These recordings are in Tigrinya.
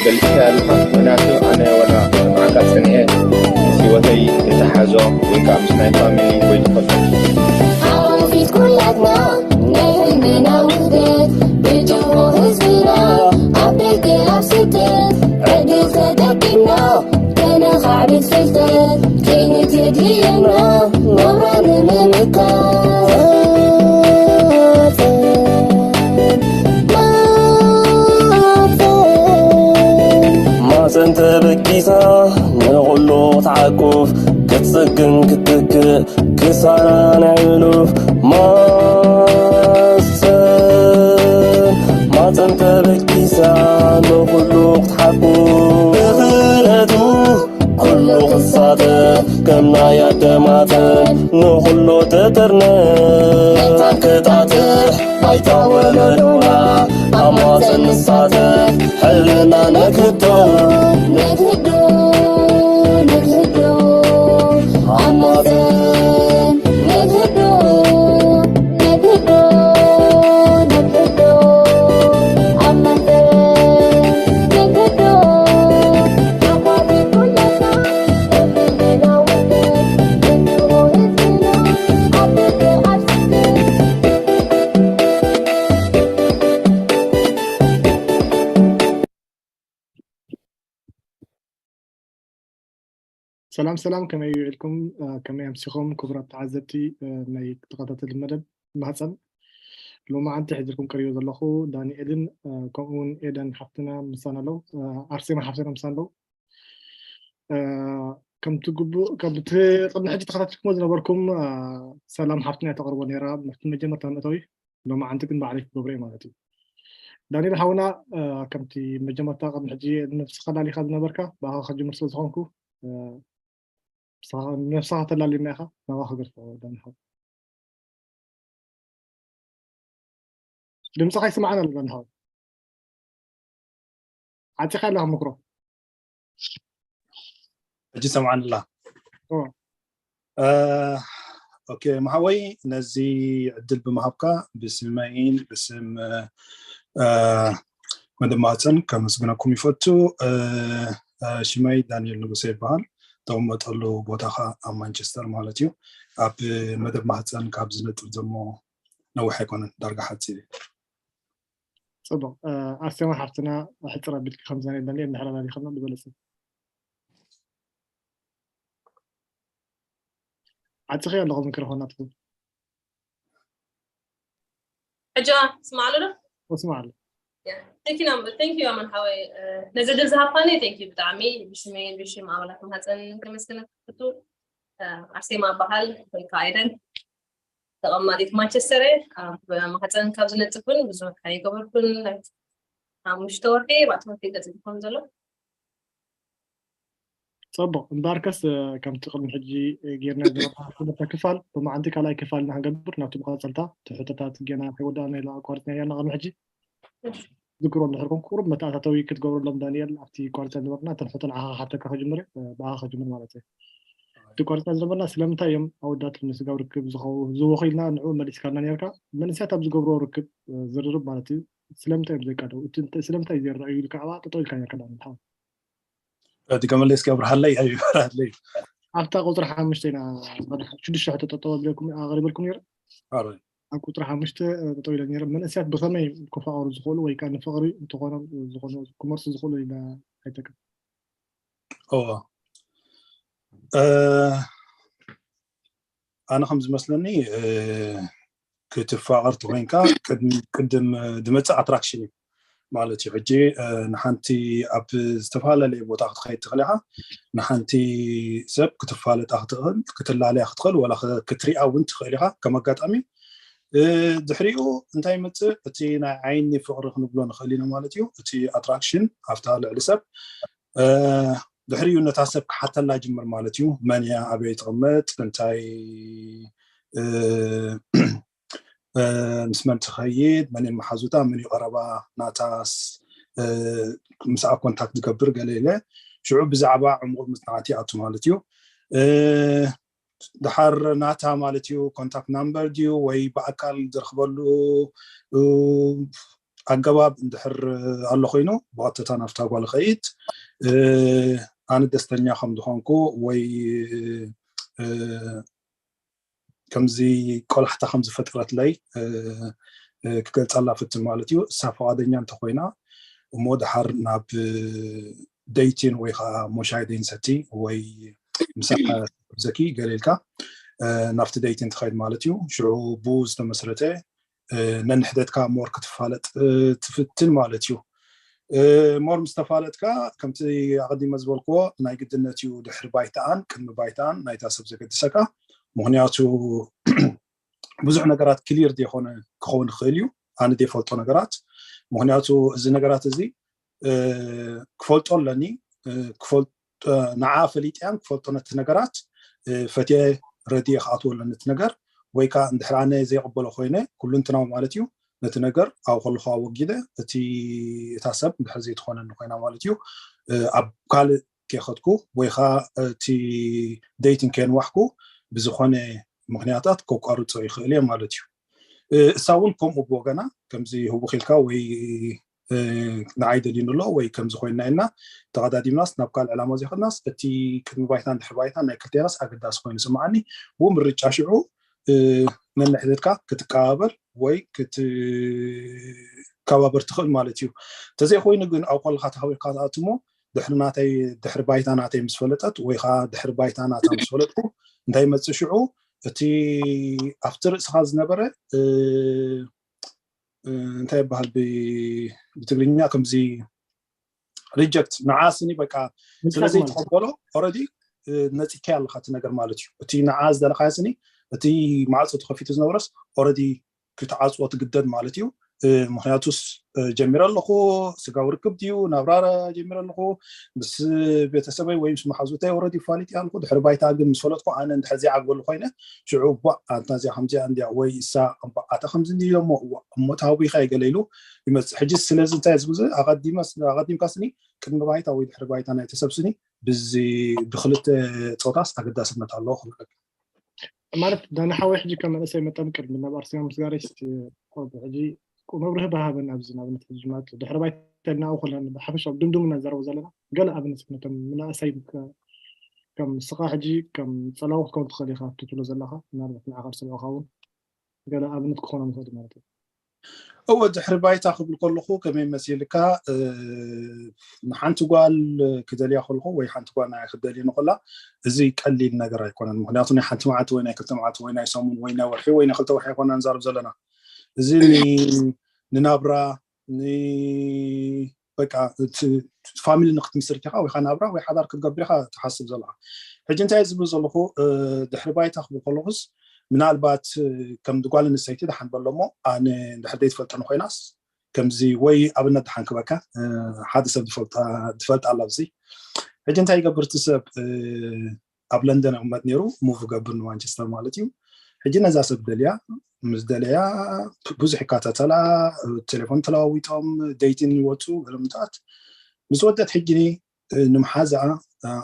ገሊጽካ ኣለኻ። ምክንያቱ ኣነ ዋላ መዓልታት ጸኒሐ ምስ ህይወተይ የተሓዞ ወይ ከዓ ምስ ናይ ፋሚሊ ወይ ተፈጥሮ ሓወፊት ኩላትና ናይ ህልምና ውህደት ብጅሆ ህዝብና ኣብ ደገ ኣብ ስደት ዕድል ተጠቂምና ከነኻዕብት ፍልጠት ከይንትድልየና ናብራ ንምምካት። ማፀን ተበጊሳ ንኹሉ ክትዓቁፍ ክትፅግን ክትትክእ ክሳራ ናይ ሕሉፍ ማፀን ማፀን ተበጊሳ ንኹሉ ክትሓቁፍ ብኽእለቱ ኩሉ ክሳተፍ ከም ናይ ኣደማተ ንኹሉ ተጠርነ መታን ክጣጥሕ ባይታ ወለዶና ኣብ ማፀን ንሳተፍ ሕልና ነክህዶ ነክህዶ ነክህዶ ኣብ ማፀን ነክህዶ ነክህዶ ነክህዶ ኣብ ማፀን ነክህዶ ኣባቢ ኩለና ሰላም ሰላም፣ ከመይ ውዒልኩም? ከመይ ኣምሲኹም ክቡራት ተዓዘብቲ ናይ ተኸታተሊ መደብ ማህፀን? ሎማዓንቲ ሒዝልኩም ቀሪበ ዘለኹ ዳንኤልን ከምኡ እውን ኤደን ሓፍትና ምሳና ኣለዉ፣ ኣርሴማ ሓፍትና ምሳና ኣለዉ። ከምቲ ግቡእ ከምቲ ቅድሚ ሕጂ ተኸታቲልኩሞ ዝነበርኩም ሰላም ሓፍትና እያ ተቕርቦ ነይራ። ምሕቲ መጀመርታ መእተዊ ሎማዓንቲ ግን ባዕለይ ክገብሮ እየ ማለት እዩ። ዳንኤል ሓውና ከምቲ መጀመርታ ቅድሚ ሕጂ ነብስኻ ላሊኻ ዝነበርካ ብኣኻ ክጅምር ስለ ዝኾንኩ ነብስኻ ተላሊና ኢኻ ናብኣ ክገድፎ ዳንኤል ሓው። ድምፅኻ ይስማዓና ኣሎ ዳንኤል ሓው። ዓፂኻ ኣለኻ ምክሮ። ሕጂ ሰምዓኒ ኣላ። ኦኬ መሓወይ ነዚ ዕድል ብምሃብካ ብስመይን ብስም መደማፀን ከመስግነኩም ይፈቱ። ሽመይ ዳንኤል ንጉሰ ይበሃል። ተቐመጠሉ ቦታ ኸዓ ኣብ ማንቸስተር ማለት እዩ። ኣብ መደብ ማህፀን ካብ ዝነጥፍ ዘሞ ነዊሕ ኣይኮነን፣ ዳርጋ ሓፂር እዩ። ፅቡቅ ኣስቴማ ሓፍትና ሕፅር ኣቢልኪ ከምዛ ናይ ዳንኤል እንድሕር ኣላሊኽና ንበለፂ ዓፂኺ ኣለኹ ሚክሮፎን ናትኩ ሕጂ ስማዕሉ ዶ ስማዕሉ thank you ኣመን ሓወይ ነዚ ድል ዝሃብካኒ thank you ብጣዕሚ ብሽመይን ብሽም ኣባላት ማህፀን ከመስግነክ ክፍቱ ኣርሴማ በሃል ወይ ከዓ ኤደን ተቐማጢት ማንቸስተር እየ። ኣብ ማህፀን ካብ ዝነጥፍ እውን ብዙሕ ኣይገበርኩን። ሓሙሽተ ወርሒ ኣርባዕተ ወርሒ ገፂ ዝኸውን ዘሎ ፅቡቅ እምበኣርከስ ከምቲ ቅድሚ ሕጂ ጌርና ዝነበርና ክፋል ብመዓንቲ ካልኣይ ክፋል ኢና ክንገብር ናብቲ መቐፀልታ እቲ ሕቶታት ገና ከይወዳእና ኢላ ኣቋሪፅና ኢና ቅድሚ ሕጂ ዝግሮ እንድሕር ኮንኩ ቁሩብ መተኣታተዊ ክትገብረሎም ዳንኤል ኣብቲ ቋርፀ ዝነበርና እተን ሕቶ ንዓኻ ክሓተካ ክጅምር እየ ብኣኻ ክጅምር ማለት እየ እቲ ቋርፀ ዝነበርና ስለምንታይ እዮም ኣወዳት ንስጋብ ርክብ ዝኸው ዝወኺልና ንዕኡ መሊስካልና ነርካ መንእሰያት ኣብ ዝገብርዎ ርክብ ዝርርብ ማለት እዩ ስለምንታይ እዮም ዘይቃደው ስለምንታይ እዩ ዘይረኣዩ ኢልካ ኣብኣ ጠጠው ኢልካ ነርካ ዳንኤል ሓው ድገመለይ እስኪ ኣብርሃለይ ኣይበራለይ ኣብታ ቁፅሪ ሓሙሽተ ኢና ሽዱሽተ ሕቶ ጠጠው ኣቢለኩም ኣቕሪበልኩም ነይረ ኣብ ቁፅሪ ሓሙሽተ ጠጠው ኢለ ነይረ መንእሰያት ብኸመይ ክፋቐሩ ዝኽእሉ ወይ ከዓ ንፍቕሪ እንተኾኖም ዝኾኑ ክመርፁ ዝኽእሉ ኢለ ኣይጠቅም እዎ ኣነ ከም ዝመስለኒ ክትፋቐር ተኮይንካ ቅድም ድመፅእ ኣትራክሽን እዩ ማለት እዩ ሕጂ ንሓንቲ ኣብ ዝተፈላለለየ ቦታ ክትኸይድ ትኽእል ኢኻ ንሓንቲ ሰብ ክትፋለጣ ክትኽእል ክትላለያ ክትኽእል ወላ ክትሪኣ እውን ትኽእል ኢኻ ከም ኣጋጣሚ ድሕሪኡ እንታይ ይመፅእ እቲ ናይ ዓይኒ ፍቕሪ ክንብሎ ንኽእል ኢና ማለት እዩ እቲ ኣትራክሽን ኣብታ ልዕሊ ሰብ ድሕሪኡ ነታ ሰብ ክሓተላ ይጅምር ማለት እዩ መን እያ ኣበይ ትቕመጥ እንታይ ምስ መን ትኸይድ መን መሓዙታ መን ቀረባ ናታስ ምስኣ ኮንታክት ዝገብር ገለ ኢለ ሽዑ ብዛዕባ ዕሙቕ ምፅናዕቲ ኣቱ ማለት እዩ ድሓር ናታ ማለት እዩ ኮንታክት ናምበር ድዩ ወይ ብኣካል ዝረኽበሉ ኣገባብ እንድሕር ኣሎ ኮይኑ ብቐጥታ ናብታ ጓል ኸይድ። ኣነ ደስተኛ ከም ዝኾንኩ ወይ ከምዚ ቆላሕታ ከም ዝፈጠረትለይ ክገልፀላ ፍትን ማለት እዩ። እሳ ፈቓደኛ እንተኮይና እሞ ድሓር ናብ ደይቲን ወይ ከዓ ሞሻይ ደይንሰቲ ወይ ምሳኻ ዘኪ ገሌልካ ናብቲ ደይቲን ትኸይድ ማለት እዩ። ሽዑ ብኡ ዝተመስረተ ነንሕደትካ ሞር ክትፋለጥ ትፍትን ማለት እዩ። ሞር ምስ ተፋለጥካ ከምቲ ኣቐዲመ ዝበልክዎ ናይ ግድነት እዩ ድሕሪ ባይታኣን ቅድሚ ባይታኣን ናይታ ሰብ ዘገድሰካ። ምክንያቱ ብዙሕ ነገራት ክሊር ዘይኮነ ክኸውን ይኽእል እዩ። ኣነ ዘይፈልጦ ነገራት ምክንያቱ እዚ ነገራት እዚ ክፈልጦ ኣለኒ። ንዓ ፈሊጥያን ክፈልጦ ነቲ ነገራት ፈትየ ረድየ ክኣትዎ ኣለኒ እቲ ነገር ወይ ከዓ እንድሕር ኣነ ዘይቕበሎ ኮይነ ኩሉንትናዊ ማለት እዩ ነቲ ነገር ኣብ ከለኹ ኣወጊደ እቲ እታ ሰብ እንድሕር ዘይትኾነኒ ኮይና ማለት እዩ ኣብ ካልእ ከይኸድኩ ወይ ከዓ እቲ ደይቲን ከየንዋሕኩ ብዝኾነ ምክንያታት ከቋርፆ ይኽእል እየ ማለት እዩ። እሳ እውን ከምኡ ብወገና ከምዚ ህቡኽ ኢልካ ወይ ንዓይ ደልዩኒ ኣሎ ወይ ከምዚ ኮይንና ኢልና ተቐዳዲምናስ ናብ ካልእ ዕላማ ዘይኸድናስ እቲ ቅድሚ ባይታን ድሕሪ ባይታን ናይ ክልቴናስ ኣገዳሲ ኮይኑ ስምዓኒ። ብኡ ምርጫ ሽዑ ነንሕድሕድካ ክትቀባበር ወይ ክትከባበር ትኽእል ማለት እዩ። እንተዘይኮይኑ ግን ኣብ ከለካ ተሃዊርካ ትኣትሞ ድሕሪ ናተይ ድሕሪ ባይታ ናተይ ምስ ፈለጠት ወይ ከዓ ድሕሪ ባይታ ናታ ምስ ፈለጥኩ እንታይ ይመፅእ ሽዑ እቲ ኣብቲ ርእስኻ ዝነበረ እንታይ ይበሃል ብትግርኛ ከምዚ ሪጀክት ንዓስኒ በቃ ስለዘይተቐበሎ ኦረዲ ነፂካ ኣለካ እቲ ነገር ማለት እዩ። እቲ ንዓ ዝደለካዮ ስኒ እቲ ማዕፆ ተኸፊቱ ዝነበረስ ኦረዲ ክትዓፅዎ ትግደድ ማለት እዩ። ምክንያቱስ ጀሚረ ኣለኹ ስጋዊ ርክብ ድዩ ናብራ ጀሚረ ኣለኹ ምስ ቤተሰበይ ወይ ምስ መሓዙተይ ኦረዲ ፋሊጥ ኣለኩ። ድሕሪ ባይታ ግን ምስ ፈለጥኩ ኣነ እንድሕር ዘይዓግበሉ ኮይነ ሽዑ ቧ ኣንታ እዚኣ ከምዚኣ እንዲያ ወይ እሳ ኣታ ከምዚ እንዲ ኢሎሞ እሞ ተሃዊኻ ይገለ ኢሉ ይመፅእ። ሕጂ ስለዚ እንታይ ዝብዚ ኣቐዲምካ ስኒ ቅድሚ ባይታ ወይ ድሕሪ ባይታ ናይ ተሰብ ስኒ ብዚ ብክልተ ፆታስ ኣገዳስነት ኣለዎ ክብለካ። ማለት ዳኒ ሓወይ ሕጂ ከም መንእሰይ መጠን ቅድሚ ናብ ኣርሰናል ምስጋር ሕጂ መብርሂ ብሃበን ኣብዚ ንኣብነት ሕጂ ማለት ድሕሪ ባይታ ኢልና ኣብኡ ከለና ብሓፈሻ ድምድሙ እናዘረቡ ዘለና ገለ ኣብነት ነቶም መናእሰይ ከም ንስኻ ሕጂ ከም ፀላዊ ክትከውን ትኽእል ኢኻ ትብሎ ዘለኻ ምናልባት ንዓኻ ዝሰምዑኻ እውን ገለ ኣብነት ክኾኖም ይኽእል ማለት እዩ። እወ ድሕሪ ባይታ ክብል ከለኹ ከመይ መሲልካ ንሓንቲ ጓል ክደልያ ከልኹ ወይ ሓንቲ ጓል ናይ ክደልየ ንኸላ እዚ ቀሊል ነገር ኣይኮነን። ምክንያቱ ናይ ሓንቲ መዓልቲ ወይ ናይ ክልተ መዓልቲ ወይ ናይ ሰሙን ወይ ናይ ወርሒ ወይ ናይ ክልተ ወርሒ ኣይኮና ንዛረብ ዘለና። እዚ ንናብራ በቃ ፋሚሊ ንክትምስርት ኢኻ ወይ ናብራ ወይ ሓዳር ክትገብር ኢኻ ትሓስብ ዘለካ። ሕጂ እንታይ ዝብል ዘለኹ ድሕሪ ባይታ ክብል ከለኩስ ምናልባት ከም ጓል ኣንስተይቲ ደሓን በሎ እሞ ኣነ ድሕር ዘይትፈልጠኒ ኮይናስ ከምዚ ወይ ኣብነት ደሓን ክበካ ሓደ ሰብ ዝፈልጣ ኣላ ኣብዚ ሕጂ እንታይ ይገብር እቲ ሰብ ኣብ ለንደን ይቕመጥ ነይሩ ሙቭ ገብር ንማንቸስተር ማለት እዩ። ሕጂ ነዛ ሰብ ደልያ ምስ ደለያ ብዙሕ ይካታተላ ቴሌፎን ተለዋዊጦም ደይቲን ይወፁ ገለምታት ምስ ወደት ሕጂ ንምሓዛ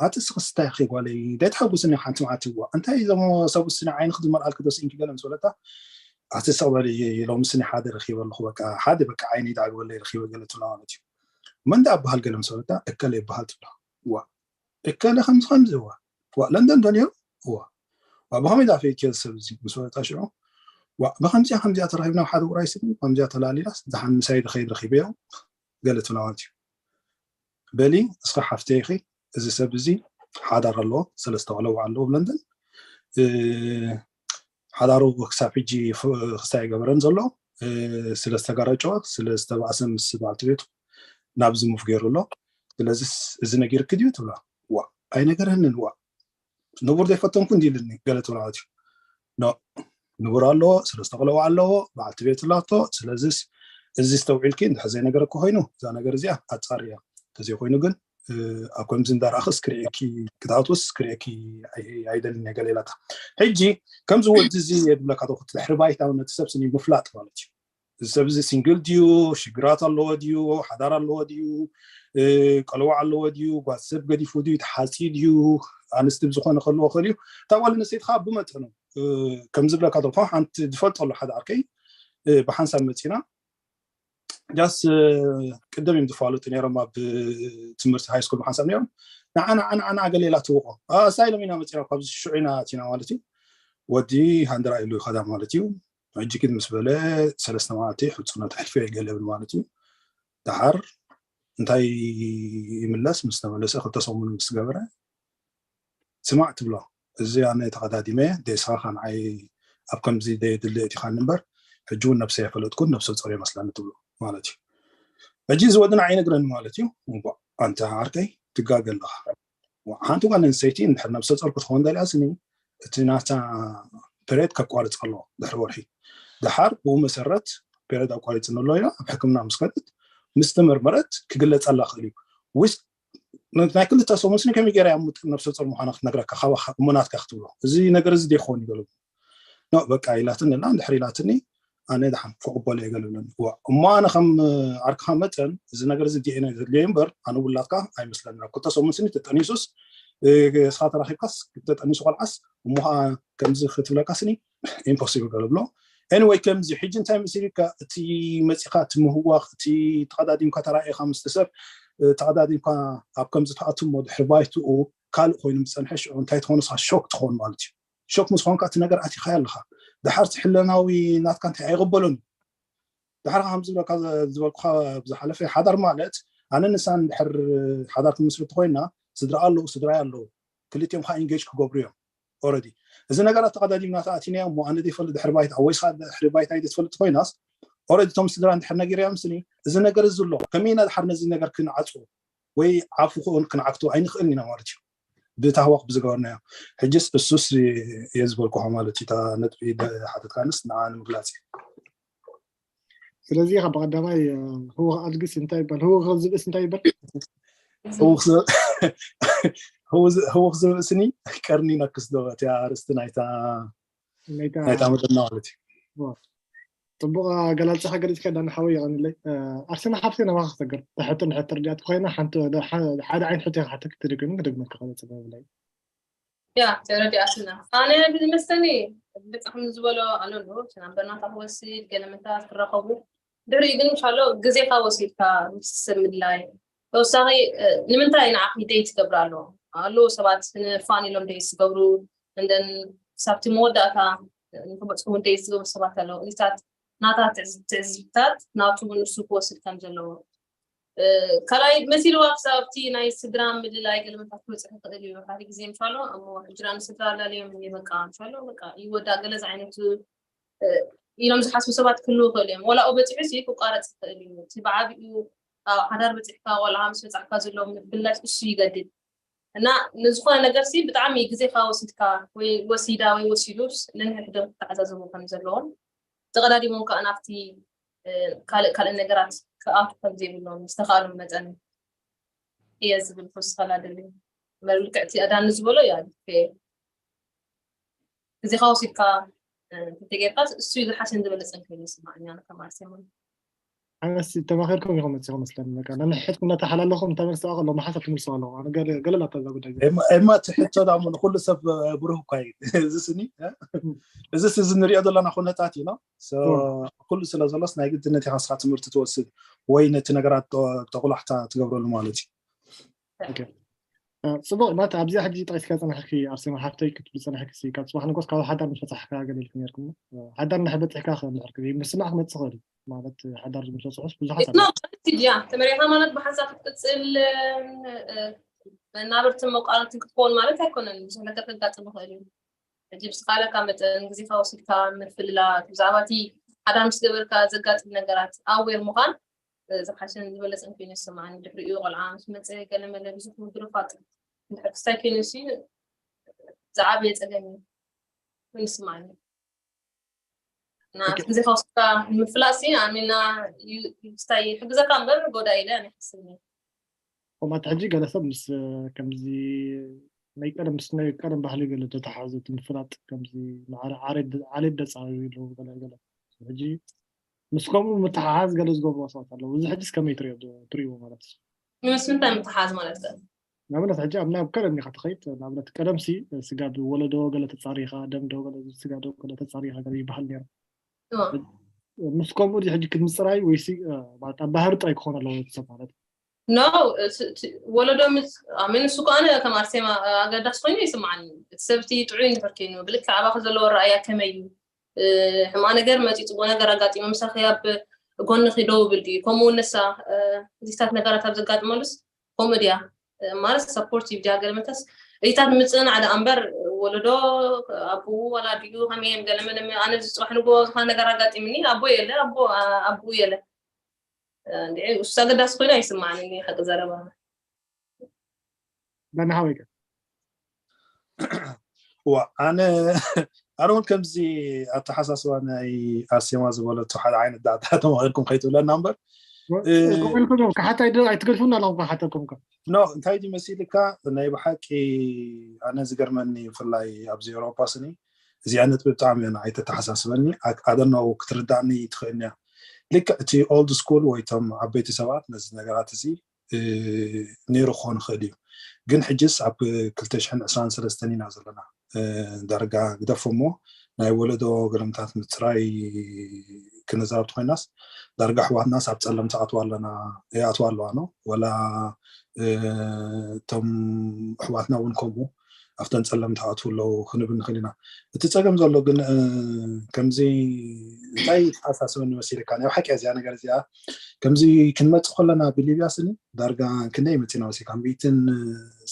ኣቲ ስኽስታይ ኺ ጓለይ ደይትሓጉስኒ ሓንቲ መዓልቲ እዋ እንታይ እዞም ሰብ ስኒ ዓይንኺ ዝመልኣልኪ ዶ ስኢንኪ ገለ ምስ በለታ ኣቲ ስቕ በሊ ሎሚ ስኒ ሓደ ረኺበ ኣለኹ በቃ ሓደ በቃ ዓይነይ ዳዕግበለይ ረኺበ ገለ ትብላ ማለት እዩ። መን ዳ እበሃል ገለ ምስ በለታ እከለ ይበሃል ትብላ። እዋ እከለ ከምዚ ከምዚ እዋ እዋ ለንደን ዶ ነይሩ እዋ እዋ ብኸመይ ዳ ፈይኪ ሰብ እዚ ምስ በለታ ሽዑ እዋ ብኸምዚኣ ከምዚኣ ተራኺብና ሓደ ውራይ ስኒ ከምዚኣ ተላሊላስ ደሓን ምሳይ ድኸይድ ረኺበዮ ገለ ትብላ ማለት እዩ። በሊ እስኻ ሓፍተይ ኢኺ እዚ ሰብ እዚ ሓዳር ኣለዎ ሰለስተ ቆለውዓ ኣለዎ ኣብ ለንደን ሓዳሩ ክሳብ ሕጂ ክስታይ ኣይገበረን ዘሎ ስለ ዝተጋረጨወ ስለ ዝተባእሰ ምስ በዓልቲ ቤቱ ናብዚ ሙፍ ገይሩ ኣሎ ስለዚ እዚ ነጊርኪ ድዩ ትብላ ዋ ኣይነገረንን ዋ ንቡር ዘይፈተንኩ እንዲ ኢልኒ ገለ ትብላ ማለት እዩ ኖ ንቡር ኣለዎ ሰለስተ ቆለውዓ ኣለዎ በዓልቲ ቤት ኣላቶ ስለዚስ እዚ ዝተውዒልኪ እንድሕር ዘይነገረኪ ኮይኑ እዛ ነገር እዚኣ ኣፃርያ እንተዘይኮይኑ ግን ኣብ ከምዚ እንዳረኣኽስ ክርእየኪ ክትኣትውስ ክርእየኪ ኣይደልን እየ ገለ ኢላታ ሕጂ ከምዚ ወዲ እዚ የድብለካ ተኩት ድሕሪ ባይታ ነቲ ሰብ ስኒ ምፍላጥ ማለት እዩ እዚ ሰብ እዚ ሲንግል ድዩ ሽግራት ኣለዎ ድዩ ሓዳር ኣለዎ ድዩ ቀልዋ ኣለዎ ድዩ ጓል ሰብ ገዲፉ ድዩ ተሓፂ ድዩ ኣንስቲ ብዝኾነ ከልዎ ኸልዩ እታ ጓል ኣንስተይቲ ከዓ ብመጠኑ ከም ዝብለካ ዘለኹ ሓንቲ ዝፈልጦ ኣሎ ሓደ ዓርከይ ብሓንሳብ መፂና ጃስ ቅድም እዮም ዝፋለጡ ነይሮም ኣብ ትምህርቲ ሃይ ስኩል ብሓንሳብ ነይሮም ንዓና ዓና ዓና ገለ ኢላ ትውቆ ኣሳ ኢሎም ኢና መፂና ካብዚ ሽዑ ኢና ኣቲና ማለት እዩ ወዲ ሃንደራ ኢሉ ይኸዳ ማለት እዩ ሕጂ ግን ምስ በለ ሰለስተ መዓልቲ ሕፁነት ሕልፊ የገለብል ማለት እዩ ደሓር እንታይ ይምለስ ምስ ተመለሰ ክልተ ሰሙን ምስ ገበረ ስማዕ ትብሎ እዚ ኣነ ተቐዳዲመ ደስኻ ንዓይ ኣብ ከምዚ ደየድሊ እቲኻኒ እምበር ሕጂ እውን ነብሰ የፈለጥኩን ነብሰ ጾር የመስለኒ ትብሎ ማለት እዩ ሕጂ እዚ ወድና ኣይነግረኒ ማለት እዩ ኣንተ ዓርከይ ትጋገ ኣለኻ ሓንቲ ጓል ኣንስተይቲ እንድሕር ነብሰ ጾር ክትኸውን ደልያ ስኒ እቲ ናታ ፕሬድ ከቋርፅ ኣለዎ ድሕሪ ወርሒ ድሓር ብኡ መሰረት ፕሬድ ኣቋሪፅኒ ኣሎ ኢላ ኣብ ሕክምና ምስ ከደት ምስ ተመርመረት ክግለፀላ ክእል እዩ ውስ ናይ ክልተ ሰሙን ስኒ ከመይ ገይራ እያ ነብሰ ጾር ምዃና ክትነግረካ ካብ እሙናትካ ክትብሎ እዚ ነገር እዚ ዲኾን ይበሉ ኖ በቃ ኢላትኒ እና እንድሕር ኢላትኒ ኣነ ድሓን ክቕበሎ እየ ገለ ብለኒ እዋ እሞ ኣነ ከም ዓርክኻ መጠን እዚ ነገር እዚ ዲኤንኤ ዘድልዮ እምበር ኣነ ውላድካ ኣይመስለኒ ኣብ ክልተ ሰሙን ስኒ ተጠኒሱስ ስኻ ተራኺብካስ ተጠኒሱ ቆልዓስ እሞ ከዓ ከምዚ ክትብለካ ስኒ ኢምፖሲብል ገለ ብሎ ኤኒወይ ከምዚ ሕጂ እንታይ መሲልካ እቲ መፂኻ እቲ ምህዋኽ እቲ ተቐዳዲምካ ተራእየኻ ምስቲ ሰብ ተቐዳዲምካ ኣብ ከምዚ ተኣቱ እሞ ድሕሪ ባይትኡ ካልእ ኮይኑ ዝፀንሐ ሽዑ እንታይ ትኾኑ ሾክ ትኾን ማለት እዩ ሾክ ምስ ኾንካ እቲ ነገር ኣቲኻዮ ኣለኻ ድሓር እቲ ሕለናዊ ናትካ እንታይ ኣይቕበሎን እዩ ድሓር ከም ዝብለካ ዝበልኩኻ ብዝሓለፈ ሓዳር ማለት ኣነ ንሳን ድሕር ሓዳር ክምስርት ኮይና ስድራ ኣለዉ ስድራ ኣለዉ ክልቲኦም ከዓ ኢንጌጅ ክገብሩ እዮም ኦረዲ እዚ ነገራት ተቐዳዲምና ተኣቲናዮ እሞ ኣነ ዘይፈልጥ ድሕሪ ባይታ ወይ ስኻ ድሕሪ ባይታ ዘይትፈልጥ ኮይናስ ኦረዲ እቶም ስድራ እንድሕር ነጊርዮም ስኒ እዚ ነገር እዚ ኣሎ ከመይና ድሓር ነዚ ነገር ክንዓፅዎ ወይ ዓፉ ክእን ክንዓክቶ ኣይንኽእልን ኢና ማለት እዩ ብታህዋክ ብዝገበርናዮ ሕጅስ እሱስ እየ ዝበልኩኻ ማለት እዩ እታ ነጥቢ ሓተትካንስ ንዓ ንምግላፅ እዩ ስለዚ ካብ ቀዳማይ ህወኽ ኣድግስ እንታይ ይበል ህወኽ ዝብእስ እንታይ ይበል ህውኽ ዝብእስኒ ቀርኒ ነክስ ዶ እቲ ኣርስቲ ናይታ መደብና ማለት እዩ ፅቡቅ ገላልፃ ገሊፅካ ዳኒ ሓወይ ይቀንለይ ኣርሴማ ሓፍተይ ናባካ ክሰግር ሕቶ ንሕቶ ርድያት ኮይና ሓንቲ ሓደ ዓይነት ሕቶ ክሓተክ ትደግም ክደግመልካ ከለ ፅበብ ብላይ ያ ተረዲኣትና ኣነ ብዝመሰኒ ብጣዕሚ ዝበሎ ኣሎ ኣሎ ናምበርናታ ክወስድ ገለመታት ክረኸቡ ድሕሪኡ ግን ምሻሎ ግዜካ ወሲድካ ምስ ሰብ ምድላይ ተወሳኺ ንምንታይ ንዓኺ ደይ ትገብር ኣሎ ኣለዉ ሰባት ንፋን ኢሎም ደይ ዝገብሩ እንደን ሳብቲ መወዳእታ ንክበፅሑ እውን ደይ ዝገብሩ ሰባት ኣለዉ እዚታት ናታ ትዕዝብታት ናቱ ንሱ ክወስድ ከም ዘለዎ ካልኣይ መሲልዋ ክሳብ ኣብቲ ናይ ስድራ ምልላይ ገለመታት ክበፅሕ ይኽእል እዩ ሓደ ግዜ ምሻሎ እሞ ሕጅራ ንስድራ ኣላለዮም እየ በቃ ምሻሎ በቃ ይወዳ ገለ ዝዓይነቱ ኢሎም ዝሓስቡ ሰባት ክህልው ይኽእሉ እዮም ወላኡ በፂሑ ሲ ክቋረፅ ይኽእል እዩ እቲ ብዓብኡ ኣብ ሓዳር በፂሕካ ዋላ ምስ በፃሕካ ዘሎ ምብላሽ እሱ ይገድድ እና ንዝኾነ ነገር ሲ ብጣዕሚ ግዜካ ወሲድካ ወይ ወሲዳ ወይ ወሲዱ ነንሕድሕዶም ክተዓዛዘቡ ከም ዘለዎም ተቐዳዲሞም ከዓ ናብቲ ካልእ ካልእ ነገራት ክኣቱ ከም ዘይብሎም ዝተኻእሎም መጠን እየ ዝብል ክውስኸላ ደሊ መልክዕ እቲ ኣዳኒ ዝበሎ እያ ግዜኻ ወሲድካ እንተጌርካ እሱ እዩ ዝሓሸን ዝበለፀን ኮይኑ ይስማዓኛ ከም ኣርሴማ ኣነስ ተማኺርኩም ኢኹም መፂኹም መስለኒ በቃ ነንሕድኩም እናተሓላለኹም እንተመልስዋ ከሎ መሓሳብ ትምልስዋ ኣለኹ ኣነ ገለ ላታ እዛ ጉዳይ እዚኣ። እማ እማ እቲ ሕቶ ዳሞ ንኩሉ ሰብ ብሩህ እኳ እዩ እዚ ስኒ እዚ እዚ ንሪኦ ዘለና ኩነታት እዩ ነው ኩሉ ስለ ዘሎስ ናይ ግድነት ኢኻ ስኻ ትምህርቲ ትወስድ ወይ ነቲ ነገራት ጠቁላሕታ ትገብረሉ ማለት እዩ ፅቡቅ ናት ኣብዚኣ ሕጂ ጠቂስካ ፀናሕኪ ኣርሴማ ሓፍተይ ክትብል ፀናሕኪ ካብ ፅባሕ ንጎስ ካብ ሓዳር ምስ በፃሕካ ገለ ኢልኩም ነርኩም ሓዳር እንድሕር በፂሕካ ከ እንድሕር ምስማዕ ክመፅእ ክእል ማለት ሓዳር ዝምሰፅሑስ ብዙሓት ያ ተመሪኻ ማለት ብሓንሳብ ክትቅፅል መናብርትን መቋረትን ክትከውን ማለት ኣይኮነን ብዙሕ ነገር ከጋጥም ይኽእል እዩ ሕጂ ብስኻለካ መጠን ግዜካ ወሲድካ ምፍልላት ብዛዕባ እቲ ሓዳር ምስ ገበርካ ዘጋጥም ነገራት ኣዌር ምዃን ዝሓሸን ዝበለፀን ኮይኑ ይስማዓኒ ድሕሪኡ ቆልዓ ምስ መፀ ገለመለ ብዙሕ ምድርፋጥ እንድሕር ክስታይ ኮይኑ ሲ ዝዓበየ ፀገም እዩ ኮይኑ ይስማዓኒ ናት ግዜካ ወስድካ ንምፍላጥ ሲ ኣሚና ክስታይ ይሕግዘካ እምበር ጎዳ ኢለ ኣነ ይሓስብኒ ከምኣቲ ሕጂ ገለ ሰብ ምስ ከምዚ ናይ ቀደም ምስ ናይ ቀደም ባህሊ ገለ ተተሓዘ እቲ ምፍላጥ ከምዚ ማዕረ ዓሌት ዓሌት ደፃዊ ኣለዉ ገለ ገለ ሕጂ ምስ ከምኡ ምትሓሓዝ ገለ ዝገብርዎ ሰባት ኣለዉ እዚ ሕጂስ ከመይ ትሪኦ ትሪእዎ ማለት እዩ ምስ ምንታይ ምትሓዝ ማለት ከ ንኣብነት ሕጂ ኣብ ናብ ቀደም ኢኻ ትኸይድ። ንኣብነት ቀደምሲ ስጋብ ወለዶ ገለ ተጻሪኻ፣ ደምዶ ገለ፣ ስጋዶ ገለ ተጻሪኻ ገለ ይበሃል ነይሩ። ምስ ከምኡ እዚ ሕጂ ክትምፅራይ ወይሲ ማለት ኣብ ባህሪ ጥራይ ክኾን ኣለዎ እቲ ሰብ ማለት? ኖ፣ ወለዶ ምስ ኣመን እሱ ከኣነ ከም ኣርሴማ ኣገዳሲ ኮይኑ ይስምዓኒ። እቲ ሰብ እቲ ጥዑይ እንድሕር ኮይኑ ብልክዕ ኣባኺ ዘለዎ ረኣያ ከመይ እዩ? ሕማቕ ነገር መፂኡ፣ ፅቡቕ ነገር ኣጋጢሙ ምሳኺ ኣብ ጎንኺ ደው ይብል ድዩ? ከምኡ እውን ንሳ እዚታት ነገራት ኣብ ዘጋጥመሉስ ከምኡ ድያ? ማለት ሰፖርቲቭ ድያ? ገለ መታስ እዚታት ምፅእናዕ ደኣ እምበር ወለዶ ኣቦኡ ዋላ ኣዲኡ ከመይ እዮም ገለ መለ፣ ኣነ እዚ ፅባሕ ንጎ ዝኾነ ነገር ኣጋጢምኒ ኣቦ የለ ኣቦ ኣቦኡ የለ። እንድዒ እሱ ኣገዳሲ ኮይኑ ኣይስምዓኒ ሓቂ ዘረባ። ዳና ሓወይ ከ? ዋ ኣነ ኣነ እውን ከምዚ ኣተሓሳስባ ናይ ኣርሴማ ዝበለቶ ሓደ ዓይነት ዳዕዳ ተማሂርኩም ከይትብለና እምበር ኢልኩም እዮም ክሓታ ኣይደ ኣይትገድፉና ኣለኹም ክሓተኩም ከ? ኖ እንታይ ድዩ መሲልካ ናይ ብሓቂ ኣነ ዝገርመኒ ብፍላይ ኣብዚ ኤውሮፓ ስኒ እዚኣ ነጥቢ ብጣዕሚ እያ ንዓይ ተተሓሳስበኒ ኣደነው ክትርዳእኒ ትኽእልኒ እያ ልክዕ እቲ ኦልድ ስኩል ወይ እቶም ዓበይቲ ሰባት ነዚ ነገራት እዚ ነይሩ ክኾን ይኽእል እዩ ግን ሕጅስ ኣብ ክልተ ሽሕን ዕስራን ሰለስተን ኢና ዘለና ዳርጋ ግደፎ እሞ ናይ ወለዶ ገለምታት ምፅራይ ክነዛረብ ተኮይናስ ዳርጋ ኣሕዋትናስ ኣብ ፀለምቲ ኣትዋ ኣለና ይኣትዋ ኣለዋ ነው ወላ እቶም ኣሕዋትና እውን ከምኡ ኣብተን ፀለምቲ ኣትዉ ኣለዉ ክንብል ንኽእል ኢና እቲ ፀገም ዘሎ ግን ከምዚ እንታይ ተኣሳስበኒ መሲልካ ናይ ሓቂ እዚኣ ነገር እዚኣ ከምዚ ክንመፅእ ከለና ብሊብያ ስኒ ዳርጋ ክንደይ መፂና መሲልካ ሚእትን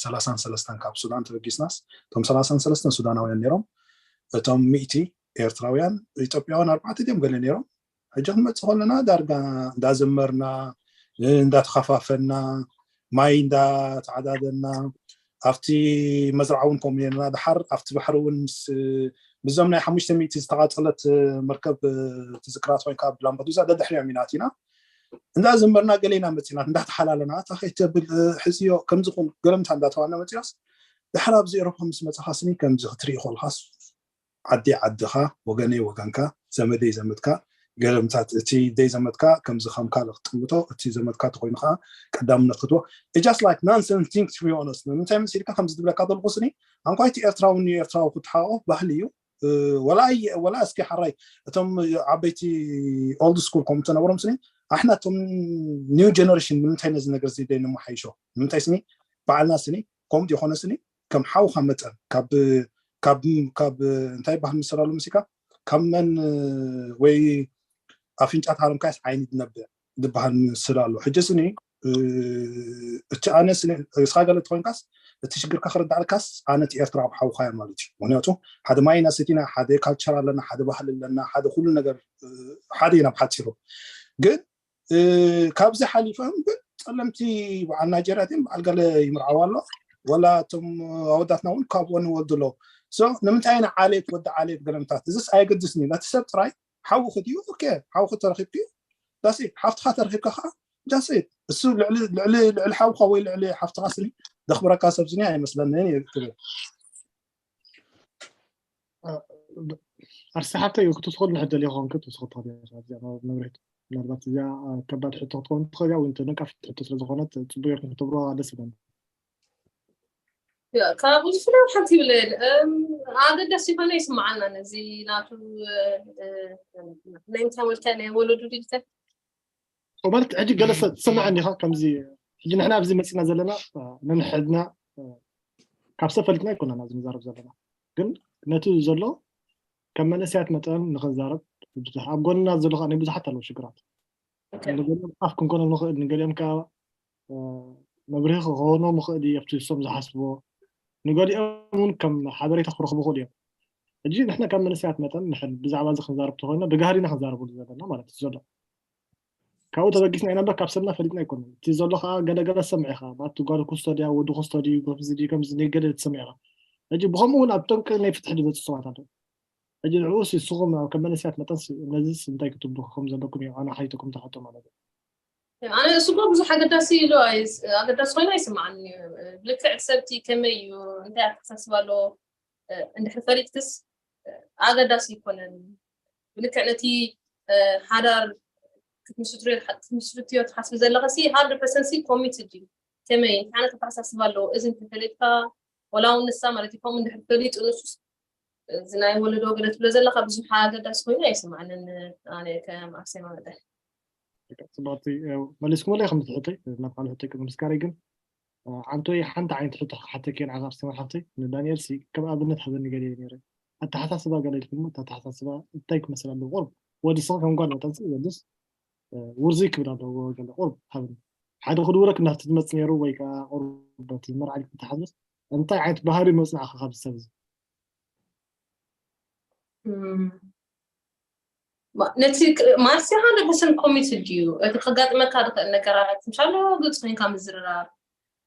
ሰላሳን ሰለስተን ካብ ሱዳን ተበጊስናስ እቶም ሰላሳን ሰለስተን ሱዳናውያን ነይሮም እቶም ሚእቲ ኤርትራውያን ኢትዮጵያውያን ኣርባዕተ ድዮም ገለ ነይሮም ሕጂ ክንመፅእ ከለና ዳርጋ እንዳዘመርና እንዳተኸፋፈልና ማይ እንዳተዓዳደና ኣብቲ መዝርዓ እውን ከምኡ ነርና ድሓር ኣብቲ ባሕሪ እውን ምስ ብዞም ናይ ሓሙሽተ ሚእቲ ዝተቃፀለት መርከብ ትዝክራት ኮይንካ ብላምባዱዛ ደድሕሪያ ሚናት ኢና እንዳዘመርና ገሌና መፂናት እንዳተሓላለና እታ ከይተብል ሕፅዮ ከምዚ ኹን ገለምታ እንዳተዋና መፂናስ ድሓር ኣብዚ ኤሮፓ ምስ መፅኻ ስኒ ከምዚ ክትርኢ ከልካስ ዓዲ ዓድኻ ወገነይ ወገንካ ዘመደይ ዘመድካ ገለምታት እቲ ደይ ዘመድካ ከምዚ ከም ካልእ ክትጥምቶ እቲ ዘመድካ ተኮይኑ ከዓ ቀዳምነት ክትቦ just like nonsense things to be honest ንምንታይ መሲልካ ከምዚ ዝብለካ ዘለኩ ስኒ ኣንኳይቲ ኤርትራዊ ንኤርትራዊ ክትሓቆፍ ባህሊ እዩ ወላ እስኪ ሓራይ እቶም ዓበይቲ old school ከም ተነበሮም ስኒ ኣሕና እቶም new generation ንምንታይ ነዚ ነገር እዚ ደይ ንመሓይሾ ንምንታይ ስኒ በዓልና ስኒ ከምኡ የኾነ ስኒ ከም ሓውኻ መጠን ካብ ካብ ካብ እንታይ ይበሃል ምስል ኣሎ ምሲካ ካብ መን ወይ ኣፍንጫ ተሃረምካስ ዓይኒ ትነብዕ ዝበሃል ምስል ኣሎ ሕጂ ስኒ እቲ ኣነ ስኒ እስኻ ገለ ተኮይንካስ እቲ ሽግርካ ክርዳዕልካስ ኣነ እቲ ኤርትራ ኣብ ሓውኻ እያ ማለት እዩ ምክንያቱ ሓደ ማይና ሰቲና ሓደ ካልቸር ኣለና ሓደ ባህሊ ኣለና ሓደ ኩሉ ነገር ሓደ ኢና ብሓፂሩ ግን ካብዚ ሓሊፈም ግን ፀለምቲ በዓል ናይጀርያ ን በዓል ገለ ይምርዓዋ ኣሎ ወላ እቶም ኣወዳትና እውን ካብኦ ንወልዱ ኣለዉ ንምንታይ ና ዓሌት ወዲ ዓሌት ገለምታት እዚስ ኣየገድስኒ ነቲ ሰብ ጥራይ ሓውኺ ድዩ ሓውኺ ተረኪብኪ ዳሴት ሓፍትኻ ተረኪብካ ከዓ ዳሴት እሱ ልዕሊ ሓውካ ወይ ልዕሊ ሓፍትኻ ስኒ ደኽብረካ ሰብ ስኒ ኣይመስለንን ትብል ኣርሲ ሓብተይ ክትስኹል ንሕደል ይኸውን ክትስኹል ትኽእል መብሬት ምናልባት እዚኣ ከባድ ሕቶ ክትኸውን ትኽእል እያ ወይ ነቃፊት ሕቶ ስለ ዝኾነት ፅቡቅ ጌርኩም ክትብሮ ደስ ይብለኒ ካብኡ ዝፍለው ሓንቲ ይብለ ኣገዳሲ ይኮነ ይስምዓና ነዚ ናቱ ናይ ምሳወልካ ናይ ወለዱ ድልተ ማለት ሕጂ ገለ ሰብ ትሰምዐ እንዲኻ ከምዚ ሕጂ ንሕና ኣብዚ መፂና ዘለና ነንሕድና ካብ ሰብ ፈሊጥና ኣይኮናን ኣብዚ ንዛረብ ዘለና ግን ነቲ ዘሎ ከም መንእሰያት መጠን ንኽንዛረብ ብዙሕ ኣብ ጎንና ዘሎ ከዓ ናይ ብዙሓት ኣለዉ ሽግራት ንገሊኦም ኣፍ ክንኮኖም ንኽእል ንገሊኦም ከዓ መብርሂ ክኾኖም ይኽእል እዩ ኣብቲ እሶም ዝሓስብዎ ንገሊኦም እውን ከም ሓበሬታ ክረኽቡ ይኽእሉ እዮም ሕጂ ንሕና ካብ መንእሰያት መጠን ንሕን ብዛዕባ እዚ ክንዛረብ ተኾይና ብጋህሪና ክንዛረበሉ ዘለና ማለት እዩ ዘሎ ካብኡ ተበጊስና ኢና እምበር ካብ ሰብና ፈሊጥና ኣይኮነን እቲ ዘሎ ከዓ ገለገለ ሰምዕ ኢኻ ባቲ ጓል ኩስቶድያ ወዲ ኩስቶዲ ከምዚ ከምዚ ገለ ትሰምዕ ኢኻ ሕጂ ብኸምኡ እውን ኣብ ጠንቂ ናይ ፍትሒ ዝበፅእ ሰባት ኣለዉ ሕጂ ንዕኡ ንስኹም ከም መንእሰያት መጠን ነዚስ እንታይ ክትብሉ ከም ዘለኩም እዩ ኣነ ሓይትኩም ተሓቶ ማለት እዩ ኣነ እሱ እኮ ብዙሕ ኣገዳሲ ኢሉ ኣገዳሲ ኮይኑ ኣይስምዓኒ እዩ ብልክዕ እቲ ሰብቲ ከመይ እዩ እንታይ ኣተሓሳስባ ኣለዎ እንድሕር ፈሊጥክስ ኣገዳሲ ይኮነን ብልክዕ ነቲ ሓዳር ክትምስርትዮ ትሓስቢ ዘለኸ ሲ ሃንድረድ ፐርሰንት ሲ ኮሚትድ እዩ ከመይ እንታይ ዓይነት ኣተሓሳስባ ኣለዎ? እዚ እንተፈለጥካ፣ ወላ እውን ንሳ ማለት እዩ፣ ከምኡ እንድሕር ፈሊጡ ንሱስ፣ እዚ ናይ ወለዶ ገለ ትብሎ ዘለኻ ብዙሕ ኣገዳሲ ኮይኑ ኣይስምዓንን፣ ኣነ ከም ኣርሴማ መጠን። ጽቡቕቲ፣ መሊስኩምለይ ከም ትሕተይ፣ ናብ ካልእ ሕቶይ ክምልስ ጋር ግን፣ ኣንቶይ ሓንቲ ዓይነት ሕቶ ክሓተኪ ንዓኻ ኣርሴማ ሓፍተይ፣ ንዳንኤል ሲ ከም ኣብነት ሃበኒ ገለ ነይረ። ኣተሓሳስባ ገለ ኢልኩም፣ ኣተሓሳስባ እንታይ ክመስል ኣለዎ? ቁርብ ወዲ ሰብ ከም ጓል መጠን ሲ ወድስ ውርዙይ ክብል ኣለዎ ገለ ቁርብ ሃበኒ። ሓደ ክድውረክ እናፍቲ ትመጽእ ነይሩ ወይ ከዓ ቁርብ በቲ መርዓ ኢልኩም ተሓዝስ እንታይ ዓይነት ባህሪ መጽናዕካ ካብ ሰብ እዚ? ነቲ ማርሲ ሓደ ፐርሰንት ኮሚትድ እዩ። እቲ ከጋጥመካ ዝኽእል ነገራት ምሻሎ ግልፂ ኮይንካ ምዝርራብ፣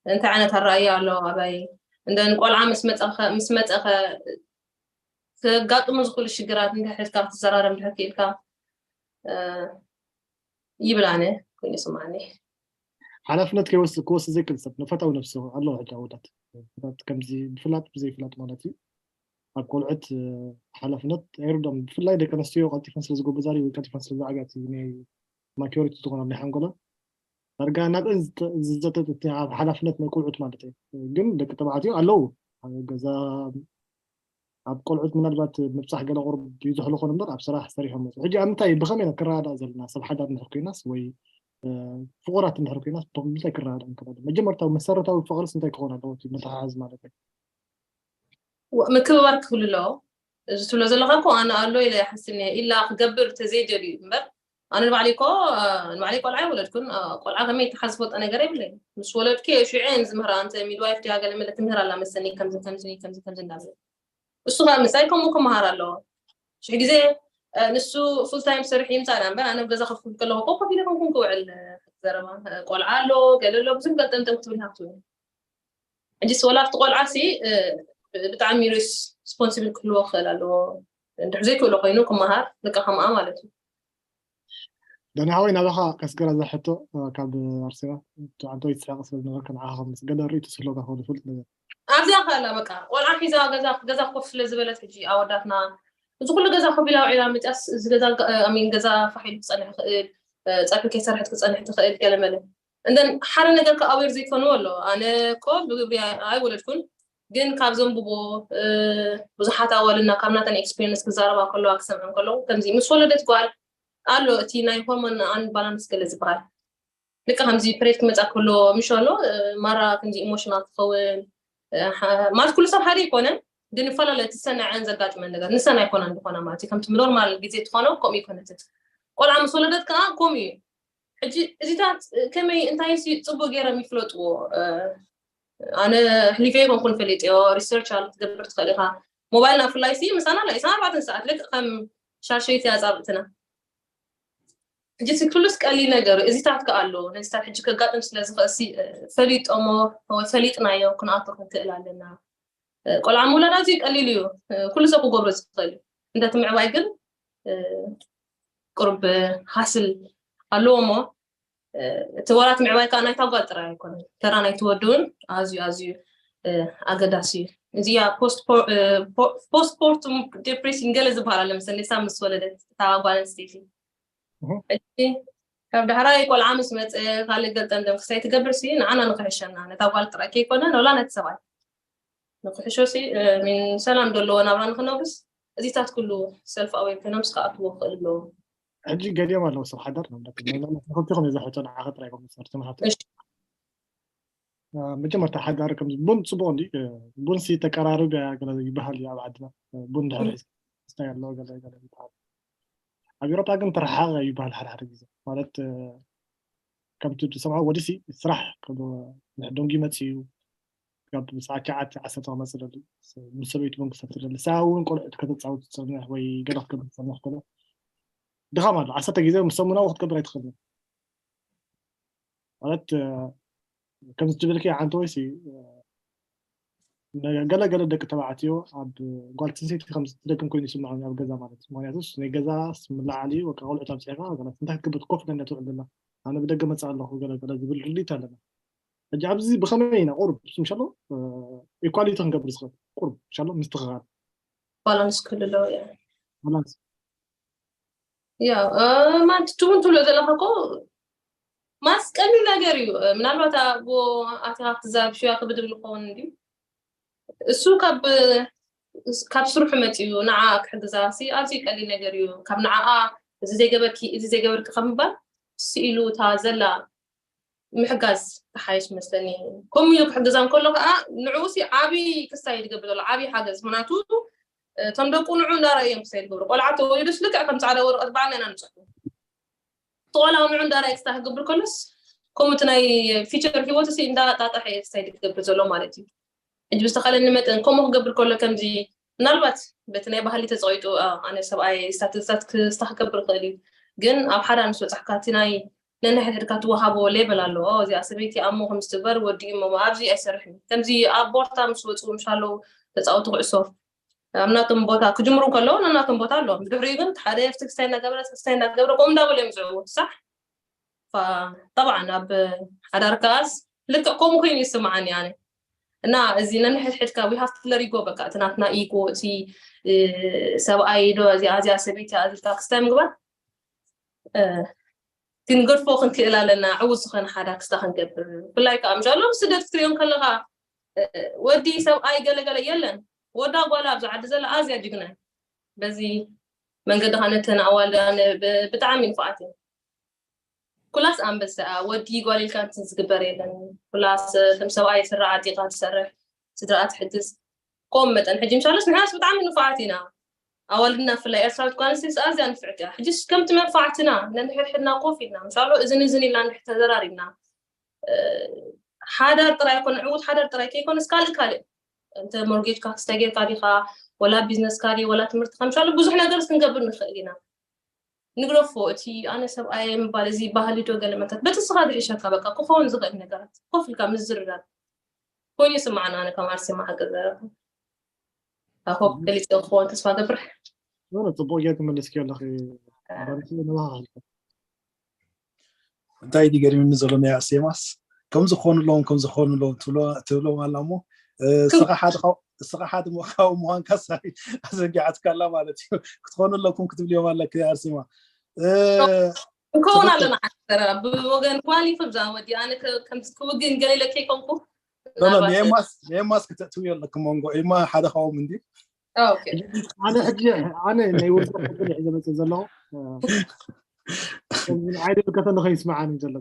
እንታይ ዓይነት ኣረኣያ ኣሎ ኣባይ እንደን ቆልዓ ምስ መፀኸ ምስ መፀኸ ከጋጥሙ ዝኽእሉ ሽግራት እንድሕር ኢልካ ክትዘራረብ እንድሕር ክኢልካ ይብል ኣነ ኮይኑ ይስማዓኒ። ሓላፍነት ክወስድ ዘይክእል ሰብ ንፈታዊ ነብሲ ኣለዎ። ሕጂ ኣወዳት ከምዚ ብፍላጥ ብዘይፍላጥ ማለት እዩ ኣብ ቆልዑት ሓላፍነት ኣይርዶም። ብፍላይ ደቂ ኣንስትዮ ቀልጢፈን ስለ ዝጎበዛሪ ወይ ቀልጢፈን ስለ ዝዓብያ እቲ ናይ ማኪሪቲ ዝኾነ ናይ ሓንጎለን ዳርጋ ናብአን ዝዘተት እቲ ሓላፍነት ናይ ቆልዑት ማለት እዩ። ግን ደቂ ተባዕትዮ ኣለዉ ገዛ ኣብ ቆልዑት ምናልባት ምብፃሕ ገለ ቁርብ ይዝሕሉ ኾን እምበር ኣብ ስራሕ ሰሪሖም መፁ። ሕጂ ኣብ ምንታይ ብኸመይ ኢና ክረዳዳእ ዘለና? ሰብ ሓዳር እንድሕር ኮይናስ ወይ ፍቑራት እንድሕር ኮይናስ ብምንታይ ክረዳዳእ እንክእል? መጀመርታዊ መሰረታዊ ፍቕርስ እንታይ ክኸውን ኣለዎ? እቲ ምትሓሓዝ ማለት እዩ። ምክብባር ክህሉ ኣለዎ። እዚ ትብሎ ዘለኻ እኮ ኣነ ኣሎ ኢለ ይሓስብ እኒሀ ኢላ ክገብር ተዘይደልዩ እምበር ኣነ ንባዕለይ እኮ ንባዕለይ ቆልዓ ይወለድኩን ቆልዓ ከመይ ይተሓዝ ዝፈልጦ ነገር የብለይ። ምስ ወለድኩ ሽዑ እየን ዝምህራ። እንተ ሚድዋይፍ ድያ ገለ መለ ትምህር ኣላ መሰኒ ከምዚ ከምዚ ከምዚ ከምዚ እንዳበለ እሱ ከዓ ምሳይ ከምኡ ክመሃር ኣለዎ። ሽሕ ግዜ ንሱ ፉል ታይም ሰርሕ ይምፃና እምበር ኣነ ገዛ ከፍኩ ከለኹ ኮ ኮፍ ኢለ ከምኩም ክውዕል ዘረባ ቆልዓ ኣሎ ገለ ኣሎ ብዙሕ ገልጠምጠም ክትብል ሃብትውን ሕጂ ወላ ኣብቲ ቆልዓ ሲ ብጣዕሚ ሪስፖንሲብል ክህልዎ ክኽእል ኣለዎ። እንድሕር ዘይክእሎ ኮይኑ ክመሃር ደቂ ከምኣ ማለት እዩ። ዳኒ ሓወይ ናባኻ ከስገራ እዛ ሕቶ ካብ ኣርሴማ። ኣንተ ወይ ትስሕቕ ስለ ዝነበርካ ንዓኻ ከም ገለ ርእይቶ ዝህልወካ ክኸውን ይኽእል ነገር ኣብዚኣ ከላ በቃ ቆልዓ ሒዛ ገዛ ገዛ ኮፍ ስለ ዝበለት ሕጂ ኣወዳትና እዚ ኩሉ ገዛ ኮፍ ኢላ ውዒላ መፅያስ እዚ ገዛ ሚን ገዛ ፋሕ ኢሉ ክፀንሕ ይኽእል፣ ፀብሒ ከይሰርሐት ክፀንሕ ትኽእል ገለመለ እንደን ሓደ ነገር ከኣዌር ዘይኮንዎ ኣሎ። ኣነ እኮ ብግብሪ ኣይወለድኩን ግን ካብ ዘንብቦ ብዙሓት ኣዋልና ካብ ናተን ኤክስፒሪንስ ክዛረባ ከለዋ ክሰምዐን ከለዉ ከምዚ ምስ ወለደት ጓል ኣሎ እቲ ናይ ሆርሞን ኣን ባላንስ ገለ ዝበሃል ልቀ ከምዚ ፕሬድ ክመፃ ከሎ ምሽ ኣሎ ማራ ከምዚ ኢሞሽናል ትኸውን ማለት ኩሉ ሰብ ሓደ ኣይኮነን ግን ይፈላለ እቲ ሰነዐን ዘጋጥመን ነገር ንሰን ኣይኮነን ዝኾና ማለት እዩ ከምቲ ኖርማል ግዜ ትኾኖ ከምኡ ይኮነትን ቆልዓ ምስ ወለደት ከዓ ከምኡ እዩ ሕጂ እዚታት ከመይ እንታይ ሲ ፅቡቅ ገይሮም ይፍለጥዎ ኣነ ህሊፈ ይኮንኩን ፈሊጥዮ ሪሰርች ኣሉ ክትገብር ትኽእል ኢኻ ሞባይልና ብፍላይ ሲ ምሳና ናይ ዕስራን ኣርባዕተን ሰዓት ልክዕ ከም ሻሸይቲ ኣፃብእትና ሕጂ ሲ ኩሉስ ቀሊል ነገር እዚታት ከ ኣሎ ነዚታት ሕጂ ከጋጥም ስለ ዝኽእል ሲ ፈሊጦሞ ወይ ፈሊጥናዮ ክንኣቶ ክንክእል ኣለና ቆልዓ ምውላድ ኣዝዩ ቀሊል እዩ ኩሉ ሰብ ክገብሮ ዝኽእል እዩ እንደቲ ምዕባይ ግን ቁርብ ሃስል ኣለዎ እሞ እቲ ወራት ምዕባይ ከዓ ናይታ ጓል ጥራይ ኣይኮነን ተራ ናይቲ ወዲ እውን ኣዝዩ ኣዝዩ ኣገዳሲ እዩ እዚያ ፖስትፖርቱም ዴፕሬሲን ገለ ዝበሃል ኣሎ መሰለኒ ሳብ ምስ ወለደት እታ ጓል ኣንስተይቲ ሕጂ ካብ ዳሕራይ ቆልዓ ምስ መፀ ካልእ ገልጠም ደም ክሳይ ትገብር ሲ ንዓና ንክሕሸና ነታ ጓል ጥራይ ከይኮነ ንላ ነቲ ሰብኣይ ንክሕሾ ሲ ሚን ሰላም ዘለዎ ናብራ ንክነብርስ እዚታት ኩሉ ሰልፍ ኣዌር ኮይኖም ስከኣትዎ ክእል ኣለዎም ሕጂ ገሊኦም ኣለዉ ሰብ ሓዳር ንብለኩም ነዛ ሕቶ ንዓኸ ጥራይ ኢኹም ዝሰርቱ ንሓቶ እሺ መጀመርታ ሓዳር ከም ቡን ፅቡቅ እንዲ ቡን ሲ ተቀራርብ እያ ገለ ይበሃል እዩ ኣብ ዓድና ቡን ድሕሪ ሒዝካ ስታይ ኣለዎ ገለ ገለ ይበሃል ኣብ ኤሮፓ ግን ተረሓቀ ይበሃል ሓደ ሓደ ግዜ ማለት ከምቲ ዝሰምዖ ወዲ ሲ ስራሕ ደንጉ ይመፅእ እዩ ካብ ሰዓት ሸዓተ ዓሰርተ ክመፅእ ደሊ ምስ ሰበይቱ ቡን ክሰቲ ደሊ ንሳ እውን ቆልዑት ከተፃውት ትፀንሕ ወይ ገለ ክትገብር ትፀንሕ ከሎ ድኻም ኣሎ ዓሰርተ ግዜ ምስ ሰሙናዊ ክትገብር ኣይትኽእልን ማለት ከምዚ ትብልኪ ሓንቲ ወይሲ ገለ ገለ ደቂ ተባዕትዮ ኣብ ጓል ትንሰይቲ ከም ትደግም ኮይኑ ይስምዖም ኣብ ገዛ ማለት እዩ ምክንያቱስ ናይ ገዛ ምልዓል እዩ ወቃ ቆልዑት ኣብፅሕካ ገለ እንታይ ክትገብር ኮፍ ኢለ ትውዕል ዘላ ኣነ ብደገ መፅእ ኣለኹ ገለ ገለ ዝብል ርድኢት ኣለና ሕጂ ኣብዚ ብኸመይ ኢና ቁሩብ ምሻሎ ኢኳሊቲ ክንገብር ዝኽእል ቁሩብ ምሻሎ ምስትኽኻል ባላንስ ክህሉ ኣለዎ ባላንስ ያ ማለት ትውን ትብሎ ዘለካ እኮ ማስ ቀሊል ነገር እዩ። ምናልባት ኣብኡ ኣቲኻ ክትዛረብ ሽያ ክብድ ዝብል ክኸውን እንድዩ። እሱ ካብ ካብ ስርሑ መፂኡ ንዓ ክሕግዛ ሲ ኣዝዩ ቀሊል ነገር እዩ። ካብ ንዓኣ እዚ ዘይገበርኪ እዚ ዘይገበርኪ ከም ምባል ስኢሉ እታ ዘላ ምሕጋዝ ተሓይሽ መስለኒ። ከምኡ ኢሉ ክሕግዛ እንከሎ ከዓ ንዕኡ ሲ ዓብዪ ክስታይ ዝገብር ዘሎ ዓብዪ ሓገዝ። ምክንያቱ እቶም ደቁ ንዑ እንዳረኣዩ እዮም ክስታይ ዝገብሩ። ቆልዓ ተወሊዱስ ልክዕ ከም ፃዕዳ ወረቐት ባዕልና ኢና ንፅሕፉ። እቲ ቆልዓ ንዑ እንዳረኣየ ክስታይ ክገብር ከሎስ ከምኡ እቲ ናይ ፊቸር ሂወቱ ሲ እንዳጣጣሐ እዩ ክስታይ ዝገብር ዘሎ ማለት እዩ። ሕጂ ብዝተኻለኒ መጠን ከምኡ ክገብር ከሎ ከምዚ ምናልባት በቲ ናይ ባህሊ ተፀቂጡ ኣነ ሰብኣይ ስታትስታት ክስታ ክገብር ይኽእል እዩ። ግን ኣብ ሓዳር ምስ በፃሕካ እቲ ናይ ነንሕድሕድካ ትወሃቦ ሌቨል ኣለዎ። እዚኣ ሰበይቲ ኣሞ ከምዚ ትግበር ወዲ እሞ ኣብዚ ኣይሰርሕን። ከምዚ ኣብ ቦርታ ምስ ወፁ ምሻለው ተፃወቱ ኩዕሶ ኣብ ናቶም ቦታ ክጅምሩ ከለዉ ነናቶም ቦታ ኣለዎም። ብድሕሪኡ ግን ሓደ ኣብቲ ክስታይ እናገበረ ክስታይ እናገበረ ከምኡ እንዳበሉ እዮም ዝዕወቱ። ሳሕ ጠብዓን ኣብ ሓዳር ከኣስ ልክዕ ከምኡ ኮይኑ ይስምዓኒ ኣነ። እና እዚ ነንሕድሕድካ we have to let it go። በቃ እቲ ናትና ኢጎ እቲ ሰብኣይ ዶ እዚኣ እዚኣ ሰበይቲ ኣዚልካ ክስታይ ምግባር ክንገድፎ ክንክእል ኣለና። ዕውት ዝኾነ ሓዳ ክስታ ክንገብር ብፍላይ ከዓ ምሻሎም ስደት ክትሪኦም ከለካ ወዲ ሰብኣይ ገለገለ የለን። ወዳ ጓላ ኣብዚ ዓዲ ዘላ ኣዝያ ጅግና በዚ መንገዲ ከነተን ኣዋልድ ብጣዕሚ ንፉዓት እዮም። ኩላስ ኣንበሳ ወዲ ጓል ኢልካ እንትን ዝግበር የለን። ኩላስ ከም ሰብኣይ ስራ ዓጢቃ ትሰርሕ ስድራኣ ትሕግዝ። ከም መጠን ሕጂ ምሻለስ ንሕናስ ብጣዕሚ ንፉዓት ኢና። ኣዋልድና ብፍላይ ኤርትራዊት ጓል ኣንስተይቲ ኣዝያ ንፍዕቲ እያ። ሕጂስ ከምቲ መንፋዕትና ነንሕድሕድና ኮፍ ኢልና ምሻሎ እዝን እዝን ኢልና እንድሕር ተዘራሪብና ሓዳር ጥራይ ኣይኮነ ዕዉት ሓዳር ጥራይ ከይኮነስ ካልእ ካልእ እንተ ሞርጌጅካ ክስታይ ጌርካ ዲኻ ወላ ቢዝነስካ ድዩ ወላ ትምህርትካ ምሻሎ ብዙሕ ነገር ክንገብር ንኽእል ኢና። ንግደፎ እቲ ኣነ ሰብኣየ ምባል እዚ ባህሊ ዶ ገለ መታት በቲ ስኻ ዝሕሸካ በቃ ክኸውን ዝኽእል ነገራት ኮፍ ኢልካ ምዝርራብ ኮይኑ ይስማዓና። ኣነ ከም ኣርሴማ ሓቂ ዘረባ ኣኾ ገሊፀ ክኸውን ተስፋ ገብር። ኖ ፅቡቅ ጌርኪ መለስኪ ኣለኺ። ባርኪ ንባኻ እንታይ ድዩ ገሪምኒ ዘሎ ናይ ኣርሴማስ ከም ዝኾኑ ኣለዎም ከም ዝኾኑ ኣለዎም ትብሎም ኣላ እሞ እስኻ ሓደ ካብኡ ምዃንካ ኣዘንጊዓትካ ኣላ ማለት እዩ። ክትኾኑ ኣለኩም ክትብልዮም ኣለኪ ኣርሴማ። እንከውን ኣለና ሓሰረ ብወገን ጓል ይኹን ዛ ወዲ ኣነ ከምዚ ክውግን ገለ ኢለ ከይኮንኩ ሜማስ ክተእትውዮ ኣለኪ መንጎ ኢማ ሓደ ካብኦም እንዲ ኣነ ሕጂ ኣነ ናይ ወፃ ሒዘ መፅእ ዘለኹ። ዓይደል ከተሎ ከይስማዓኒ ዘሎ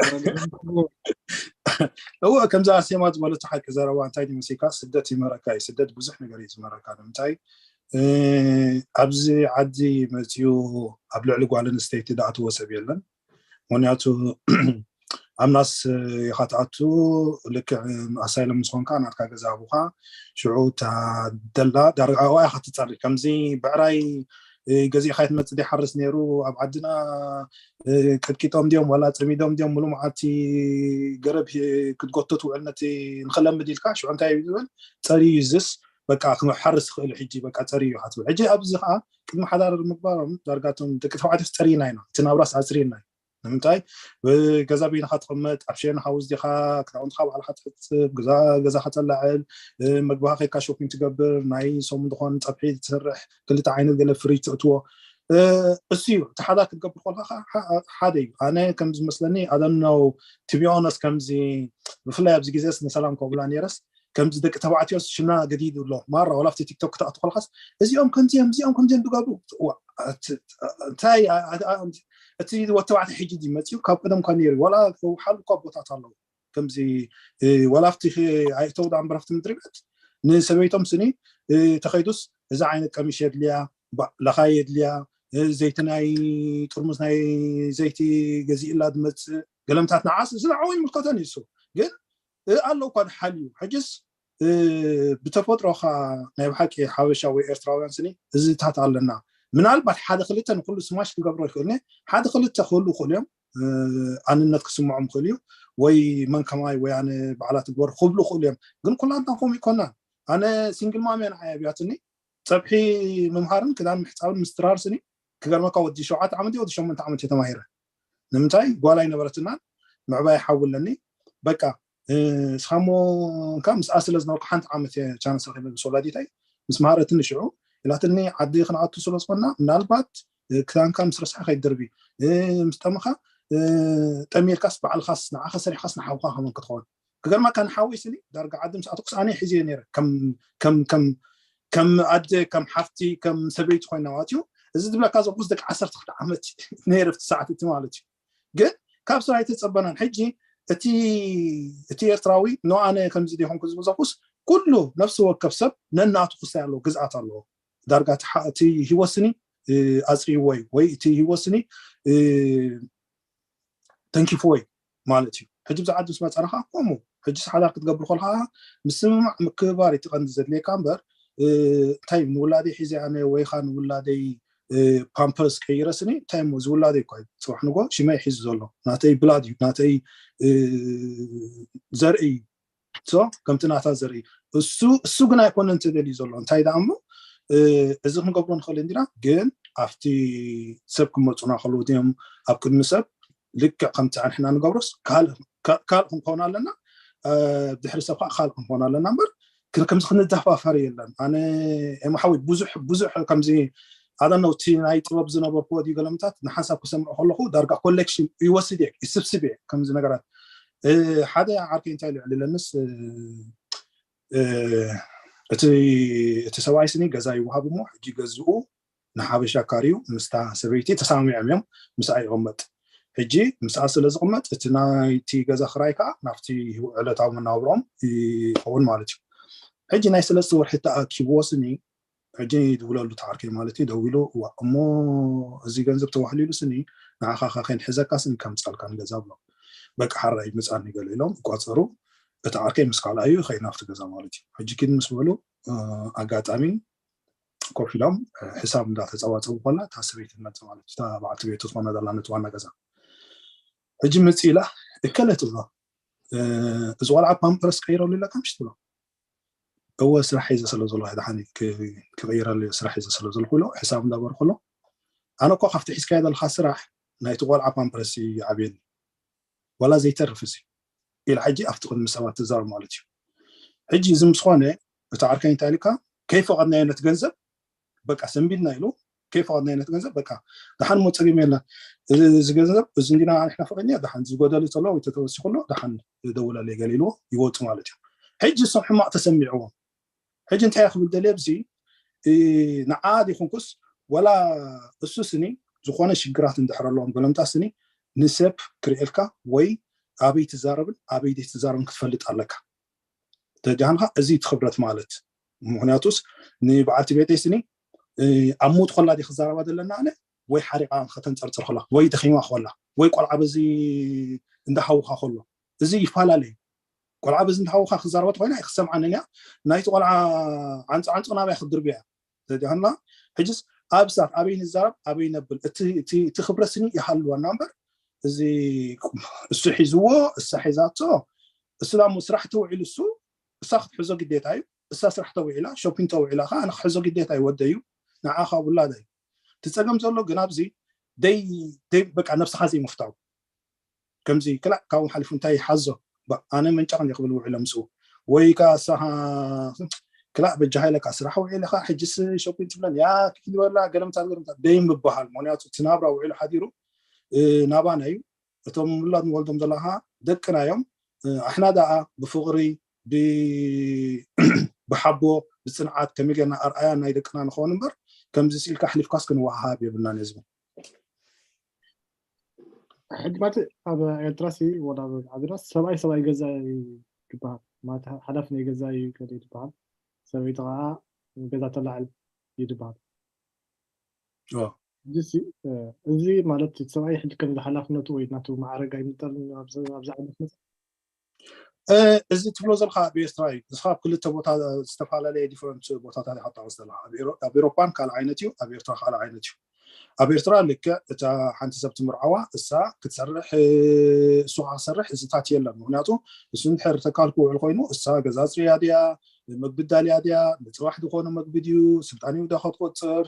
እወ ከምዚ ኣርሴማ ዝበለቶ ሓቂ ዘረባ እንታይ ድመሲካ ስደት ይመረካ እዩ። ስደት ብዙሕ ነገር እዩ ዝመረካ። ንምንታይ ኣብዚ ዓዲ መፅኡ ኣብ ልዕሊ ጓል ኣንስተይቲ ዝኣትዎ ሰብ የለን። ምክንያቱ ኣብ ናስ ኢኻ ትኣቱ ልክዕ ኣሳይሎም ምስ ኮንካ ናትካ ገዛ ኣቡኻ ሽዑ እታ ደላ ዳርጋ ኣብኣ ኢኻ ትፃሊ። ከምዚ ብዕራይ ገዚእካ ትመፅእ ዘይሓርስ ነይሩ ኣብ ዓድና ቀጥቂጦም ድዮም ዋላ ፀሚዶም ድዮም ሙሉ መዓልቲ ገረብ ክትጎቶ ትውዕል ነቲ ንክለምድ ኢልካ ሽዑ እንታይ እዩ ዝብል ፀርዩ ይዝስ በቃ ክሓርስ ክእል ሕጂ በቃ ፀርዩ ኢኻ ትብል። ሕጂ ኣብዚ ከዓ ቅድሚ ሓዳር ምግባሮም ዳርጋቶም ደቂ ተባዕትዮ ፀሪና ኢና እቲ ናብራስ ኣፅሪና እዩ። ንምንታይ ገዛ በይንኻ ትቕመጥ ኣብ ሸየን ሃውስ ዲኻ ክዳውንትኻ ባዕልኻ ትሕፅብ ገዛ ገዛኻ ተላዕል መግብኻ ከይካ ሾፒንግ ትገብር ናይ ሰሙን ዝኾን ፀብሒ ትሰርሕ ክልተ ዓይነት ገለ ፍሪጅ ትእትዎ እሱ እዩ እቲ ሓዳር ክትገብር ከለካ ሓደ እዩ ኣነ ከም ዝመስለኒ ኣደነው ትቢኦነስ ከምዚ ብፍላይ ኣብዚ ግዜስ ንሰላም ከብላ ነይረስ ከምዚ ደቂ ተባዕትዮ ሽና ገዲዱ ኣሎ ማራ ዋላ ኣብቲ ቲክቶክ ክትኣቱ ከለካስ እዚኦም ከምዚኦም እዚኦም ከምዚኦም ዝገብሩ እንታይ እቲ ወተባዕቲ ሕጂ ድዩ መፅኡ ካብ ቀደም ኳ ነይሩ ዋላ ሓሉ እኳ ቦታት ኣለዉ ከምዚ ዋላ ኣብቲ ኣይእተው ዳ እምበር ኣብቲ ምድሪ ቤት ንሰበይቶም ስኒ ተኸይዱስ እዛ ዓይነት ቀሚሽ የድልያ ለኻይ የድልያ ዘይቲ ናይ ጥርሙዝ ናይ ዘይቲ ገዚእላ ዝመፅእ ገለምታት ንዓስ እዚ ንዓው ይምልከተን እዩ ግን ኣለውኳ ሓልዩ ሕጅስ ብተፈጥሮካ ናይ ብሓቂ ሓበሻ ወይ ኤርትራውያን ስኒ እዚታት ኣለና ምናልባት ሓደ ክልተ ንኩሉ ስማሽ ክገብሮ ይኽእል ሓደ ክልተ ክህሉ ይኽእሉ እዮም ኣንነት ክስምዖም ይኽእል እዩ ወይ መን ከማይ ወይ ኣነ በዓላት ግበር ክብሉ ይኽእሉ እዮም ግን ኩላትና ከምኡ ይኮናን ኣነ ሲንግል ማም እያ ንዓይ ኣብያትኒ ፀብሒ ምምሃርን ክዳን ምሕፃብን ምስትራር ስኒ ክገርመካ ወዲ ሸውዓተ ዓመት ወዲ ሸሞንተ ዓመት እየ ተማሂረ ንምንታይ ጓል ኣይነበረትናን ምዕባይ ሓዊ ኣለኒ በቃ እስኻሞ እንካ ምስኣ ስለ ዝነበርኩ ሓንቲ ዓመት እየ ቻንስ ረኪበ ምስ ወላዲታይ ምስ መሃረትኒ ሽዑ ኢላትኒ ዓዲ ክንኣቱ ስለ ዝኾና ምናልባት ክዳንካ ምስ ረስሓ ከይትደርቢ ምስ ጠምኻ ጠሚርካስ ባዕልካስ ንዓኻ ሰሪሕካስ ንሓውካ ከመን ክትኸውን? ክገርመካ ንሓወይ ስኒ ዳርጋ ዓዲ ምስ ኣተኩስ ኣነ ሒዝዮ ነይረ ከም ከም ከም ከም ኣደ ከም ሓፍቲ ከም ሰበይቲ ኮይና ማለት እዩ። እዚ ዝብለካ ዘለኩስ ደቂ ዓሰርተ ክልተ ዓመት ነይረ ኣብቲ ሰዓት እቲ ማለት እዩ። ግን ካብ ስራሕ ኣይተጸበናን። ሕጂ እቲ እቲ ኤርትራዊ ንኣነ ከምዚ ዲኹም ክዝብዘኩስ ኩሉ ነፍሲ ወከፍ ሰብ ነናቱ ክሳይ ኣለዎ፣ ግዝኣት ኣለዎ። ዳርጋ እቲ ሓ- እቲ ህይወት ስኒ ኣጽሪዎ እዩ ወይ እቲ ህይወት ስኒ ተንኪፍዎ እዩ ማለት እዩ። ሕጂ ብዛዕባ ምስ መፀና ከዓ ከምኡ ሕጂ ሓዳር ክትገብር ከለካ ምስምማዕ ምክብባር እቲ ቀንዲ ዘድልየካ እምበር እንታይ ንውላደይ ሒዘ ኣነ ወይ ከዓ ንውላደይ ፓምፐርስ ቀይረ ስኒ እንታይ እሞ ዝውላደይ እኳ እዩ ፅባሕ ንጎ ሽመይ ሒዙ ዘሎ ናተይ ብላድ እዩ ናተይ ዘርኢ ከምቲ ናታ ዘርኢ እሱ እሱ ግን ኣይኮነን ተደልዩ ዘሎ እንታይ ደኣ እሞ እዚ ክንገብሮ ንኽእል እንዲና ግን ኣብቲ ሰብ ክመፁና ከለዉ ድዮም ኣብ ቅድሚ ሰብ ልክዕ ከምቲ ኣንሕና ንገብሮስ ካልእ ክንከውን ኣለና ድሕሪ ሰብ ከዓ ካልእ ክንከውን ኣለና እምበር ከምዚ ክንደፋፈር የለን ኣነ ኤማሓዊ ብዙሕ ብዙሕ ከምዚ ኣደነው እቲ ናይ ጥበብ ዝነበርክዎ ድዩ ገለምታት ንሓንሳብ ክሰምዑ ከለኹ ዳርጋ ኮሌክሽን ይወስድ እየ ይስብስብ እየ ከምዚ ነገራት ሓደ ዓርከይ እንታይ ልዕልለንስ እቲ እቲ ሰብኣይ ስኒ ገዛ ይወሃብ እሞ ሕጂ ገዝኡ ንሓበሻ ካርዩ ምስታ ሰበይቲ ተሳሚዖም እዮም ምስኣ ይቕመጥ ሕጂ ምስኣ ስለ ዝቕመጥ እቲ ናይቲ ገዛ ክራይ ከዓ ናብቲ ዕለታዊ መናብሮም ይኸውን ማለት እዩ ሕጂ ናይ ሰለስተ ወርሒ ተኣኪብዎ ስኒ ሕጂ ይድውለሉ ተዓርከይ ማለት እዩ ደዊሉ እዋ እሞ እዚ ገንዘብ ተዋህሊሉ ስኒ ንዓኻ ከይንሕዘካ ስኒ ከምፃልካ ንገዛ ብሎ በቃ ሓራይ ምፃኒ ገለ ኢሎም ይቋፀሩ እቲ ዓርከይ ምስ ካልኣዩ ይኸይድ ናብቲ ገዛ ማለት እዩ ሕጂ ኪድ ምስ በሉ ኣጋጣሚ ኮፍ ኢሎም ሕሳብ እንዳተፀባፀቡ ከላ እታ ሰበይቲ ትመፅእ ማለት እዩ እታ በዓልቲ ቤቱ ዝኾነ ዘላ ነቲ ዋና ገዛ ሕጂ ምፅ ኢላ እከለ ትብሎ እዚ ቆልዓ ፓምፐርስ ቀይረሉ ኢላ ከምሽ ትብሎ እወ ስራሕ ሒዘ ስለ ዘሎ ድሓን ክቕይረሉ ስራሕ ሒዘ ስለ ዘለኩ ኢሎ ሕሳብ እንዳበርኩ ኣሎ ኣነ እኮ ካብቲ ሒዝካዮ ዘለካ ስራሕ ናይቲ ቆልዓ ፓምፐርስ ይዓብየኒ ዋላ ዘይተርፍ እዚ ኢላ ሕጂ ኣብቲ ቅድሚ ሰባት ትዛረብ ማለት እዩ ሕጂ እዚ ምስ ኮነ እቲ ዓርከይ እንታይ ኢልካ ከይፈቐድናዮ ነቲ ገንዘብ በቃ ሰንቢድና ኢሉ ከይፈቐድናዮ ነቲ ገንዘብ በቃ ደሓን ሞ ፀገም የለን እዚ ገንዘብ እዚ እንዲና ንሕና ፈቐድና ደሓን ዝጎደል ተሎ ወይ ተተወሲኹ ኣሎ ደሓን ደውለለይ ገለ ኢልዎ ይወፁ ማለት እዩ ሕጂ እሶም ሕማቕ ተሰሚዕዎም ሕጂ እንታይ ክብል ደልየ ኣብዚ ንዓ ዲኹንኩስ ወላ እሱ ስኒ ዝኾነ ሽግራት እንድሕር ኣለዎም ገለምታ ስኒ ንሰብ ክርእልካ ወይ ኣበይ ትዛረብን ኣበይ ዘይትዛረብን ክትፈልጥ ኣለካ ተጃህንካ እዚ ትኽብረት ማለት ምክንያቱስ ንበዓልቲ ቤተይ ስኒ ኣብ ሞት ኮላ ዲ ክዛረባ ዘለና ኣነ ወይ ሓሪቃ ከተንፀርፅር ከላ ወይ ደኺማ ከላ ወይ ቆልዓ በዚ እንዳሃውካ ከሎ እዚ ይፈላለዩ ቆልዓ በዚ እንዳሃውካ ክዛረባ ተኮይና ክሰምዓንን እያ ናይቲ ቆልዓ ዓንፂ ዓንፂ ናብያ ክትድርብያ ተጃህና ሕጅስ ኣብ ሳት ኣበይ ንዛረብ ኣበይ ነብል እቲ ክብረት ስኒ ይሃልወና እምበር እዚ እሱ ሒዝዎ እሳ ሒዛቶ እሱ ዳሞ ስራሕ ተውዒሉ እሱ እሳ ክትሕዞ ግዴታ እዩ እሳ ስራሕ ተውዒላ ሾፒን ተውዒላ ከዓ ንክሕዞ ግዴታ እዩ ወደዩ ንዓኻ ውላደ እዩ እቲ ፀገም ዘሎ ግን ኣብዚ ደይ ደይ በቃ ነብስኻ ዘይምፍታው ከምዚ ክላእ ካብኡ ሓሊፉ እንታይ ይሓዞ ኣነ መንጫቕ እንዲ ክብል ውዕለ ምስኡ ወይ ከዓ እሳኻ ክላእ በጃ ሃይለካ ስራሕ ውዒልካ ሕጅስ ሾፒን ትብለን ያ ክኪድ በላ ገለምታት ገለምታት ደይ ምበሃል ምክንያቱ እቲ ናብራ ውዒሉ ሓዲሩ ናባና እዩ እቶም ውላድ ንወልዶም ዘለካ ደቅና እዮም ኣሕና ደኣ ብፍቕሪ ብሓቦ ብፅንዓት ከመይ ጌርና ኣርኣያ ናይ ደቅና ንኸውን እምበር ከምዚ ስኢልካ ኣሕሊፍካስ ክንወሃሃብ የብልናን ህዝቢ ሕጂ ማለት ኣብ ኤርትራ ሲ ወላ ዓድና ሰብኣይ ሰብኣይ ገዛ ይበሃል ማለት ሓላፍ ናይ ገዛ እዩ ገለ ይበሃል ሰበይቲ ከዓ ገዛ ተላዕል ይድበሃል እዚ ማለት ሰብኣይ ሕጂ ከም ሓላፍነቱ ወይ ናቱ ማዕረግ ኣይምጠልን ኣብዚ ዓይነት መፅእ እዚ ትብሎ ዘለካ ኣብ ኤርትራ እዩ ንስካ ኣብ ክልተ ቦታ ዝተፈላለየ ዲፈረንት ቦታታት ኢካ ትጠቅስ ዘለካ ኣብ ኤሮፓን ካልእ ዓይነት እዩ ኣብ ኤርትራ ካልእ ዓይነት እዩ ኣብ ኤርትራ ልክዕ እታ ሓንቲ ሰብ ትምርዓዋ እሳ ክትሰርሕ እሱ ክሰርሕ እዚታት የለን ምክንያቱ እሱ እንድሕር ተካል ክውዕል ኮይኑ እሳ ገዛ ፅርያ ድያ መግቢ ዳልያ ድያ ንፅባሕ ዝኾነ መግቢ ድዩ ስልጣን ይሁዳ ክትቆፅር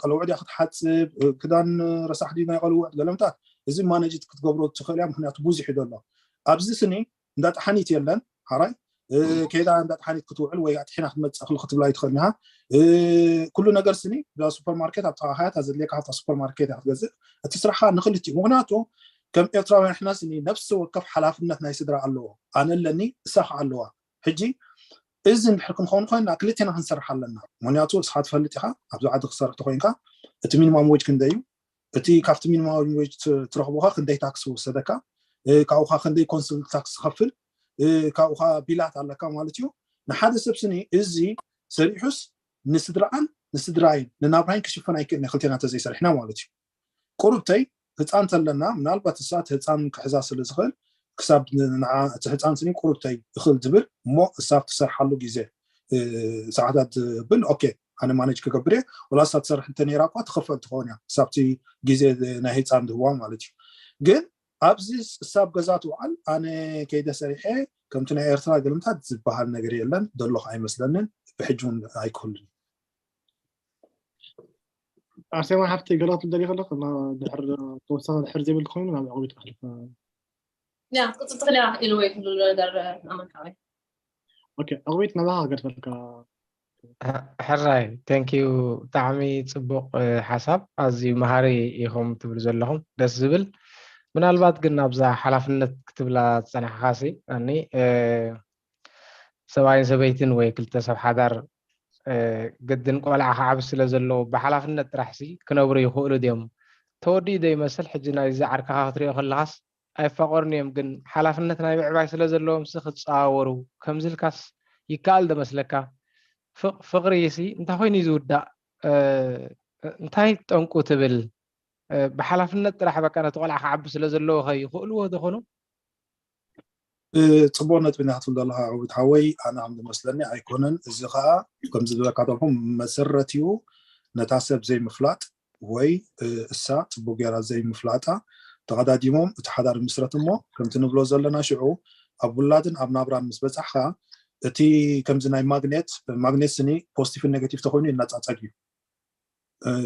ቀለውዕ ድያ ክትሓፅብ ክዳን ረሳሕ ድዩ ናይ ቀልውዕ ገለምታት እዚ ማነጅ ክትገብሮ ትኽእል እያ ምክንያቱ ብዙሕ እዩ ዘሎ ኣብዚ ስኒ እንዳጣሓኒት የለን ሓራይ ከይዳ እንዳጣሓኒት ክትውዕል ወይ ኣጥሒና ክትመፅእ ክል ክትብላ ይትኽእል ኢኻ ኩሉ ነገር ስኒ እዛ ሱፐርማርኬት ኣብ ጥቓኻ እያ ዘድልየካ ካብታ ሱፐርማርኬት እያ ክትገዝእ እቲ ስራሕኻ ንክልቲኡ ምክንያቱ ከም ኤርትራውያን ሕና ስኒ ነፍሲ ወከፍ ሓላፍነት ናይ ስድራ ኣለዎ። ኣነ ኣለኒ፣ እሳ ከዓ ኣለዋ። ሕጂ እዚ እንድሕር ክንኸውን ኮይና ክልቴና ክንሰርሕ ኣለና። ምክንያቱ እስኻ ትፈልጥ ኢኻ፣ ኣብዚ ዓዲ ክሰርሕ ተኮይንካ እቲ ሚኒማም ዌጅ ክንደይ እዩ፣ እቲ ካብቲ ሚኒማም ዌጅ ትረኽቦካ ክንደይ ታክስ ወሰደካ፣ ካብኡካ ክንደይ ኮንስል ታክስ ትኸፍል፣ ካብኡካ ቢላት ኣለካ ማለት እዩ። ንሓደ ሰብ ስኒ እዚ ሰሪሑስ ንስድራኣን ንስድራይን ንናብራይን ክሽፈን ኣይክእልን ክልቴና ተዘይሰሪሕና ማለት እዩ። ቁሩብተይ ህፃን ተለና ምናልባት እሳት ህፃን ክሕዛ ስለ ዝኽእል ክሳብ እቲ ህፃን ስኒ ቁሩብተይ እኽል ዝብል እሞ እሳብ ትሰርሓሉ ግዜ ሰዓታት ዝብል ኦኬ ኣነ ማነጅ ክገብር እየ። ወላ እሳ ትሰርሕ እንተነይራ እኳ ትኸፈል ትኸውን እያ ክሳብቲ ግዜ ናይ ህፃን ዝህዋ ማለት እዩ። ግን ኣብዚ እሳብ ገዛ ትውዓል ኣነ ከይደ ሰሪሐ ከምቲ ናይ ኤርትራ ገልምታት ዝበሃል ነገር የለን። ደሎኹ ኣይመስለንን። ብሕጂ እውን ኣይክህሉን። ኣርሴማ ሓፍቲ ገለ ክትብል ደሊኺ ኣለኺ? ድሕር ተወሳኺ ድሕር ዘይብል ኮይኑ ናብ ዕቁቢት ክሕልፍ። ያ ቅጽል ትኽእል ኢያ ኢሉ ወይ ክብሉ ነገር ኣመልካዊ ኦኬ ዕቁቢት ናባኻ ክገድፈልካ። ሕራይ thank you። ብጣዕሚ ጽቡቕ ሓሳብ፣ ኣዝዩ መሃሪ ኢኹም ትብሉ ዘለኹም፣ ደስ ዝብል። ምናልባት ግን ኣብዛ ሓላፍነት ክትብላ ዝጸናሕኻሲ ኣኒ ሰብኣይን ሰበይትን ወይ ክልተ ሰብ ሓዳር ግድን ቆልዓ ክዓቢ ስለ ዘለዎ ብሓላፍነት ጥራሕሲ ክነብሩ ይኽእሉ ድዮም? ተወዲኡ ዶ ይመስል? ሕጂ ናይዚ ዓርካኻ ክትሪኦ ከለኻስ ኣይፋቐሩን እዮም፣ ግን ሓላፍነት ናይ ምዕባይ ስለ ዘለዎም ሲ ክፀዋወሩ ከምዚ ኢልካስ ይከኣል ዶ መስለካ? ፍቕ- ፍቕሪ ሲ እንታይ ኮይኑ እዩ ዝውዳእ? እ፣ እንታይ ጠንቁ ትብል? እ፣ ብሓላፍነት ጥራሕ በቃ ነቲ ቆልዓ ክዓቢ ስለ ዘለዎ ኸ ይኽእልዎ ዶ ኾኑ? ጽቡቕ ነጥቢ ኢና ክትብል ዘለኻ ዕውት ሓወይ። ኣነ ከም ዝመስለኒ ኣይኮነን። እዚ ኸኣ ከምዚ ዝበልካ ዘለኹ መሰረት እዩ ነታ ሰብ ዘይምፍላጥ ወይ እሳ ጽቡቕ ጌራ ዘይምፍላጣ ተቐዳዲሞም እቲ ሓዳር ምስረት እሞ ከምቲ ንብሎ ዘለና ሽዑ ኣብ ውላድን ኣብ ናብራን ምስ በጻሕኻ እቲ ከምዚ ናይ ማግኔት ማግኔት ስኒ ፖዚቲቭን ኔጋቲቭ ተኮይኑ ይነጻጸግ እዩ።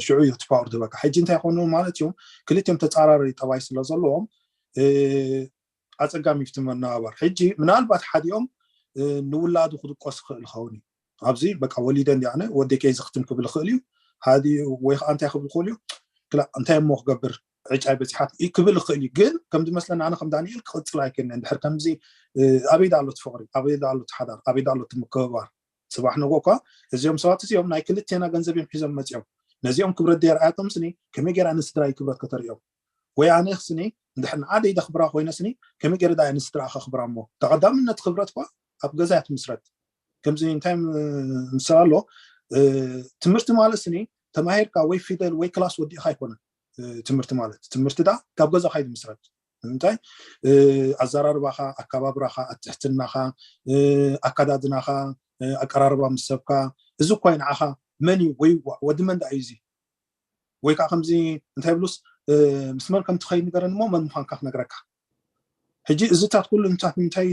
ሽዑ እዩ እቲ ፓወር ዝበካ ሕጂ እንታይ ይኮኑ ማለት እዮም። ክልቲኦም ተፃራሪ ጠባይ ስለ ዘለዎም ኣፀጋሚ እቲ መነባበር ሕጂ ምናልባት ሓዲኦም ንውላዱ ክድቆስ ይኽእል ይኸውን እዩ። ኣብዚ በቃ ወሊደ እንዲኣነ ወደይ ከይ ዝኽትም ክብል ይኽእል እዩ። ሓዲ ወይ ከዓ እንታይ ክብል ይኽእል እዩ። ክላ እንታይ እሞ ክገብር ዕጫይ በፂሓት ክብል ይኽእል እዩ። ግን ከም ዝመስለና ኣነ ከም ዳንኤል ክቕፅል ኣይክእልን። እንድሕር ከምዚ ኣበይ ዳ ኣሎ እቲ ፍቕሪ፣ ኣበይ ዳ ኣሎ እቲ ሓዳር፣ ኣበይ ዳ ኣሎ እቲ ምክብባር? ፅባሕ ንጎ እኳ እዚኦም ሰባት እዚኦም ናይ ክልቴና ገንዘብ እዮም ሒዞም መፂኦም። ነዚኦም ክብረት ደየርኣያቶም ስኒ ከመይ ገይራ ንስድራይ ክብረት ከተርእዮም? ወይ ኣነ ስኒ እንድሕር ንዓደይ ደኽብራ ኮይነ ስኒ ከመይ ገይረ ዳ ንስድራ ከኽብራ? እሞ ተቐዳምነት ክብረት እኳ ኣብ ገዛ እያ ትምስረት። ከምዚ እንታይ ምስል ኣሎ ትምህርቲ ማለት ስኒ ተማሂርካ ወይ ፊደል ወይ ክላስ ወዲእካ ኣይኮነን። ትምህርቲ ማለት ትምህርቲ ዳ ካብ ገዛካ እዩ ዝምስረት። ንምንታይ ኣዘራርባኻ፣ ኣከባብራኻ፣ ኣትሕትናኻ፣ ኣከዳድናኻ፣ ኣቀራርባ ምስ ሰብካ፣ እዚ እኳ እዩ ንዓኻ መን እዩ ወይ ወዲ መን ዳ እዩ እዚ? ወይ ከዓ ከምዚ እንታይ ብሉስ ምስ መን ከም ትኸይድ ንገረኒ እሞ መን ምዃንካ ክነግረካ። ሕጂ እዚታት ኩሉ ንታት ንምንታይ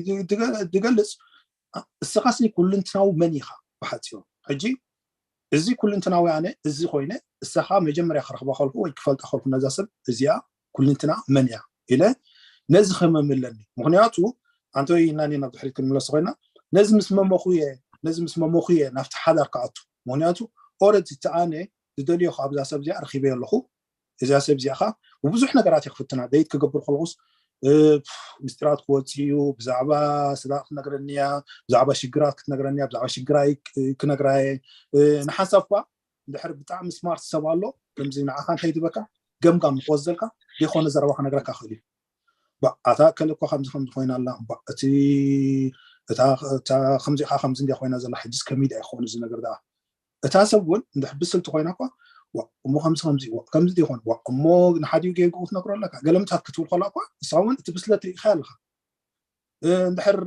ድገልፅ? እስኻስ ኩልንትናዊ መን ኢኻ ብሓፂሩ? ሕጂ እዚ ኩልንትናዊ ኣነ እዚ ኮይነ እሳኻ መጀመርያ ክረኽባ ከልኩ ወይ ክፈልጣ ከልኩ ነዛ ሰብ እዚኣ ኩልንትና መን እያ ኢለ ነዚ ከመምለኒ። ምክንያቱ ኣንተ ወይ ኢና ናብ ድሕሪት ክንምለስ ኮይና ነዚ ምስ መመኹየ ነዚ ምስ መመኹየ ናብቲ ሓዳር ክኣቱ። ምክንያቱ ኦረድ እቲ ኣነ ዝደልዮ ኣብዛ ሰብ እዚኣ ረኪበዮ ኣለኹ። እዚኣ ሰብ እዚኣ ከዓ ብብዙሕ ነገራት እየ ክፍትና። ደይት ክገብር ከለኩስ ምስጢራት ክወፅእ እዩ። ብዛዕባ ስዳ ክትነግረኒ እያ፣ ብዛዕባ ሽግራት ክትነግረኒ እያ፣ ብዛዕባ ሽግራይ ክነግራ እየ። ንሓንሳብ እኳ እንድሕር ብጣዕሚ ስማርት ሰብ ኣሎ ከምዚ ንዓኻ እንታይ ትበካ ገምጋም ንክወስደልካ ዘይኮነ ዘረባ ክነግረካ ክእል እዩ። ኣታ ከለ እኳ ከምዚ ከምዚ ኮይና ኣላ፣ እቲ እታ ከምዚኻ ከምዚ እንዲያ ኮይና ዘላ፣ ሕጅስ ከመይ ድኣ ይኸውን እዚ ነገር ደኣ? እታ ሰብ እውን እንድሕር ብስልቲ ኮይና እኳ እሞ ከምዚ ከምዚ ከምዚ ይኾን እሞ ንሓዲኡ ጌግኡ ትነግሮ ኣለካ። ገለምታት ክትብል ከላ እኳ ንሳ እውን እቲ ብስለት ርኢኻ ኣለካ። እንድሕር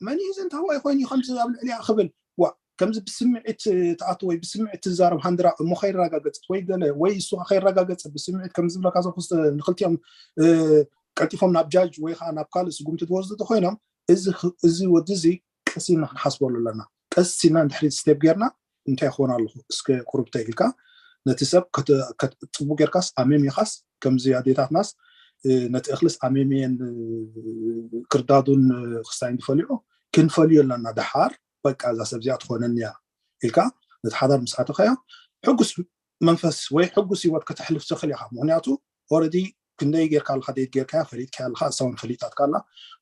መን እዩ ዘንታዋይ ኮይኑ ከምዚ ኣብ ልዕሊያ ክብል ዋ ከምዚ ብስምዒት ትኣቱ ወይ ብስምዒት ትዛረብ ሃንድራ እሞ ከይረጋገፅት ወይ ገለ ወይ እሱ ከይረጋገፀ ብስምዒት ከም ዝብለካ ዘለኩ ንክልቲኦም ቀልጢፎም ናብ ጃጅ ወይ ከዓ ናብ ካልእ ስጉምቲ ትወስዱ ተኮይኖም እዚ ወዲ እዚ ቀስ ኢልና ክንሓስበሉ ኣለና። ቀስ ኢልና እንድሕሪ ስቴፕ ጌርና እንታይ ክኾን ኣለኹ እስከ ቁሩብተ ኢልካ ነቲ ሰብ ፅቡቅ ጌርካስ ኣሜሚኻስ ከምዚ ኣዴታትናስ ነቲ እኽልስ ኣሜሚየን ክርዳዱን ክስታይን ዝፈልዑ ክንፈልዮ ኣለና። ደሓር በቃ እዛ ሰብ እዚኣ ትኾነኒ እያ ኢልካ ነቲ ሓዳር ምስ ኣተኻዮ ሕጉስ መንፈስ ወይ ሕጉስ ህይወት ከተሕልፍ ትኽእል ኢኻ። ምክንያቱ ኦረዲ ክንደይ ጌርካ ኣለካ ደይት ጌርካ ፈሊጥካ ኣለካ እሳውን ፈሊጣትካ ኣላ።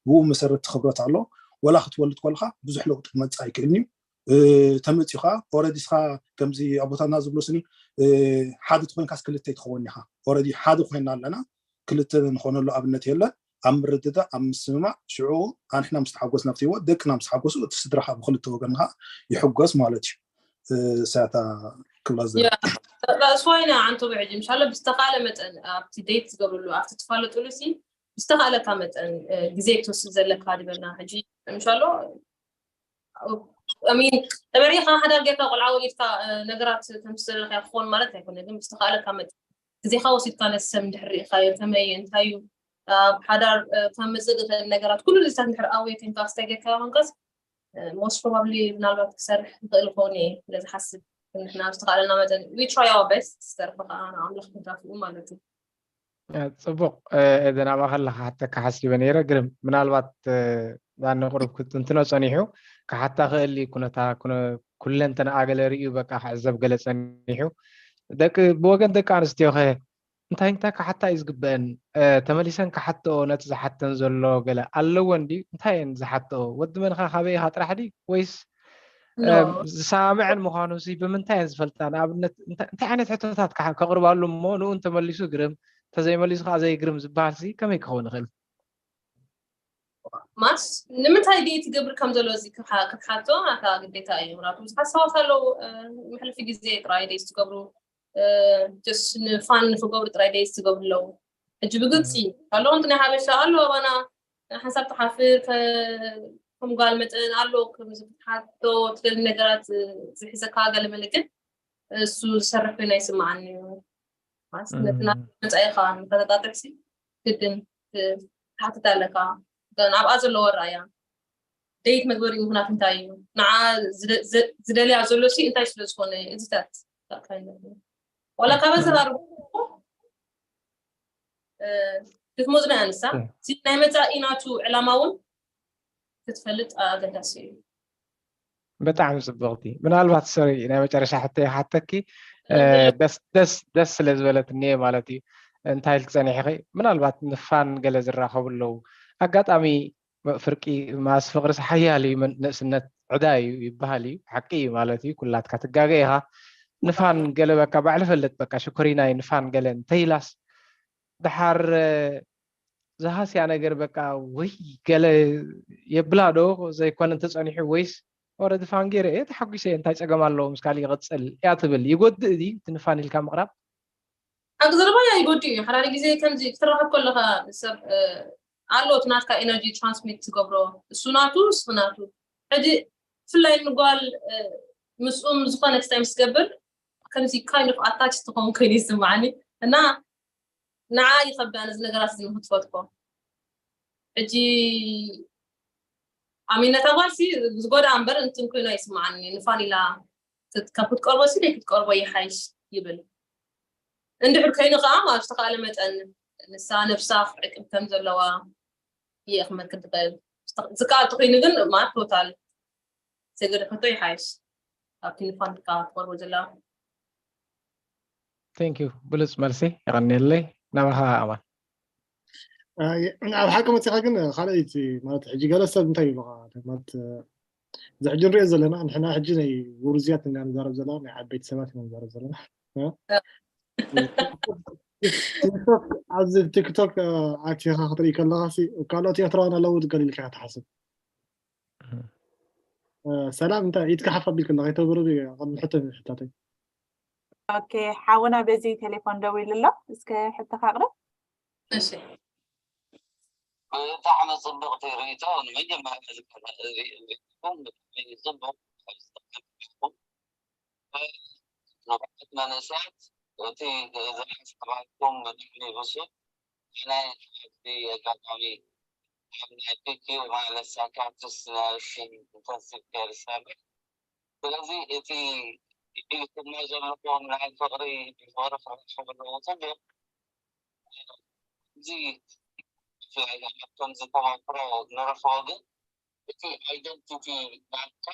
ብኡ መሰረት ክብረት ኣሎ። ወላ ክትወልድ ከለካ ብዙሕ ለውጢ ክመፅእ ኣይክእልን እዩ። ተመፂኡ ከዓ ኦረዲ ስኻ ከምዚ ኣቦታና ዝብሎ ስኒ ሓደ ተኮይንካስ ክልተ ትኸውን ኢኻ። ኦረዲ ሓደ ኮይና ኣለና ክልተ ንኾነሉ ኣብነት የለን። ኣብ ምርድዳእ ኣብ ምስምማዕ ሽዑ ኣንሕና ምስ ተሓጎስና ኣብቲ ህይወት ደቅና ምስ ተሓጎሱ እቲ ስድራኻ ብክልተ ወገን ከዓ ይሕጎስ ማለት እዩ። ሳታ ክብላ ዘ ራእስዋይና ኣንቶ ብሕጂ ምሻሎ ብዝተኻለ መጠን ኣብቲ ዴት ትገብርሉ ኣብቲ ትፋለጥሉ ሲ ብዝተኻለካ መጠን ግዜ ክትወስድ ዘለካ ድበልና ሕጂ ምሻሎ ሚን ተበሪኻ ሓዳር ጌርካ ቆልዓ ወሊድካ ነገራት ከምስለካ ክኾን ማለት ኣይኮነ ግን ብዝተኻለካ መጠን ግዜኻ ወሲድካ ነቲ ሰብ እንድሕር ርኢኻዮ ከመይ እዩ እንታይ እዩ ኣብ ሓዳር ካብ መፅእ ዝኽእል ነገራት ኩሉ ልዝታት እንድሕር ኣወይ ኮንካ ክስታይ ጌርካዮ ኮንካስ most probably ምናልባት ክሰርሕ ይኽእል ይኸውን እየ ኢለ ዝሓስብ ንሕና ዝተኻእለና መጠን we try our best ዝተረፈ ከዓ ንኣምላኽ ክንካፍኡ ማለት እዩ ፅቡቅ። ኤደን ኣብኣ ከለካ ሓተካ ሓሲበ ነይረ ግርም ምናልባት ዛነ ቁሩብ ክትንትኖ ፀኒሑ ክሓታ ክእል ኩነታ ኩለንተና ኣገለ ርእዩ በቃ ክዕዘብ ገለ ፀኒሑ ደቂ ብወገን ደቂ ኣንስትዮ ከ እንታይ እንታይ ክሓታ እዩ ዝግበአን ተመሊሰን ክሓተኦ ነቲ ዝሓተን ዘሎ ገለ ኣለወን ድዩ እንታይ እየን ዝሓተኦ ወዲ መንካ ካበይ ኢካ ጥራሕ ድዩ ወይስ ዝሰማምዐን ምኳኑ ሲ ብምንታይ እየን ዝፈልጣ ንኣብነት እንታይ ዓይነት ሕቶታት ከቅርባሉ እሞ ንኡ እንተመሊሱ ግርም እንተዘይመሊሱ ከዓ ዘይግርም ዝበሃል ሲ ከመይ ክኸውን ይኽእል ማስ ንምንታይ ድዩ ትገብር ከም ዘሎ እዚ ክትሓቶ ናታ ግዴታ እዩ ምክንያቱ ብዙሓት ሰባት ኣለዉ መሕልፊ ግዜ ጥራይ ደይ ዝትገብሩ ስ ንፋን ንክገብሩ ጥራይ ደይ ዝትገብሩ ኣለዉ ሕጂ ብግልፂ ኣለዉ ናይ ሓበሻ ኣሎ ኣባና ሓንሳብ ትሓፍር ከም ጓል መጠን ኣሎ ከምዚ ክትሓቶ ትደሊ ነገራት ዝሕዘካ ገለ መለ ግን እሱ ዝሰርሕ ኮይኑ ኣይስምዓኒ እዩ ነትና መፃኢኻ ንከተጣጥሕ ሲ ግድን ትሓትት ኣለካ ኣብኣ ዘለዎ ራእያ ደይት መግበሪ ምክንያት እንታይ እዩ ንዓ ዝደልያ ዘሎ ሲ እንታይ ስለ ዝኮነ እዚታት ዋላ ካብ ኣዘራርቡ ክትመዝና ኣንሳ ናይ መፃኢ ናቱ ዕላማ እውን ክትፈልጥ ኣገዳሲ እዩ ብጣዕሚ ፅብቕቲ ምናልባት ሰሪ ናይ መጨረሻ ሕቶ ይሓተኪ ደስ ደስ ደስ ስለ ዝበለት እኒየ ማለት እዩ እንታይ ኢልክ ፀኒሕኺ ምናልባት ንፋን ገለ ዝራኸቡ ኣለዉ ኣጋጣሚ ፍርቂ ማስ ፍቅርስ ሓያል እዩ ንእስነት ዕዳ እዩ ይበሃል እዩ ሓቂ እዩ ማለት እዩ ኩላትካ ትጋገ ኢኻ ንፋን ገለ በቃ ባዕሊ ፈልጥ በቃ ሽኮሪናይ ንፋን ገለ እንተይላስ ድሓር ዝሃስያ ነገር በቃ ወይ ገለ የብላ ዶ ዘይኮነ እንተፀኒሑ ወይስ ኦረዲ ፋን ገይረ እየ ተሓጒሰ እንታይ ፀገም ኣለዎ ምስ ካሊእ ይቕፅል እያ ትብል ይጎድእ እዚ ትንፋን ኢልካ ምቕራብ ኣብ ዘረባያ ይጎድእ እዩ ሓደ ግዜ ከምዚ ክትራኸብ ከለካ ሰብ ኣሎ እቲ ናትካ ኤነርጂ ትራንስሚት ትገብሮ እሱ ናቱ ንስኺ ናቱ ሕጂ ብፍላይ ንጓል ምስኡም ዝኾነ ክስታይ ምስ ትገብር ከምዚ kind of attach ትኸውን ኮይኑ ይስምዓኒ እና ንዓ ይኸብዳ ነዚ ነገራት እዚ ንክትፈትኮ ሕጂ ኣሚነታ ጓልሲ ዝጎድኣ እምበር እንትን ኮይኑ ኣይስምዓኒ ንፋን ኢላ ካብ ክትቀርቦ ሲ ናይ ክትቀርቦ ይሓይሽ ይብል እንድሕር ኮይኑ ከዓ ኣብ ዝተካእለ መጠን ንሳ ነብሳ ክዕቅብ ከም ዘለዋ እየ ክመክር ትኽእል ዝከኣል ተኮይኑ ግን ማለት ቶታል ዘገደፈቶ ይሓይሽ ኣብቲ ንፋን ክትቀርቦ ዘላ Thank you ብሉፅ መልሲ የቐንየለይ ናባኻ ኣማን ኣብ ሓቂ መፅኻ ግን ካልኣይቲ ማለት ሕጂ ገለ ሰብ እንታይ ይብሉካ ማለት እዚ ሕጂ ንሪኦ ዘለና ንሕና ሕጂ ናይ ውርዝያት ኢና ንዛረብ ዘለና ናይ ዓበይቲ ሰባት ኢና ንዛረብ ዘለና ኣብዚ ቲክቶክ ኣቲኻ ክትርኢ ከለኻ ካልኦት ኤርትራውያን ኣለዉ ገሊልካ ትሓስብ ሰላም እንታይ ኢትካ ሓፍ ኣቢልክ ኣለካ ይተብርብ እዩ ቅድሚ ሕቶ ሕታተይ ኦኬ ሓውና በዚ ቴሌፎን ደው ኢሉ ኣሎ እስከ ሕቶ ካቅርብ እሺ ብጣዕሚ ፅብቅቲ ርእቶ ንመጀመርያ ዝከታተልኩም ብጣዕሚ ፅቡቅ ንብዓት መንእሰያት እቲ ዝሓስባኩም ብጣዕሚ ብሱል ናይ ኣጋጣሚ ኣብ ናይ ፒኪ ማለት ሳካርቲስት ናይ ሽም ኢንተንሲቭ ኬር ይሰርሕ ስለዚ እቲ ኢልኩሞ ዘለኹም ናይ ፍቕሪ ወረ ክረክቡ ኣለዎ ፅቡቕ እዚ ከምዚ ተመክሮ ንረኽቦ ግን እቲ ኣይደንቲቲ ናትካ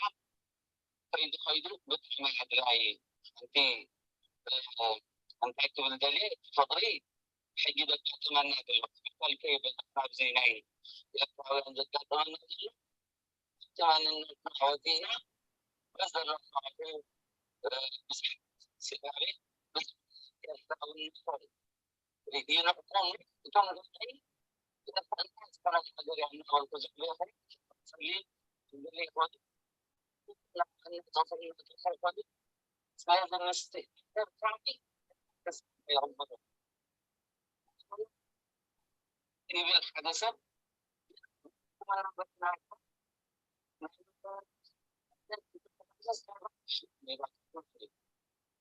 ከይዱ ከይዱ ብጣዕሚ ኣድላይ ሓንቲ እንታይ ክብል ደልየ ፍቕሪ ሕጂ ዘጋጥመና ዘሎ ክፍል ከይበል ኣብዚ ናይ ኤርትራውያን ዘጋጥመና ዘሎ እቲ ማንነትና ወዲና በዘለናሉ ብዙሕ ስድራ ቤት ብዙሕ ኤርትራውነት ይንዕቆም። እቶም ጉዳይ ብተፈጥሮ ዝኾነ ነገር እዮም እናበልኩ ዝብለኹም። ስለዚ ይብል ሓደ ሰብ።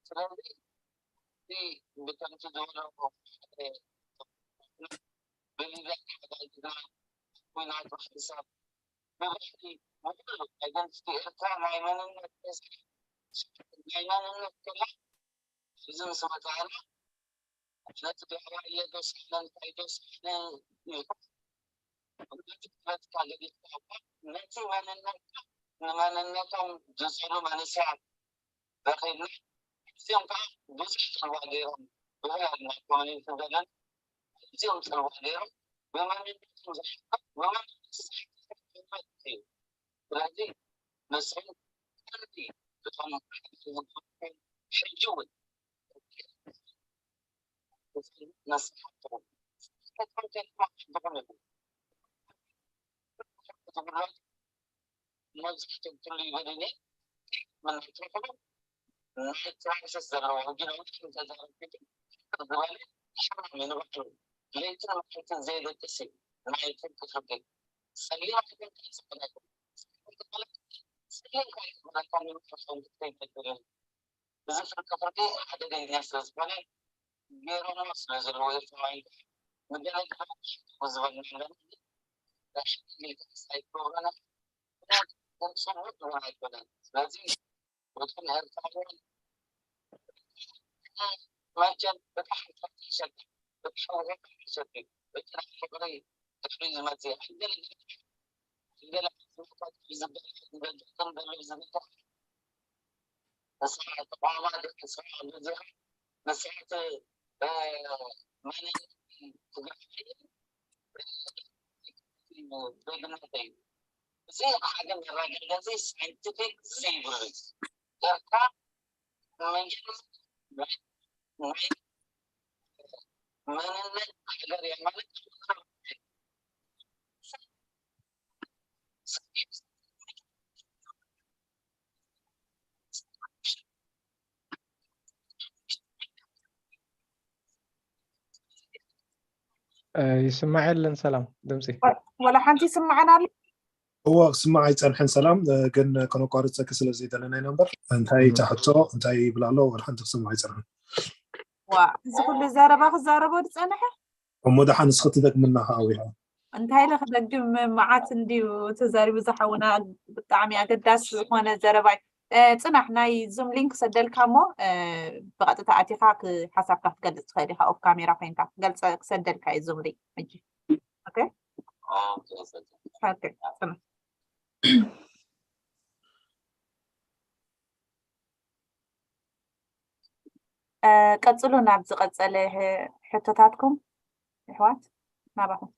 ስለዚ ብከምቲ ዝበለኹ ብሊብያ ተሓጋጊዝና ኩናት ምሕሳብ ብባህሊ ብኩሉ ኣይደንቲቲ ኤርትራ ናይ መንነት ናይ መንነት ከላ እዚ ምስ መጻእና ነቲ ብዕራይ እየ ዶ ስሕነ እንታይ ዶ ስሕነ ኢልካ ነቲ ክለትካ ገዲፍካ እኳ ነቲ መንነትካ ንመንነቶም ዝጸሉ መንእሰያት ረኺብና። እዚኦም ከዓ ብዙሕ ጽልዋ ገይሮም ብፍላይ ኣብ ናይ ኮሚኒቲ ዘለን እዚኦም ጽልዋ ገይሮም ብመንነቶም ዝሓፍሩ ብመንነት ዝሓፍሩ እዩ። ስለዚ ንስኹም ቀንዲ እቶም ሕጂ እውን መብዛሕትኦም ኩሉ ይበልኒ ምንትረክቡ ናይ ክራይሲስ ዘለዎ ሕጂ ለውጢ እንተዘረግቲ ዝበለ ሕማም ንባዕሉ ለይትን መዓልትን ዘይደቅስ እዩ። ናይ ፍርቂ ፍርቂ ጸሊም ዓይነት ጸሊም ካይበለካ ንመፈጸም ክትከይተግብርን እዚ ፍርቂ ፍርቂ ሓደገኛ ስለ ዝኾነ ገይሮሞ ስለ ዘለዉ ኤርትራውያን ንገለ ዝበልና ኣለና ኣይገብረና ምክንያቱ ጽቡቅ እውን ኣይኮነን። ስለዚ ወጥን ኤርትራውያን መቸም ብጣዕሚ ተሸኪ ብጣዕሚ ተሸኪ ብጣዕሚ ፍቅሪ ድሕሪ ዝመጽእ ኣይገለ ገለ ዝበሃል ዝበሃል ንስኻ ተቋማት ንስኻ ብዙሕ ንስኻ መን ትግራይ ዜግነተይ እዚ ሓደ መረጋገፂ ሳይንቲፊክ ዘይብሉ ኤርትራ መንነት ሃገር እያ ማለት ይስማዕ የለን ሰላም ድምፂ ወላ ሓንቲ ይስማዓና ኣሎ እዎ ክስማዕ ኣይፀንሐን ሰላም ግን ከነቋርፀኪ ስለ ዘይደለና ኢና እምበር እንታይ ትሕቶ እንታይ ይብል ኣሎ ወላ ሓንቲ ክስማዕ ኣይፀንሐን ዋ እዚ ኩሉ ዘረባ ክዛረቦ ዝፀንሐ እሞ ደሓን እስኺ ትደግምና ከዓ ወይ ከዓ እንታይ ኢለ ክደግም መዓት እንድዩ ተዛሪቡ ዝሓውና ብጣዕሚ ኣገዳሲ ዝኾነ ዘረባ እዩ ፅናሕ ናይ ዙም ሊንክ ሰደልካ እሞ ብቐጥታ ኣቲኻ ሓሳብካ ክትገልፅ ትኽእል ኢኻ ኦፍ ካሜራ ኮይንካ ክገልፀ ክሰደልካ እዩ ዙም ሊንክ ሕጂ ቀፅሉ ናብ ዝቐፀለ ሕቶታትኩም ኣሕዋት ናባኹም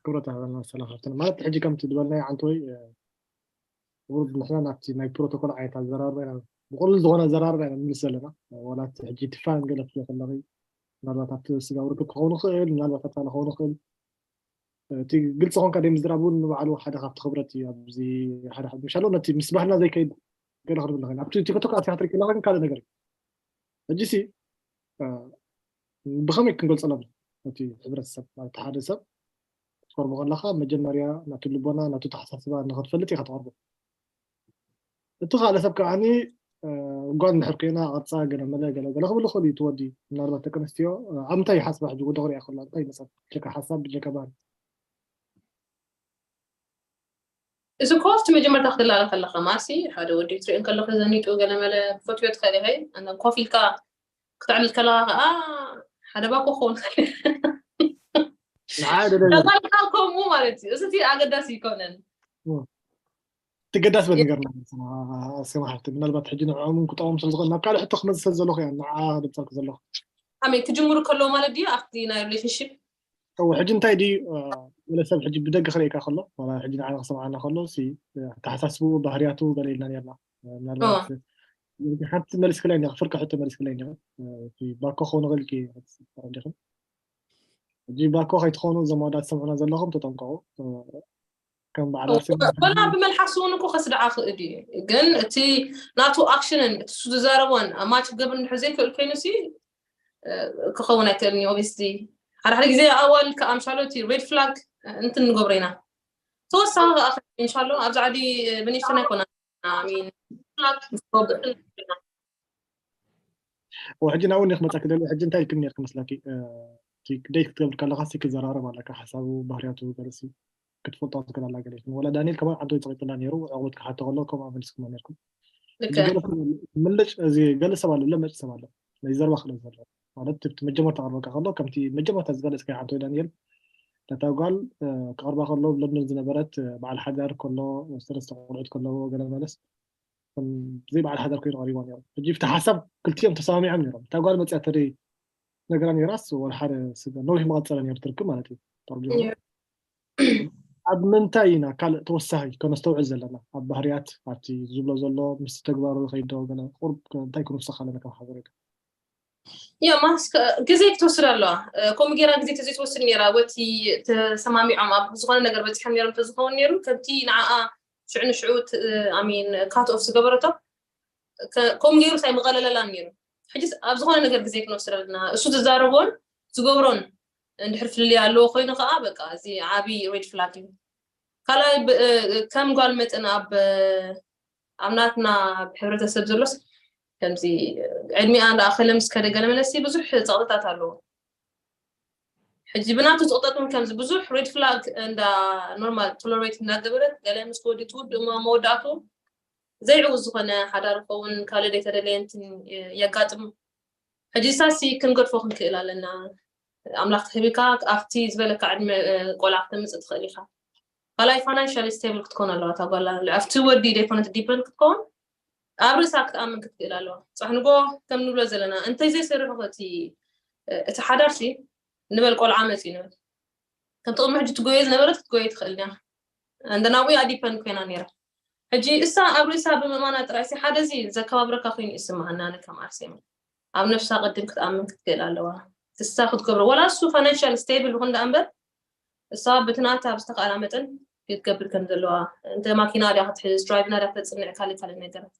ክብረት ሃበና ሰላም ሃብትና ማለት ሕጂ ከምቲ ዝበልናዮ ዓንተወይ ንሕና ናብቲ ናይ ፕሮቶኮል ዓይነት ኣዘራርባ ኢና ብቁሉል ዝኾነ ኣዘራርባ ኢና ንምልስ ዘለና ዋላ እቲ ሕጂ ትፋን ገለ ትብሎ ከለኺ ምናልባት ኣብቲ ስጋብ ርክብ ክኸውን ይኽእል ምናልባት ኣታ ክኸውን ይኽእል እቲ ግልፂ ኮንካ ደይ ምዝራብ እውን ንባዕሉ ሓደ ካብቲ ክብረት እዩ ኣብዚ ሓደ ሓደ ምሻሎ ነቲ ምስ ባህልና ዘይከይድ ገለ ክንብል ንኽእል ኣብቲ ቲክቶክ ኣትካ ክትርኢ ከለካ ግን ካልእ ነገር እዩ ሕጂ ሲ ብኸመይ ክንገልፀሎም እቲ ሕብረተሰብ ማለት ሓደ ሰብ ክትቀርቦ ከለካ መጀመርያ ናቱ ልቦና ናቱ ተሓሳስባ ንክትፈልጥ ኢካ ትቀርቦ እቲ ካልእ ሰብ ከዓ ጓል እንድሕር ኮይና ቅርፃ ገለመለ ገለገለ ክብል ይኽእል እዩ ትወዲ ምናልባት ደቂ ኣንስትዮ ኣብ ምንታይ ይሓስባ ሕጂ ወዲ ክሪኣ ከሎ እንታይ ይመፀል ብጀካ ሓሳብ ብጀካ ባህል እዚ እኮ ኣብቲ መጀመርታ ክትላለ ከለካ ማሲ ሓደ ወዲ ክትሪኦ እንከለካ ዘኒጡ ገለመለ ክትፈትዮ ትኽእል ኢኻ ኣንዳን ኮፍ ኢልካ ክተዕልል ከለካ ከዓ ሓደ ባኮ ክኸውን ንዓይ ደደ ከዛልካ ከምኡ ማለት እዩ እዚ እቲ ኣገዳሲ ይኮነን ትገዳስ በል ነገር ማለት ስማ ሓፍቲ ምናልባት ሕጂ ንዕኦም ክጠቕም ስለ ዝኾነ ናብ ካልእ ሕቶ ክመዝእ ስለ ዘለኹ እያ ንዓ ደብፀልኩ ዘለኹ ኣሜን ክጅምሩ ከለዉ ማለት ድዩ ኣብቲ ናይ relationship? እው ሕጂ እንታይ ድዩ ገለ ሰብ ሕጂ ብደገ ክርእየካ ከሎ ዋላ ሕጂ ንዓና ክሰምዓና ከሎ ኣተሓሳስብኡ ባህርያቱ ገለ ኢልና ነርና። ምናልባት ሓንቲ መሊስክለይ እንዲኹም ፍርቂ ሕቶ መሊስክለይ እንዲኹም። ባኮ ክኸውን ይኽእል ኢልኪ ትስፈር እንዲኹም። ሕጂ ባኮ ከይትኾኑ እዞም ኣወዳት ትሰምዑና ዘለኹም ተጠንቀቑ። ከም በዓል ኣርሴማ ወላ ብመልሓስ እውን እኮ ከስድዓ ክእል እዩ። ግን እቲ ናቱ ኣክሽንን እቲ እሱ ዝዛረቦን ማች ክገብር እንድሕር ዘይክእል ኮይኑ ሲ ክኸውን ኣይክእልን እዩ። Obviously ሓደ ሓደ ግዜ ኣዋል ከኣምሻሎ እቲ red flag እንትን ንገብሮ ኢና። ተወሳኺ ከኣ እንሻሎ ኣብዚ ዓዲ ብንሽተን ኣይኮና ሚን ሕጂ ናብኡ እንዲክ መፃ ክደሊ ሕጂ እንታይ ኢልክኒ ነርክ መስለኪ? ደይ ክትገብር ከለካ ሲ ክዘራረብ ኣለካ ሓሳቡ ባህርያቱ ገለሲ ክትፈልጦ ትክእል ኣላ ገለ ይኹን ወላ ዳንኤል ከማን ዓንቶ ይፀቂጥላ ነይሩ። ዕቑበት ክሓቶ ከሎ ከምኡ ኣመልስኩም ነርኩም። ምልጭ እዚ ገለ ሰብ ኣሎ ለመጭ ሰብ ኣሎ ነዚ ዘርባ ክለ ዘሎ ማለት እቲ መጀመርታ ቅርበካ ከሎ ከምቲ መጀመርታ ዝገለፅካ ዓንቶ ዳንኤል ነታ ጓል ክቕርባ ከሎ ለምለም ዝነበረት በዓል ሓዳር ከሎ ሰለስተ ቆልዑት ከለዎ ገለ መለስ ብዘይ በዓል ሓዳር ኮይኑ ቀሪቦ ነይሩ። ሕጂ ብቲ ሓሳብ ክልቲኦም ተሰማሚዖም ነይሮም። እታ ጓል መፅያ ተደይ ነገራ ነይራስ ወላ ሓደ ስጋ ነዊሕ መቐፀለ ነይሩ ትርክብ ማለት እዩ። ተርጉሙ ኣብ ምንታይ ኢና ካልእ ተወሳኺ ከነስተውዕል ዘለና ኣብ ባህርያት ኣብቲ ዝብሎ ዘሎ ምስ ተግባሩ ከይዶ ገለ ቁርብ እንታይ ክንውስኽ ኣለና ከም ሓበሬታ? ያ ማስክ ግዜ ክትወስድ ኣለዋ። ከምኡ ገይራ ግዜ ተዘይትወስድ ነይራ ወቲ ተሰማሚዖም ኣብ ዝኾነ ነገር በፂሖም ነይሮም ተዝኸውን ነይሩ ከምቲ ንዓኣ ሽዑ ንሽዑ ኣሚን ካት ኦፍ ዝገበረቶ ከምኡ ገይሩ ሳይ ምቐለለላን ነይሩ። ሕጂ ኣብ ዝኾነ ነገር ግዜ ክንወስድ ኣለና። እሱ ዝዛረቦን ዝገብሮን እንድሕር ፍልልይ ኣለዎ ኮይኑ ከዓ በቃ እዚ ዓብዪ red flag እዩ። ካልኣይ ከም ጓል መጠን ኣብ ኣብ ናትና ሕብረተሰብ ዘሎስ ከምዚ ዕድሚኣ እንዳኣኸለ ምስ ከደ ገለ መለሲ ብዙሕ ፀቕጥታት ኣለዎ። ሕጂ ብናቱ ፀቕጠት እውን ከምዚ ብዙሕ red flag እንዳ normal tolerate እንዳገበረት ገለ ምስ ወዲ ትውድእ እሞ መወዳእቱ ዘይዕውት ዝኾነ ሓዳር ክኸውን ካልእ ዘይተደለየ እንትን የጋጥም። ሕጂ ሳሲ ክንገድፎ ክንክእል ኣለና። ኣምላኽ ተህቢካ ኣብቲ ዝበለካ ዕድመ ቆልዓ ክተምፅእ ትኽእል ኢኻ። ካልኣይ financially stable ክትኮን ኣለዋ እታ ጓል ኣብቲ ወዲ ዘይኮነት depend ክትኮን ኣብ ርእሳ ክትኣምን ክትክእል ኣለዋ። ፃሕንጎ ከም ንብሎ ዘለና እንተይ ዘይሰርሑ እቲ እቲ ሓዳርሲ ንበል ቆልዓ መፅኡ ንበል ከምቲ ቅድሚ ሕጂ ትጎየ ዝነበረት ክትጎየ ትኽእል እያ። እንደ ናብኡ እያ depend ኮይና ነይራ። ሕጂ እሳ ኣብ ርእሳ ብምእማና ጥራይ ሲ ሓደ እዚ ዘከባብረካ ኮይኑ ይስምዓና። ኣነ ከም ኣርሴማ ኣብ ነፍሳ ቅድም ክትኣምን ክትክእል ኣለዋ። እሳ ክትገብሮ ወላ እሱ financial stable ይኹን ደኣ እምበር እሳ በቲ ናታ ብዝተኻእላ መጠን ክትገብር ከም ዘለዋ እንተ ማኪና ድያ ክትሕዝ drive ና ድያ ክተፅንዕ ካልእ ካልእ ነገራት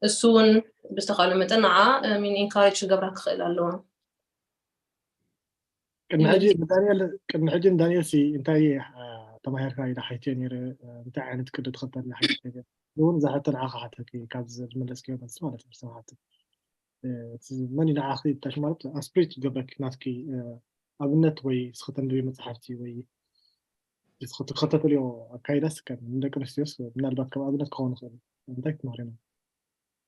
እሱ እውን ብዝተኻእሎ መጠን ንዓ ሚን encourage ክገብራ ክኽእል ኣለዋ። ቅድሚ ሕጂ ንዳንኤል ቅድሚ ሕጂ ንዳንኤል ሲ እንታይ ተማሂርካ ኢለ ሓይትዮ ነይረ። እንታይ ዓይነት ቅዲ ትኽተል ኢለ ሓይትዮ ነይረ። እውን እዛ ሕቶ ንዓኻ ሓተኪ ካብዚ ዝመለስክዮ መልሲ ማለት እዩ። ሰማዕቲ መን እዩ ንዓኺ ብታሽ ማለት ኣስፕሪት ዝገብረኪ ናትኪ ኣብነት ወይ ስኽተንብቢ መፅሓፍቲ ወይ ትኸተተልዮ ኣካይዳስ ከም ንደቂ ኣንስትዮስ ምናልባት ከም ኣብነት ክኸውን ይኽእል እንታይ ክትመኽሪና?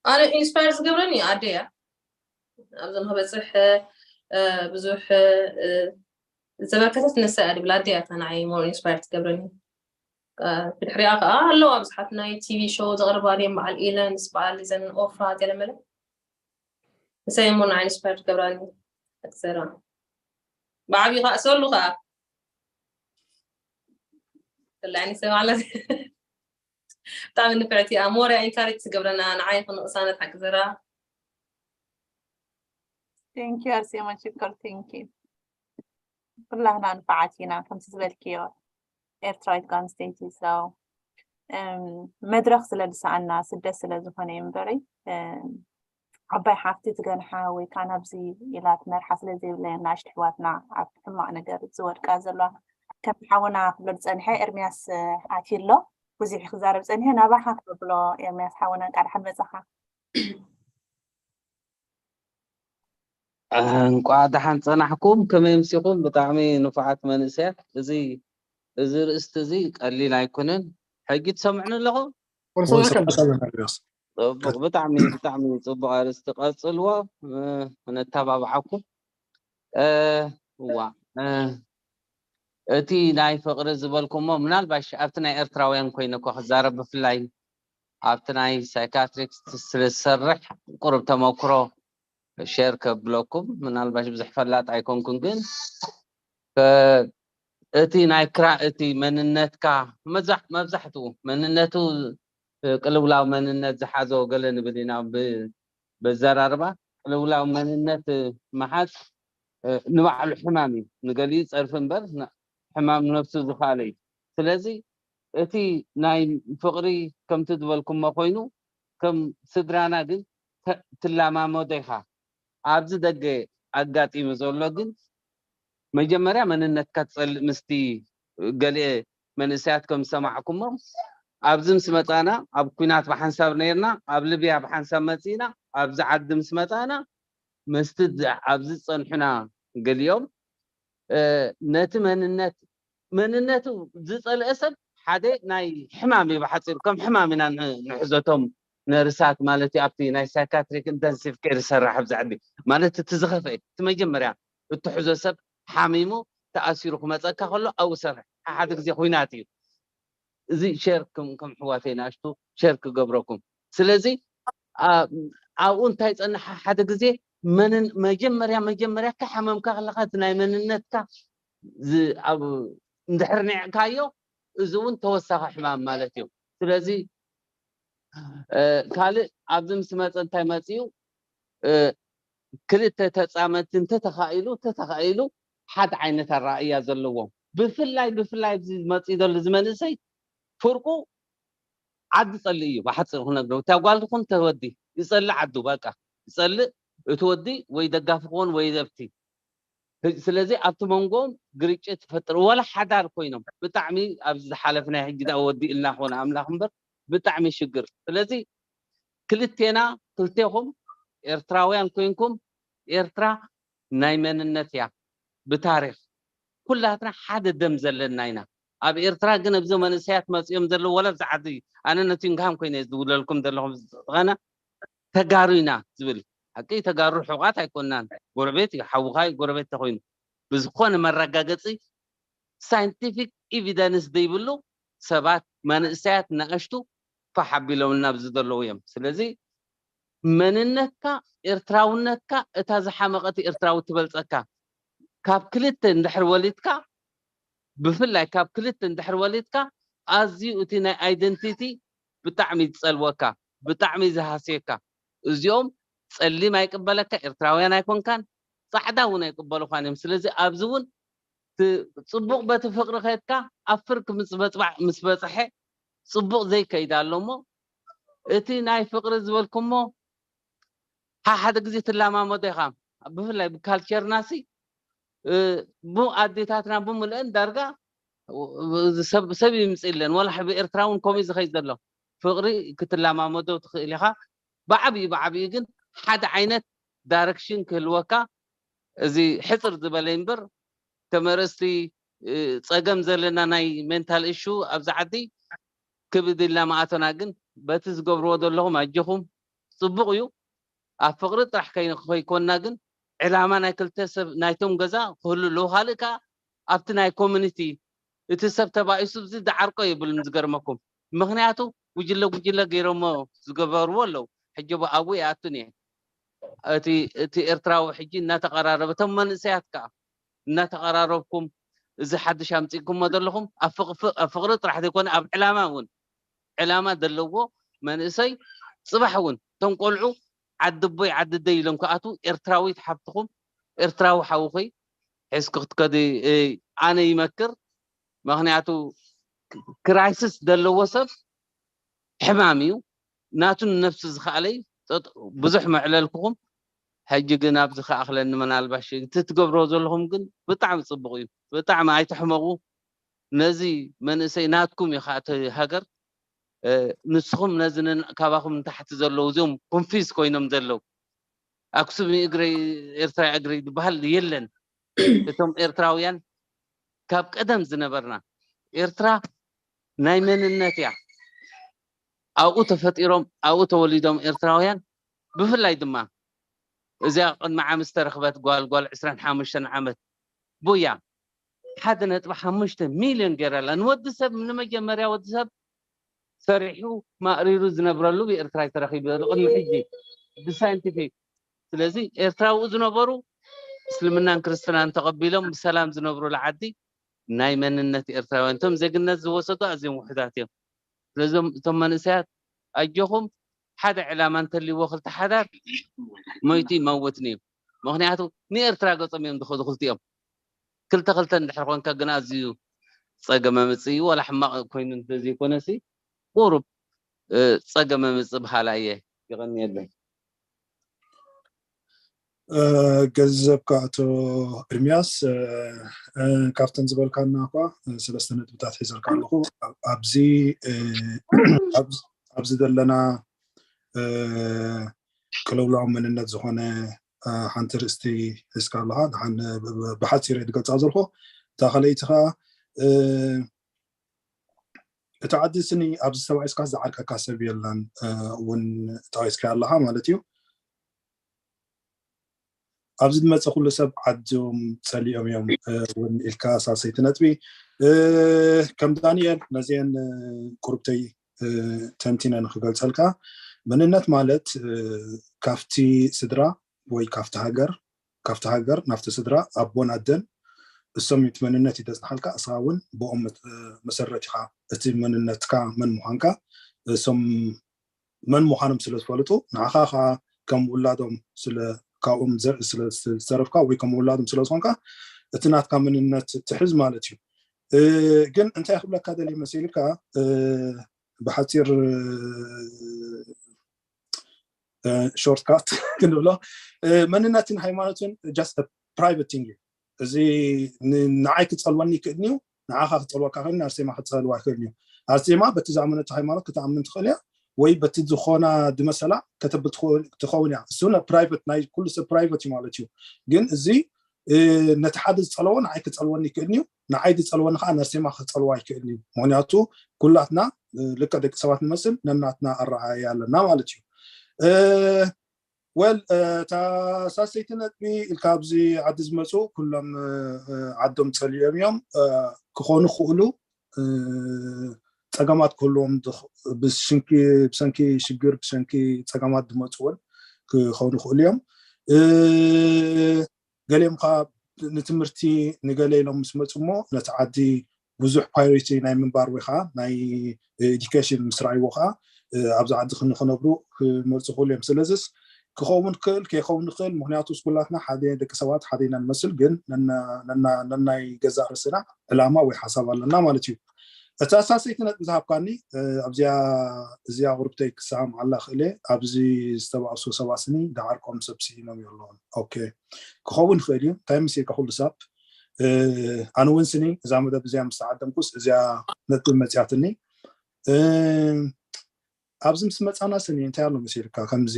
ኣነ ኢንስፓየር ዝገብረኒ ኣደ እያ። ኣብዚ ንክበፅሕ ብዙሕ ዘበርከተት ንሳ እያ ድብል ኣደ እያ እታ ንዓይ ሞር ኢንስፓየር ትገብረኒ። ብድሕሪኣ ከዓ ኣለዋ ብዙሓት ናይ ቲቪ ሾው ዘቕርባ ድም በዓል ኢለንስ በዓል ዘን ኦፍራ ገለመለ ንሰይ እሞ ንዓይ ኢንስፓየር ትገብራኒ። ኣክሰራ ብዓብዩ ከዓ ሰሉ ከዓ ብላዕኒ ሰብ ማለት ብጣዕሚ ንፍዕቲ እያ ሞርያ ኢንካሬጅ ትገብረና ንዓይ ይኹን ንቅሳነት ሓቂ ዘራ። Thank you ኣርሴማ ሽኮር thank you። ኩላህና ንፋዓት ኢና ከምቲ ዝበልክዮ ኤርትራዊት ጓል ኣንስተይቲ so መድረኽ ስለ ዝሰኣና ስደት ስለ ዝኾነ እዩ እምበሪ ዓባይ ሓፍቲ ትገንሓ ወይ ከዓ ናብዚ ኢላ ትመርሓ ስለ ዘይብለየን ንኣሽቱ ኣሕዋትና ኣብ ሕማቕ ነገር ዝወድቃ ዘለዋ ከም ሓውና ክብሎ ዝፀንሐ ኤርሚያስ ኣትዩ ኣሎ። ብዙሕ ክዛረብ ፀኒሐ ናባኻ ክብሎ ኤርሚያስ ሓውና እንቃዕ ደሓን መፃኻ። እንቋዕ ደሓን ፀናሕኩም። ከመይ ምሲኹም? ብጣዕሚ ንፉዓት መንእሰያት። እዚ እዚ ርእስቲ እዚ ቀሊል ኣይኮነን። ሕጂ ትሰምዑኒ ኣለኹም? ብጣዕሚ ብጣዕሚ ፅቡቅ ኣርእስቲ ቀፅልዎ። ነተባብዓኩም። እዋ እቲ ናይ ፍቅሪ ዝበልኩሞ ምናልባሽ ኣብቲ ናይ ኤርትራውያን ኮይነ እኮ ክዛረብ ብፍላይ ኣብቲ ናይ ሳይካትሪክስ ስለ ዝሰርሕ ቁሩብ ተመክሮ ሸር ከብለኩም። ምናልባሽ ብዙሕ ፈላጥ ኣይኮንኩን፣ ግን እቲ ናይ ክራ እቲ መንነትካ መብዛሕትኡ መንነቱ ቅልውላው መንነት ዝሓዞ ገለ ንብል ኢና። በዘራርባ ቅልውላው መንነት ምሓዝ ንባዕሉ ሕማም እዩ። ንገሊኡ ጸርፊ እምበር ሕማም ነብሱ ዝኸኣለ እዩ። ስለዚ እቲ ናይ ፍቕሪ ከምቲ ዝበልኩሞ ኮይኑ ከም ስድራና ግን ትላማመዶ ኢኻ። ኣብዚ ደገ ኣጋጢሙ ዘሎ ግን መጀመርያ መንነትካ ትጸልእ ምስቲ ገሊኤ መንእሰያት ከም ዝሰማዕኩሞ ኣብዚ ምስ መጻና ኣብ ኩናት ብሓንሳብ ነርና ኣብ ልብያ ብሓንሳብ መጺና ኣብዚ ዓዲ ምስ መጻና ምስቲ ኣብዚ ዝጸንሑና ገሊኦም ነቲ መንነት መንነቱ ዝጸልአ ሰብ ሓደ ናይ ሕማም እዩ ብሓፂሩ ከም ሕማም ኢና ንሕዘቶም ነርሳት ማለት እዩ ኣብቲ ናይ ሳይካትሪክ ኢንተንሲቭ ኬር ዝሰርሕ ኣብዚ ዓዲ ማለት እቲ ዝኸፍአ እቲ መጀመርያ እትሕዞ ሰብ ሓሚሙ ተኣሲሩ ክመፀካ ከሎ ኣብኡ ሰርሕ ሓደ ግዜ ኩናት እዩ እዚ ሸር ከም ሕዋተይ ንኣሽቱ ሸር ክገብረኩም ስለዚ ኣብኡ እንታይ ፀንሓ ሓደ ግዜ መጀመርያ መጀመርያ ከሓመምካ ከለካ እቲ ናይ መንነትካ እንድሕር ኒዕካዮ እዚ እውን ተወሳኺ ሕማም ማለት እዩ ስለዚ ካልእ ኣብዚ ምስ መፀ እንታይ መፅኡ ክልተ ተፃመድቲ እንተተኻኢሉ እንተተኻኢሉ ሓደ ዓይነት ኣረኣእያ ዘለዎም ብፍላይ ብፍላይ ኣብዚ መፅኡ ዘሎ እዚ መንእሰይ ፍርቁ ዓዲ ጸልእ እዩ ብሓፂሩ ክነግረው እታ ጓል ትኹን ተወዲ ይጸልእ ዓዱ በቃ ይጸልእ እቲ ወዲ ወይ ደጋፊ ክኾን ወይ ዘብቲ ስለዚ ኣብቲ መንጎም ግርጭት ይፈጥር ወላ ሓዳር ኮይኖም ብጣዕሚ ኣብዚ ዝሓለፍ ናይ ሕጂ ዳ ወዲ ኢልና ክኾነ ኣምላኽ እምበር ብጣዕሚ ሽግር ስለዚ ክልቴና ክልቴኹም ኤርትራውያን ኮይንኩም ኤርትራ ናይ መንነት እያ ብታሪኽ ኩላትና ሓደ ደም ዘለና ኢና ኣብ ኤርትራ ግን ኣብዞም መንእሰያት መፂኦም ዘለዉ ወላ ኣብዚ ዓዲ ኣነ ኖቲንግሃም ኮይነ ዝድውለልኩም ዘለኹ ዝኾነ ተጋሩ ኢና ዝብል ሓቂ ተጋሩ ርሑቓት ኣይኮናን ጎረቤት እዩ ሓውኻ እዩ ጎረቤት ተኮይኑ ብዝኾነ መረጋገፂ ሳይንቲፊክ ኤቪደንስ ዘይብሉ ሰባት መንእሰያት ንኣሽቱ ፋሕ ኣቢሎምልና ኣብዚ ዘለዉ እዮም ስለዚ መንነትካ ኤርትራውነትካ እታ ዝሓመቐት ኤርትራዊ ትበልፀካ ካብ ክልተ እንድሕር ወሊድካ ብፍላይ ካብ ክልተ እንድሕር ወሊድካ ኣዝዩ እቲ ናይ ኣይደንቲቲ ብጣዕሚ ዝፀልወካ ብጣዕሚ ዝሃስየካ እዚኦም ፀሊም ኣይቅበለካ ኤርትራውያን ኣይኮንካን ፃዕዳ እውን ኣይቅበሉካን እዮም ስለዚ ኣብዚ እውን ፅቡቕ በቲ ፍቅሪ ከድካ ኣብ ፍርቂ ምስ በፅባዕ ምስ በፅሐ ፅቡቕ ዘይከይድ ኣሎ እሞ እቲ ናይ ፍቅሪ ዝበልኩሞ ሓደ ግዜ ትላማመዶ ኢኻ ብፍላይ ብካልቸርናሲ ኣዴታትና ብምልአን ዳርጋ ሰብ ይምፅለን ወላ ሕቢ ኤርትራ እውን ከምኡ ዝኸይድ ዘሎ ፍቅሪ ክትላማመዶ ትኽእል ኢኻ ብዓብዩ ብዓብዩ ግን ሓደ ዓይነት ዳይረክሽን ክህልወካ እዚ ሕፅር ዝበለ እምበር ከም ኣርእስቲ ፀገም ዘለና ናይ ሜንታል እሹ ኣብዚ ዓዲ ክብድ ኢልና መኣቶና ግን በቲ ዝገብርዎ ዘለኹም ኣጆኹም ፅቡቕ እዩ ኣብ ፍቕሪ ጥራሕ ከይኮንና ግን ዕላማ ናይ ክልተ ሰብ ናይቶም ገዛ ክህሉ ኣለዎ ካልእ ከዓ ኣብቲ ናይ ኮሚኒቲ እቲ ሰብ ተባኢሱ እዚ ዝዓርቆ የብሉን ዝገርመኩም ምኽንያቱ ጉጅለ ጉጅለ ገይሮሞ ዝገበርዎ ኣለዉ ሕጂ ኣብኡ ይኣቱን እየ እቲ ኤርትራዊ ሕጂ እናተቐራረበ እቶም መንእሰያት ከዓ እናተቐራረብኩም እዚ ሓድሽ ኣምፂእኩሞ ዘለኹም ኣብ ፍቕሪ ጥራሕ ዘይኮነ ኣብ ዕላማ እውን ዕላማ ዘለዎ መንእሰይ ፅባሕ እውን እቶም ቆልዑ ዓዲ ኣቦይ ዓዲ ኣደይ ኢሎም ክኣትዉ ኤርትራዊት ሓፍትኹም ኤርትራዊ ሓውኺ ሒዝኪ ክትከዲ ኣነ ይመክር ምኽንያቱ ክራይስስ ዘለዎ ሰብ ሕማም እዩ ናቱ ንነብሱ ዝኸኣለ እዩ ብዙሕ መዕለልክኹም ሕጂ ግን ኣብዚ ከኣኽለኒ ምናልባሽ እቲ ትገብርዎ ዘለኹም ግን ብጣዕሚ ፅቡቕ እዩ ብጣዕሚ ኣይትሕመቑ ነዚ መንእሰይ ናትኩም እዩ ከኣ ሃገር ንስኹም ነዚ ካባኹም ንታሕቲ ዘለዉ እዚኦም ኮንፊዝ ኮይኖም ዘለዉ ኣክሱም እግረይ ኤርትራ እግረይ ዝበሃል የለን እቶም ኤርትራውያን ካብ ቀደም ዝነበርና ኤርትራ ናይ መንነት እያ ኣብኡ ተፈጢሮም ኣብኡ ተወሊዶም ኤርትራውያን ብፍላይ ድማ እዚኣ ቅድሚ ዓመት ዝተረኽበት ጓል ጓል ዕስራን ሓሙሽተን ዓመት ቡያ ሓደ ነጥቢ ሓሙሽተ ሚልዮን ገይራላ ንወዲ ሰብ ንመጀመርያ ወዲ ሰብ ሰሪሑ ማእሪሩ ዝነብረሉ ብኤርትራ ተረኺቡ ቅድሚ ሕጂ ብሳይንቲፊክ ስለዚ ኤርትራዊ ዝነበሩ እስልምናን ክርስትናን ተቐቢሎም ብሰላም ዝነብሩሉ ዓዲ ናይ መንነት ኤርትራውያን፣ እቶም ዜግነት ዝወሰዱ ኣዝዮም ውሑዳት እዮም። ስለዞም እቶም መንእሰያት ኣጆኹም፣ ሓደ ዕላማ እንተልይዎ ክልተ ሓዳር ሞይቱ ይመውትን እዩ። ምኽንያቱ ንኤርትራ ገጾም እዮም ዝኸዱ ክልቲኦም። ክልተ ክልተ እንድሕር ኮንካ ግን ኣዝዩ ጸገመ ምጽእ እዩ። ዋላ ሕማቕ ኮይኑ እንተዘይኮነሲ ቁሩብ ጸገመ ምጽእ በሃላይ እየ። ይቐንየለይ። ገንዘብካ ኣቶ እርሚያስ፣ ካብተን ዝበልካና እኳ ሰለስተ ነጥብታት ሒዘልካ ኣለኹ። ኣብዚ ኣብዚ ዘለና ቅልውላው መንነት ዝኾነ ሓንቲ ርእስቲ ሒዝካ ኣለኻ። ብሓፂር እየ ዝገልፃ ዘለኹ። እታ ካልኣይቲ ከዓ እቲ ዓዲ ስኒ ኣብዚ ተባኢስካ ዝዓርቀካ ሰብ የለን እውን ጠቂስካ ኣለኻ ማለት እዩ። ኣብዚ ዝመፀ ኩሉ ሰብ ዓዶም ፀሊኦም እዮም እውን ኢልካ ሳልሰይቲ ነጥቢ። ከም ዳንኤል ነዚአን ቁርብተይ ተንቲነ ንክገልፀልካ፣ መንነት ማለት ካብቲ ስድራ ወይ ካብቲ ሃገር ካብቲ ሃገር ናብቲ ስድራ ኣቦን ኣደን እሶም እቲ መንነት እዩ ዘፅንሓልካ። እስኻ እውን ብኦም መሰረት ኢኻ እቲ መንነትካ መን ምዃንካ እሶም መን ምዃኖም ስለ ዝፈልጡ ንዓኻ ከዓ ከም ውላዶም ስለ ካብኦም ዘርኢ ስለ ዝተረፍካ ወይ ከም ውላዶም ስለ ዝኾንካ እቲ ናትካ መንነት ትሕዝ ማለት እዩ። ግን እንታይ ክብለካ ደልየ መሲልካ ብሓፂር ሾርትካት ክንብሎ መንነትን ሃይማኖትን just private thing እዩ። እዚ ንዓይ ክፀልወኒ ይክእል እዩ፣ ንዓኻ ክፀልወካ ክእል፣ ኣርሴማ ክፀልዋ ይክእል እዩ። ኣርሴማ በቲ ዝኣመነቶ ሃይማኖት ክትኣምን ትኽእል እያ ወይ በቲ ዝኾና ድመሰላ ከተብል ትኸውን እያ። እሱ ፕራይቨት ናይ ኩሉ ሰብ ፕራይቨት እዩ ማለት እዩ። ግን እዚ ነቲ ሓደ ዝፀለዎ ንዓይ ክፀልወኒ ይክእል እዩ፣ ንዓይ ዝፀልወኒ ከዓ ነርሴማ ክፀልዋ ይክእል እዩ። ምክንያቱ ኩላትና ልክዕ ደቂ ሰባት ንመስል ነናትና ኣረኣእያ ኣለና ማለት እዩ። ወል እታ ሳሰይቲ ነጥቢ ኢልካ ኣብዚ ዓዲ ዝመፁ ኩሎም ዓዶም ፀሊኦም እዮም ክኾኑ ክእሉ ፀገማት ክህልዎም ብሰንኪ ሽግር ብሰንኪ ፀገማት ዝመፁ እውን ክኾኑ ክእሉ እዮም። ገሊኦም ከዓ ንትምህርቲ ንገለ ኢሎም ምስ መፁ እሞ ነቲ ዓዲ ብዙሕ ፓዮሪቲ ናይ ምንባር ወይ ከዓ ናይ ኤዱኬሽን ምስ ረኣይዎ ከዓ ኣብዚ ዓዲ ንክነብሩ ክመርፁ ክእሉ እዮም። ስለዚስ ክኸውን ክእል ከይኸውን ክእል ምክንያቱ ስኩላትና ሓደ ደቂ ሰባት ሓደ ኢና ንመስል ግን ነናይ ገዛእ ርእስና ዕላማ ወይ ሓሳብ ኣለና ማለት እዩ። እታ ሳሰይቲ ነጥቢ ዝሃብካኒ ኣብዚኣ እዚኣ ቁርብተይ ክሰማምዓላ ክእለ ኣብዚ ዝተባእሱ ሰባት ስኒ ዳዓርቆም ሰብ ስኢኖም የለውን። ኦኬ ክኸውን ይኽእል እዩ። እንታይ መሲልካ ኩሉ ሰብ ኣነ እውን ስኒ እዛ መደብ እዚኣ ምስ ተዓደምኩስ እዚኣ ነጥቢ መፅያትኒ። ኣብዚ ምስ መፃና ስኒ እንታይ ኣሎ መሲልካ ከምዚ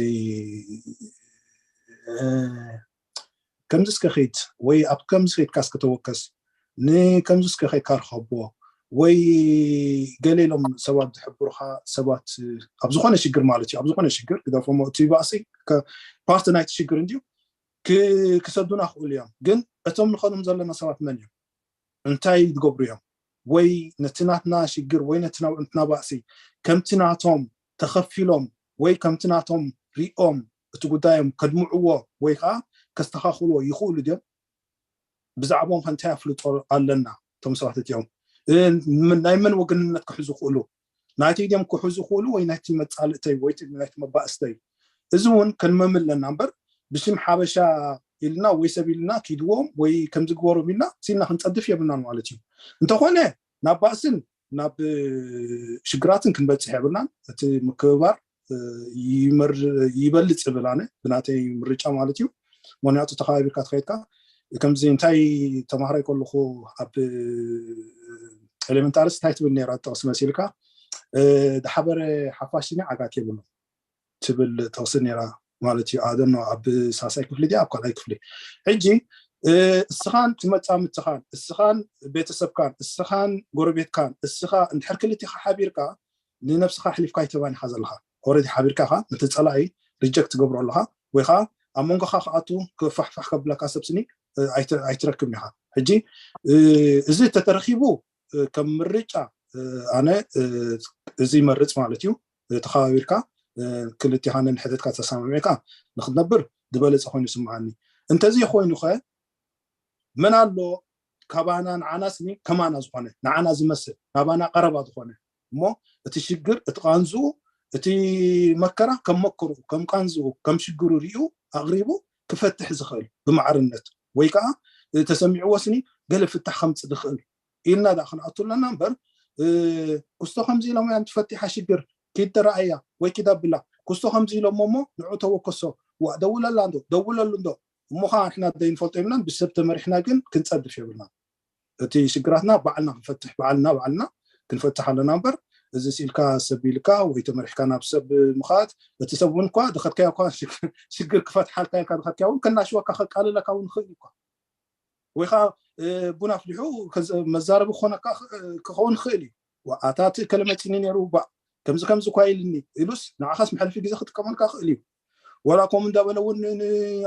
ከምዚ እስከ ኺድ ወይ ኣብ ከምዚ ኺድካ እስከ ተወከስ ንከምዚ እስከ ኸይካ ርኸቦ ወይ ገለ ኢሎም ሰባት ዝሕብሩኻ ሰባት ኣብ ዝኾነ ሽግር ማለት እዩ ኣብ ዝኾነ ሽግር ግደፎሞ እቲ ባእሲ ፓርቲ ናይቲ ሽግር እንድዩ ክሰዱና ክእሉ እዮም። ግን እቶም ንኸዶም ዘለና ሰባት መን እዮም? እንታይ ዝገብሩ እዮም? ወይ ነቲ ናትና ሽግር ወይ ነቲ ናትና ባእሲ ከምቲ ናቶም ተኸፊሎም ወይ ከምቲ ናቶም ሪኦም እቲ ጉዳዮም ከድምዕዎ ወይ ከዓ ከስተኻኽልዎ ይኽእሉ ድዮም? ብዛዕባኦም ከ እንታይ ኣፍልጦ ኣለና? እቶም ሰባት እቲኦም ናይ መን ወገንነት ክሕዙ ክእሉ? ናይቲ ድዮም ክሕዙ ክእሉ ወይ ናይቲ መፃልእተይ ወይ ናይቲ መባእስተይ? እዚ እውን ከንመሚ ኣለና እምበር ብሽም ሓበሻ ኢልና ወይ ሰብ ኢልና ኪድዎም ወይ ከምዚ ግበሮም ኢልና ሲልና ክንፀድፍ የብልናን ማለት እዩ። እንተኾነ ናብ ባእስን ናብ ሽግራትን ክንበፅሕ የብልናን። እቲ ምክብባር ይበልፅ ይብል ኣነ ብናተይ ምርጫ ማለት እዩ። ምክንያቱ ተኸባቢርካ ትኸይድካ ከምዚ እንታይ ተማሃራይ ከለኹ ኣብ ኤሌመንታርስ እንታይ ትብል ነራ ጥቕሲ መሲልካ ዝሓበረ ሓፋሽ ዓጋት የብሉ ትብል ጥቕሲ ነራ ማለት እዩ። ኣደኖ ኣብ ሳሳይ ክፍሊ ዲ ኣብ ካልኣይ ክፍሊ ሕጂ እስኻን ትመፃምትኻን እስኻን ቤተሰብካን እስኻን ጎረቤትካን እስኻ እንድሕር ክልቲኻ ሓቢርካ ንነብስኻ ኣሕሊፍካ ኣይትህባን ኢኻ ዘለኻ። ኦረዲ ሓቢርካ ኢኻ ነቲ ፀላኢ ሪጀክት ትገብሮ ኣለኻ ወይ ከዓ ኣብ መንጎኻ ክኣቱ ክፋሕፋሕ ከብለካ ሰብ ስኒ ኣይትረክብን ኢኻ። ሕጂ እዚ ተተረኪቡ ከም ምርጫ ኣነ እዚ ይመርፅ ማለት እዩ። ተኸባቢርካ ክልቲኻ ነንሕተትካ ተሰማሚዕካ ንክትነብር ዝበለፀ ኮይኑ ይስምዓኒ። እንተዘይ ኮይኑ ኸ መን ኣሎ ካባና ንዓና ስኒ ከማና ዝኾነ ንዓና ዝመስል ናባና ቀረባ ዝኾነ እሞ እቲ ሽግር እቲ ቃንዝኡ እቲ መከራ ከም መከርኡ ከም ቃንዝኡ ከም ሽግሩ ሪኡ ኣቕሪቡ ክፈትሕ ዝኽእል ብማዕርነት ወይ ከዓ ተሰሚዕዎ ስኒ ገለ ፍታሕ ከምፅእ ዝኽእል ኢልና ዳ ክንኣቱ ኣለና እምበር ክስቶ ከምዚ ኢሎም እያ ትፈቲሓ ሽግር ኪድ ተረኣያ ወይ ኪድ ኣብላ ክስቶ ከምዚ ኢሎሞ እሞ ንዑ ተወከሶ ዋ ደውለላ እንዶ ደውለሉ እንዶ እሞ ከዓ ንሕና ዘይንፈልጦ የብልናን ብሰብ ተመሪሕና ግን ክንፀድፍ የብልናን እቲ ሽግራትና ባዕልና ክንፈትሕ ባዕልና ባዕልና ክንፈትሕ ኣለና እምበር እዚ ስኢልካ ሰብ ኢልካ ወይ ተመሪሕካ ናብ ሰብ ምኻት እቲ ሰብ እውን እኳ ድኸድካዮ እኳ ሽግር ክፈትሓልካ ኢልካ ድኸድካዮ እውን ከናሽወካ ከቃልለካ እውን ይኽእል እዩ ወይ ከዓ ቡን ኣፍሊሑ መዛረቢ ክኾነካ ክኸውን ይኽእል እዩ ኣታ እቲ ከለመፂኒ ነይሩ ባ ከምዚ ከምዚ እኳ ኢልኒ ኢሉስ ንዓኻስ መሕልፊ ግዜ ክጥቀመልካ ይኽእል እዩ ወላ ከምኡ እንዳበለ እውን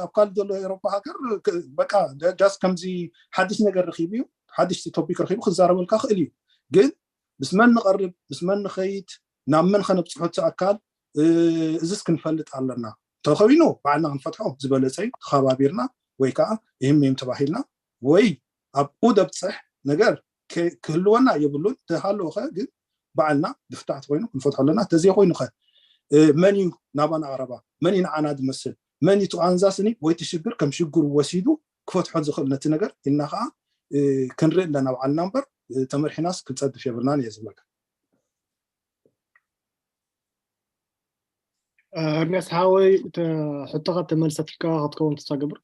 ኣብ ካልእ ዘሎ ኤሮፓ ሃገር በቃ ጃስ ከምዚ ሓድሽ ነገር ረኪቡ እዩ ሓድሽ ቶፒክ ረኪቡ ክዛረበልካ ክእል እዩ ግን ምስ መን ንቐርብ ምስ መን ንኸይድ ናብ መን ከነብፅሖ እቲ ኣካል እዝስ ክንፈልጥ ኣለና እንተኸይኑ ባዕልና ክንፈትሖ ዝበለፀ እዩ ተኸባቢርና ወይ ከዓ ይህም ይህም ተባሂልና ወይ ኣብኡ ደብፅሕ ነገር ክህልወና የብሉን ተሃለወኸ ግን ባዕልና ብፍታሕቲ ኮይኑ ክንፈትሖ ኣለና ተዘይኮይኑ ኸ መን እዩ ናባና ኣረባ መን እዩ ንዓና ዝመስል መን እዩ ትቃንዛ ስኒ ወይ ትሽግር ከም ሽግሩ ወሲዱ ክፈትሖ ዝኽእል ነቲ ነገር ኢልና ከዓ ክንርኢ ኣለና ባዕልና እምበር ተመርሒናስ ክንፀድፍ የብልናን እየ ዝብለካ እርሜስ ሓወይ ሕቶኻ ተመልሰትልካ ክትከውን ተስፋ ገብር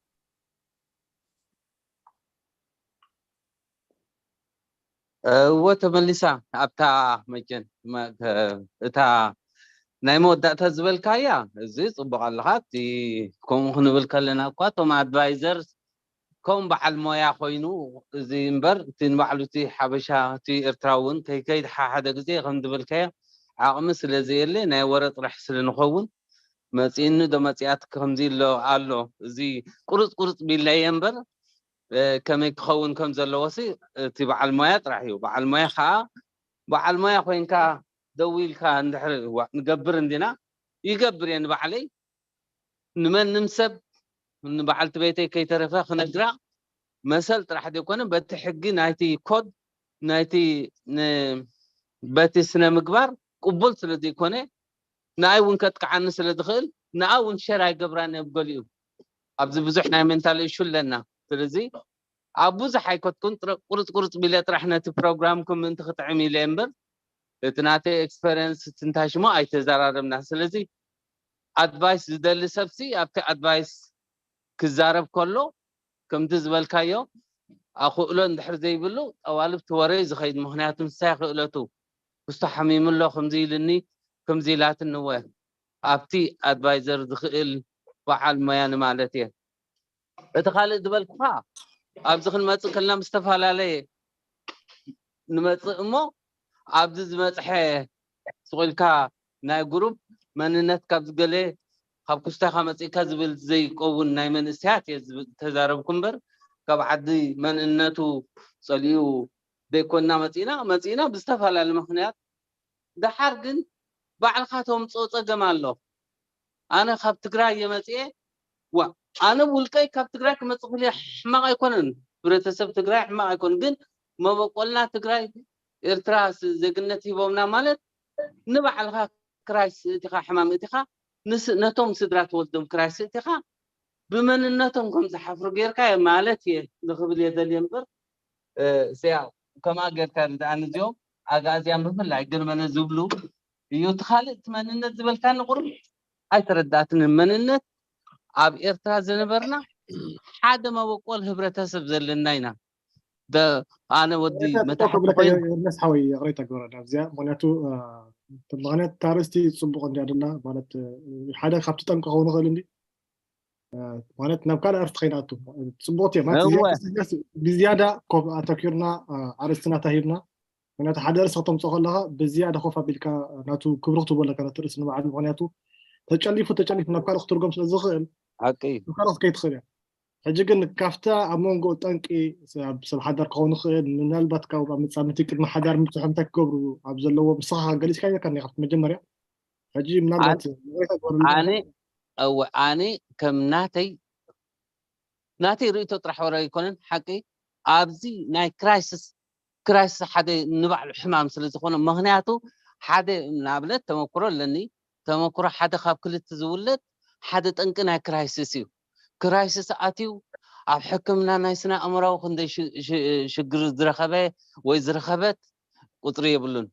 እወ ተመሊሳ ኣብታ መቸን እታ ናይ መወዳእታ ዝበልካያ እዚ ፅቡቅ ኣለካ እቲ ከምኡ ክንብል ከለና እኳ እቶም ኣድቫይዘር ከም በዓል ሞያ ኮይኑ እዚ እምበር እቲ ንባዕሉ እቲ ሓበሻ እቲ ኤርትራ እውን ከይከይድ ሓሓደ ግዜ ከም ዝበልካዮ ዓቕሚ ስለ ዘየለ ናይ ወረ ጥራሕ ስለ ንኸውን መፂእኒ ዶ መፂኣት ከምዚ ኣሎ ኣሎ እዚ ቁርፅ ቁርፅ ቢለየ እምበር ከመይ ክኸውን ከም ዘለዎ ሲ እቲ በዓል ሞያ ጥራሕ እዩ በዓል ሞያ ከዓ በዓል ሞያ ኮይንካ ደው ኢልካ እንድሕር ንገብር እንዲና ይገብር እየ ንባዕለይ ንመንም ሰብ ንበዓልቲ ቤተይ ከይተረፈ ክነግራ መሰል ጥራሕ ዘይኮነ በቲ ሕጊ ናይቲ ኮድ ናይቲ በቲ ስነ ምግባር ቅቡል ስለ ዘይኮነ ንኣይ እውን ከጥቅዓኒ ስለ ዝኽእል ንኣ እውን ሸር ኣይገብራን እየ ገሊኡ ኣብዚ ብዙሕ ናይ ሜንታል እሹ ኣለና ስለዚ ኣብ ብዙሕ ኣይከትኩን ቁርፅ ቁርፅ ቢለ ጥራሕ ነቲ ፕሮግራምኩም ምእንቲ ክጥዕም ኢለ እምበር እቲ ናተይ ኤክስፐሪንስ ትንታይ ሽሞ ኣይተዘራረብና ስለዚ ኣድቫይስ ዝደሊ ሰብሲ ኣብቲ ኣድቫይስ ክዛረብ ከሎ ከምቲ ዝበልካዮ ኣኽእሎ እንድሕር ዘይብሉ ጠዋልብ ትወረይ ዝኸይድ ምክንያቱ ንሳይ ክእለቱ ክስቶ ሓሚሙ ኣሎ ከምዚ ኢልኒ ከምዚ ኢላትኒ ወ ኣብቲ ኣድቫይዘር ዝኽእል በዓል ሞያ ንማለት እየ እቲ ካልእ ዝበልኩኻ ኣብዚ ክንመፅእ ከለና ዝተፈላለየ ንመፅእ እሞ ኣብዚ ዝመፅሐ ስቑልካ ናይ ጉሩብ መንነት ካብ ዝገለ ካብ ኩስታኻ መፅእካ ዝብል ዘይቀውን ናይ መንእሰያት እየ ተዛረብኩ እምበር ካብ ዓዲ መንእነቱ ፀሊኡ ዘይኮንና መፂእና መፂእና ብዝተፈላለዩ ምክንያት ደሓር ግን ባዕልካ ተምፅኦ ፀገም ኣሎ ኣነ ካብ ትግራይ እየ መፅኤ ዋ ኣነ ውልቀይ ካብ ትግራይ ክመፅእ ክል ሕማቅ ኣይኮነን ህብረተሰብ ትግራይ ሕማቅ ኣይኮነን ግን መበቆልና ትግራይ ኤርትራ ዜግነት ሂቦምና ማለት ንባዕልካ ክራይ ስእቲኻ ሕማም እቲኻ ነቶም ስድራ ትወልዶም ክራይ ስእቲኻ ብመንነቶም ከም ዝሓፍሩ ጌርካ ማለት እየ ንክብል እየ ደልየ እምበር እዚኣ ከምኣ ጌርካ ርድኣኒ እዚኦም ኣግኣዝያን ብፍላይ ግርመነ ዝብሉ እዩ እቲ ካልእ እቲ መንነት ዝበልካኒ ቁሩብ ኣይተረዳእትንን መንነት ኣብ ኤርትራ ዝነበርና ሓደ መበቆል ህብረተሰብ ዘለና ኢና ኣነ ወዲ መታሕቲ ኮይኑ ሓወይ ይቕሬታ ግበረና ኣብዚኣ ምክንያቱ ምክንያት ታርስቲ ፅቡቅ እንዲያ ደላ ማለት ሓደ ካብቲ ጠንቂ ከውን ይኽእል እንዲ ማለት ናብ ካልእ ኣርስቲ ከይንኣቱ ፅቡቅ እዮ ማለት ብዝያዳ ኮፍ ኣተኪርና ኣርስትና ታሂብና ምክንያቱ ሓደ ርእሲ ከተምፅኦ ከለካ ብዝያዳ ኮፍ ኣቢልካ ናቱ ክብሪ ክትቦ ኣለካ ነቲ ርእሲ ንባዕሉ ምክንያቱ ተጨሊፉ ተጨሊፉ ናብ ካልእ ክትርጎም ስለ ዝኽእል ሓቂ እዩ ናብ ካልእ ክትከይድ ትኽእል እያ ሕጂ ግን ካብታ ኣብ መንጎ ጠንቂ ኣብ ሰብ ሓዳር ክኸውን ይኽእል ምናልባት ካብ ኣብ መፃምቲ ቅድሚ ሓዳር ምፅሖም እንታይ ክገብሩ ኣብ ዘለዎ ንስኻ ገሊፅካ ይበካ ካብቲ መጀመርያ ሕጂ ምናልባት ኣነ እወ ኣነ ከም ናተይ ናተይ ርእቶ ጥራሕ ወረ ኣይኮነን ሓቂ ኣብዚ ናይ ክራይሲስ ክራይሲስ ሓደ ንባዕሉ ሕማም ስለ ዝኾነ ምክንያቱ ሓደ ንኣብነት ተመክሮ ኣለኒ ተመክሮ ሓደ ካብ ክልተ ዝውለድ ሓደ ጠንቂ ናይ ክራይሲስ እዩ ክራይሲስ ኣትዩ ኣብ ሕክምና ናይ ስነ ኣእምራዊ ክንደይ ሽግር ዝረኸበ ወይ ዝረኸበት ቁፅሪ የብሉን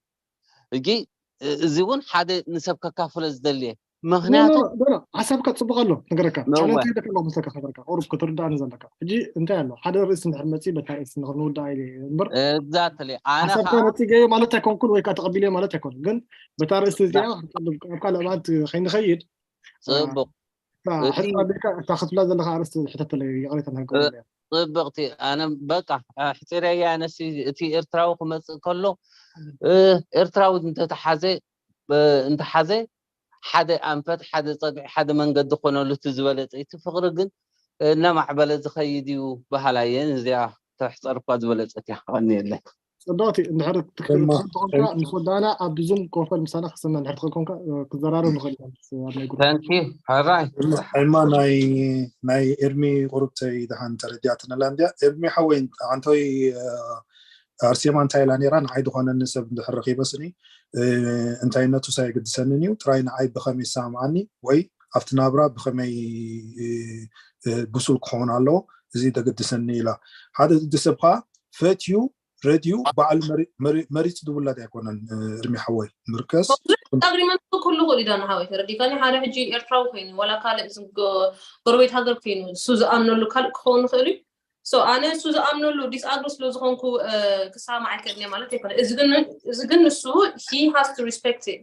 ሕጂ እዚ እውን ሓደ ንሰብ ከካፍሎ ዝደልየ ምክንያቱ ሓሳብካ ፅቡቅ ኣሎ ነገረካ ቻለንጅ ይደካ ኣሎ መስለካ ከበርካ ቁሩብ ክትርዳእኒ ዘለካ ሕጂ እንታይ ኣሎ ሓደ ርእሲ እንድሕር መፂ በታ ርእሲ ንክንውዳእ ኢለ እምበር exactly ኣነ ሓሳብካ ነፂገዮ ማለት ኣይኮንኩን ወይ ከዓ ተቀቢለዮ ማለት ኣይኮንን ግን በታ ርእሲ እዚኣ ኣብ ካልእ እዋን ከይንኸይድ ፅቡቅ ሕፃ ኣቢልካ እታ ክትብላ ዘለካ ኣርእስቲ ዝሕተተለይ ይቅሬታ ንክገብረለያ ፅብቅቲ ኣነ በቃ ኣሕፂረያ ኣነሲ እቲ ኤርትራዊ ክመፅእ ከሎ ኤርትራዊ እንተተሓዘ እንተሓዘ ሓደ ኣንፈት ሓደ ፀግዒ ሓደ መንገዲ ኮነሉ እቲ ዝበለፀ እቲ ፍቅሪ ግን እናማዕበለ ዝኸይድ እዩ በሃላይ እየ እዚኣ ተሕፀር እኳ ዝበለፀት እያ ክቐንየለይ ፅብቅቲ እንድሕር ትኽእል ተኾንካ ምስ ወዳእና ኣብ ዙም ኮፈል ምሳና ክሰምዕ እንድሕር ትኽእል ኮንካ ክዘራረብ ንኽእል ኢና ኣብ ናይ ጉዳይ thank you ሕራይ ሕማ ናይ ናይ ኤርሚ ቁሩብተይ ደሓን ተረዲኣትንላ እንድያ ኤርሚ ሓወይ ኣንቶይ ኣርሴማ እንታይ ኢላ ነይራ ንዓይ ዝኾነኒ ሰብ እንድሕር ረኺበ ስኒ እንታይነቱ ሳየግድሰንን እዩ ጥራይ ንዓይ ብኸመይ ይሰማምዓኒ ወይ ኣብቲ ናብራ ብኸመይ ብሱል ክኸውን ኣለዎ እዚ ደገድሰኒ ኢላ ሓደ ድዲ ሰብ ከዓ ፈትዩ ረድዩ ባዕሉ መሪፅ ድውላድ ኣይኮነን እርሚ ሓወይ ምርከስ ኣግሪመንት ክህሉ ክእሉ ኢዳ ንሃወይ ተረዲካኒ ሓደ ሕጂ ኤርትራዊ ኮይኑ ዋላ ካልእ ጎረቤት ሃገር ኮይኑ እሱ ዝኣምነሉ ካልእ ክኸውን ይኽእል እዩ ኣነ እሱ ዝኣምነሉ ዲስኣግሪ ስለ ዝኾንኩ ክሰማማዕ ኣይክእልን ማለት ኣይኮነ እዚ ግን ንሱ he has to respect it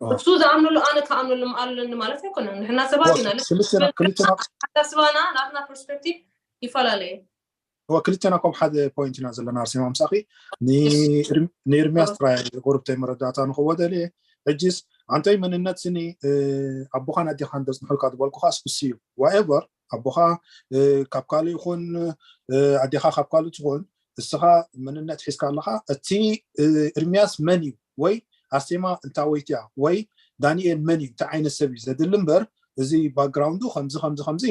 እሱ ዝኣምነሉ ኣነ ክኣምነሉ ኣለኒ ማለት ኣይኮነ ንሕና ሰባት ኢና ኣተሓሳስባና ናትና ፐርስፔክቲቭ ይፈላለየ ክልተና ኮም ሓደ ፖይንት ኢና ዘለና ኣርሴማ ምሳኺ ንኤርሚያስ ጥራይ ቁርብተይ መረዳእታ ንክወደል እየ ሕጂስ ኣንተይ መንነት ስኒ ኣቦኻን ኣዴኻን ደፅንሑልካ ዝበልኩኻ ስኩሲ እዩ ዋኤቨር ኣቦኻ ካብ ካልእ ይኹን ኣዴኻ ካብ ካልእ ትኹን እስኻ መንነት ሒዝካ ኣለኻ እቲ ኤርሚያስ መን እዩ ወይ ኣርሴማ እንታወይቲ እያ ወይ ዳንኤል መን እዩ እንታይ ዓይነት ሰብ እዩ ዘድሊ እምበር እዚ ባክግራውንዱ ከምዚ ከምዚ ከምዚ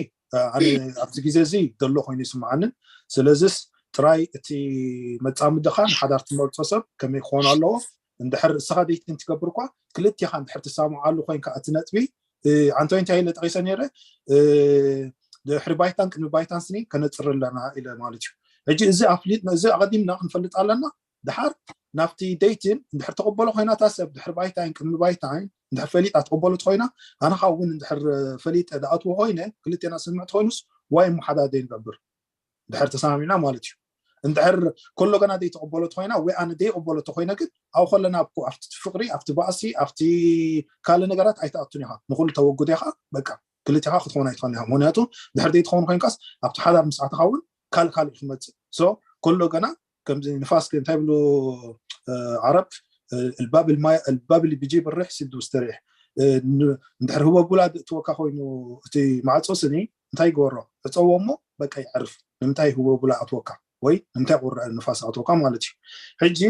ኣነ ኣብዚ ግዜ እዚ ዘሎ ኮይኑ ይስምዓንን ስለዚስ ጥራይ እቲ መጻምድኻ ንሓዳር ትመርጾ ሰብ ከመይ ክኾን ኣለዎ እንድሕር እስኻ ደይትን ትገብር እኳ ክልቲኻ እንድሕር ትሳምዓሉ ኮይንካ እቲ ነጥቢ ኣንቶይ እንታይ ኢለ ጠቂሰ ነይረ ድሕሪ ባይታን ቅድሚ ባይታን ስኒ ከነፅር ኣለና ኢለ ማለት እዩ ሕጂ እዚ ኣፍሊጥና እዚ ኣቐዲምና ክንፈልጥ ኣለና ድሓር ናብቲ ደይትን እንድሕር ተቐበሎ ኮይና እታ ሰብ ድሕሪ ባይታይን ቅድሚ ባይታይን እንድሕር ፈሊጣ ተቐበሎት ኮይና ኣነ ካብ እውን እንድሕር ፈሊጠ ዝኣትዎ ኮይነ ክልቴና ስምዕቲ ኮይኑስ ዋይ እሞ ሓዳደይ ንገብር ድሕር ተሰማሚዕና ማለት እዩ እንድሕር ከሎ ገና ዘይተቐበሎት ኮይና ወይ ኣነ ዘይቐበሎቶ ኮይነ ግን ኣብ ከለና ኣብቲ ፍቅሪ ኣብቲ ባእሲ ኣብቲ ካልእ ነገራት ኣይትኣቱን ኢኻ ንኩሉ ተወግዶ ኢኻ በቃ ክልቴኻ ክትኾን ኣይትኽእል ኢኻ ምክንያቱ ድሕር ዘይትኸውን ኮይንካስ ኣብቲ ሓዳር ምስ ኣተኻ እውን ካልእ ካልእ ክመፅእ so ከሎ ገና ከምዚ ንፋስ እንታይ ብሉ ዓረብ الباب الباب اللي بيجيب الريح سد واستريح እንድሕር ህቦቡላ እትወካ ኮይኑ እቲ ማዕፆ ስኒ እንታይ ይገበሮ ዕፀዎ እሞ በቃ ይዕርፍ ንምንታይ ህቦቡላ ኣትወካ ወይ ንምንታይ ቁርዐ ንፋስ ኣትወካ ማለት እዩ ሕጂ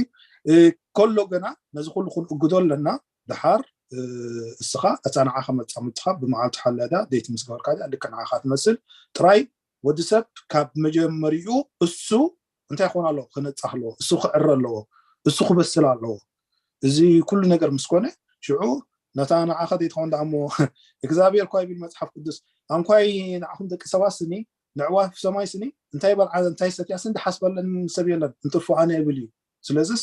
ከሎ ገና ነዚ ኩሉ ክንእግዶ ኣለና ድሓር እስኻ እታ ንዓኻ መፃምድትኻ ብመዓልቲ ሓላዳ ደይቲ ምስ ገበርካ ልክዕ ንዓኻ ትመስል ጥራይ ወዲ ሰብ ካብ መጀመሪኡ እሱ እንታይ ክኾን ኣለዎ ክነፃ ኣለዎ እሱ ክዕረ ኣለዎ እሱ ክበስል ኣለዎ እዚ ኩሉ ነገር ምስ ኮነ ሽዑ ነታ ንዓኻ ዘይትኸውን ደኣ እሞ እግዚኣብሔር እኳ ይብል መፅሓፍ ቅዱስ ኣንኳይ ንዓኹም ደቂ ሰባት ስኒ ንዕዋፍ ሰማይ ስኒ እንታይ በልዓ እንታይ ሰትያ ስኒ ዝሓስበለን ሰብ የለን እንትርፎ ኣነ እብል እዩ ስለዚስ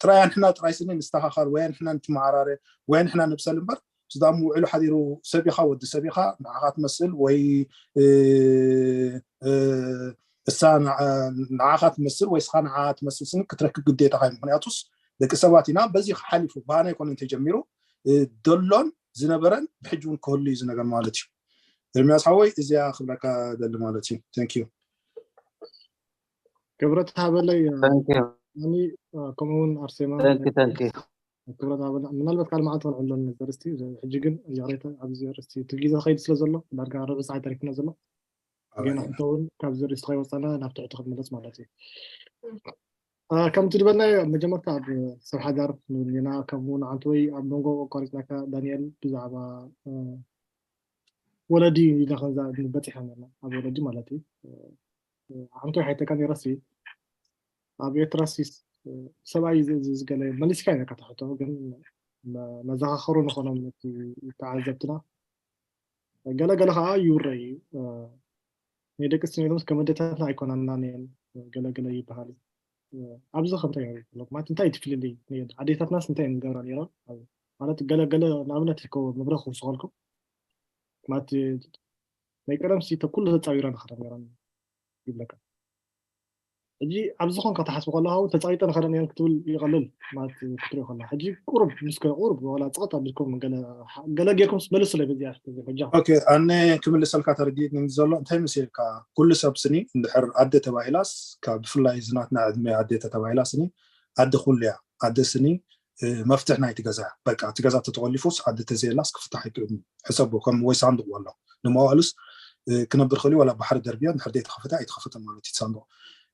ጥራይ ኣንሕና ጥራይ ስኒ ንስተኻኻል ወይ ኣንሕና ንትመዓራረ ወይ ኣንሕና ንብሰል እምበር ስዳም ውዕሉ ሓዲሩ ሰብ ኢኻ ወዲ ሰብ ኢኻ ንዓኻ ትመስል ወይ እሳ ንዓኻ ትመስል ወይ ስኻ ንዓ ትመስል ስኒ ክትረክብ ግዴታኻ እዩ ምክንያቱስ ደቂ ሰባት ኢና በዚ ሓሊፉ ባህና ይኮነ እንተጀሚሩ ደሎን ዝነበረን ብሕጂ እውን ክህሉ እዩ ዝነገር ማለት እዩ ኤርሚያስ ሓወይ እዚኣ ክብለካ ደሊ ማለት እዩ thank you ክብረት ሃበለይ ከምኡ እውን ኣርሴማ ክብረት ሃበለ ምናልባት ካልእ መዓልቲ ክንዕሎ ነዚ ርእስቲ ሕጂ ግን ይቕሬታ ኣብዚ ርእስቲ እቲ ግዜ ከይድ ስለ ዘሎ ዳርጋ ርብዒ ሰዓት ተሪፍና ዘሎ ግን ሕቶ እውን ካብዚ ርእስቲ ከይወፃና ናብ ትሕቲ ክንምለስ ማለት እዩ ከምቲ ዝበልናዮ መጀመርታ ኣብ ሰብ ሓዳር ንብል ኢና ከምኡ ንዓንተ ወይ ኣብ መንጎ ኣቋሪፅናካ ዳንኤል ብዛዕባ ወለዲ ኢለ ከዛ በፂሐ ነርና ኣብ ወለዲ ማለት እዩ። ዓንቶ ሓይተካ ነይረሲ ኣብ ኤርትራ ሲስ ሰብኣይ ዝገለ መሊስካ ኢነካ ተሕቶ ግን መዘኻኸሩ ንኾኖም ነቲ ተዓዘብትና ገለ ገለ ከዓ ይውረ እዩ። ናይ ደቂ ኣንስትዮ ከም ኣዴታትና ኣይኮናናን እየን ገለ ገለ ይበሃል። ኣብዚ ከምታይ ማለት እንታይ ትፍልልይ ኣዴታትናስ እንታይ እየን ዝገብራ ነይራ ማለት ገለ ገለ ንኣብነት ይከ መብረ ክውስኸልኩም ማለት ናይ ቀደም ሲ ኩሉ ተፃዊራ ንኸዳ ነይራ ይብለካ። ሕጂ ኣብ ዝኾን ከተሓስቡ ከለካ እውን ተፃዊጠ ንኸዳ ነይረን ክትብል ይቐልል ማለት ክትሪኦ ከለካ ሕጂ ቁሩብ ምስ ቁሩብ ዋላ ፅቕጥ ኣቢልኩም ገለ ጌርኩም መልሱለይ በዚኣ ሕጂ ኣነ ክምልሰልካ ተረዲእኒ ዘሎ እንታይ መሲልካ ኩሉ ሰብ ስኒ እንድሕር ኣደ ተባሂላስ ካብ ብፍላይ ዝናትና ዕድመ ኣደ ተባሂላ ስኒ ኣደ ኩሉ እያ ኣደ ስኒ መፍትሕ ናይቲ ገዛ በቃ እቲ ገዛ ተተቆሊፉስ ኣደ ተዘየላስ ክፍታሕ ኣይክእልን ሕሰቦ ከም ወይ ሳንዱቅ ወሎ ንመዋእሉስ ክነብር ክእል ዋላ ባሕሪ ደርብያ እንድሕር ዘይተኸፈተ ኣይተኸፈተ ማለት እዩ ሳንዱቅ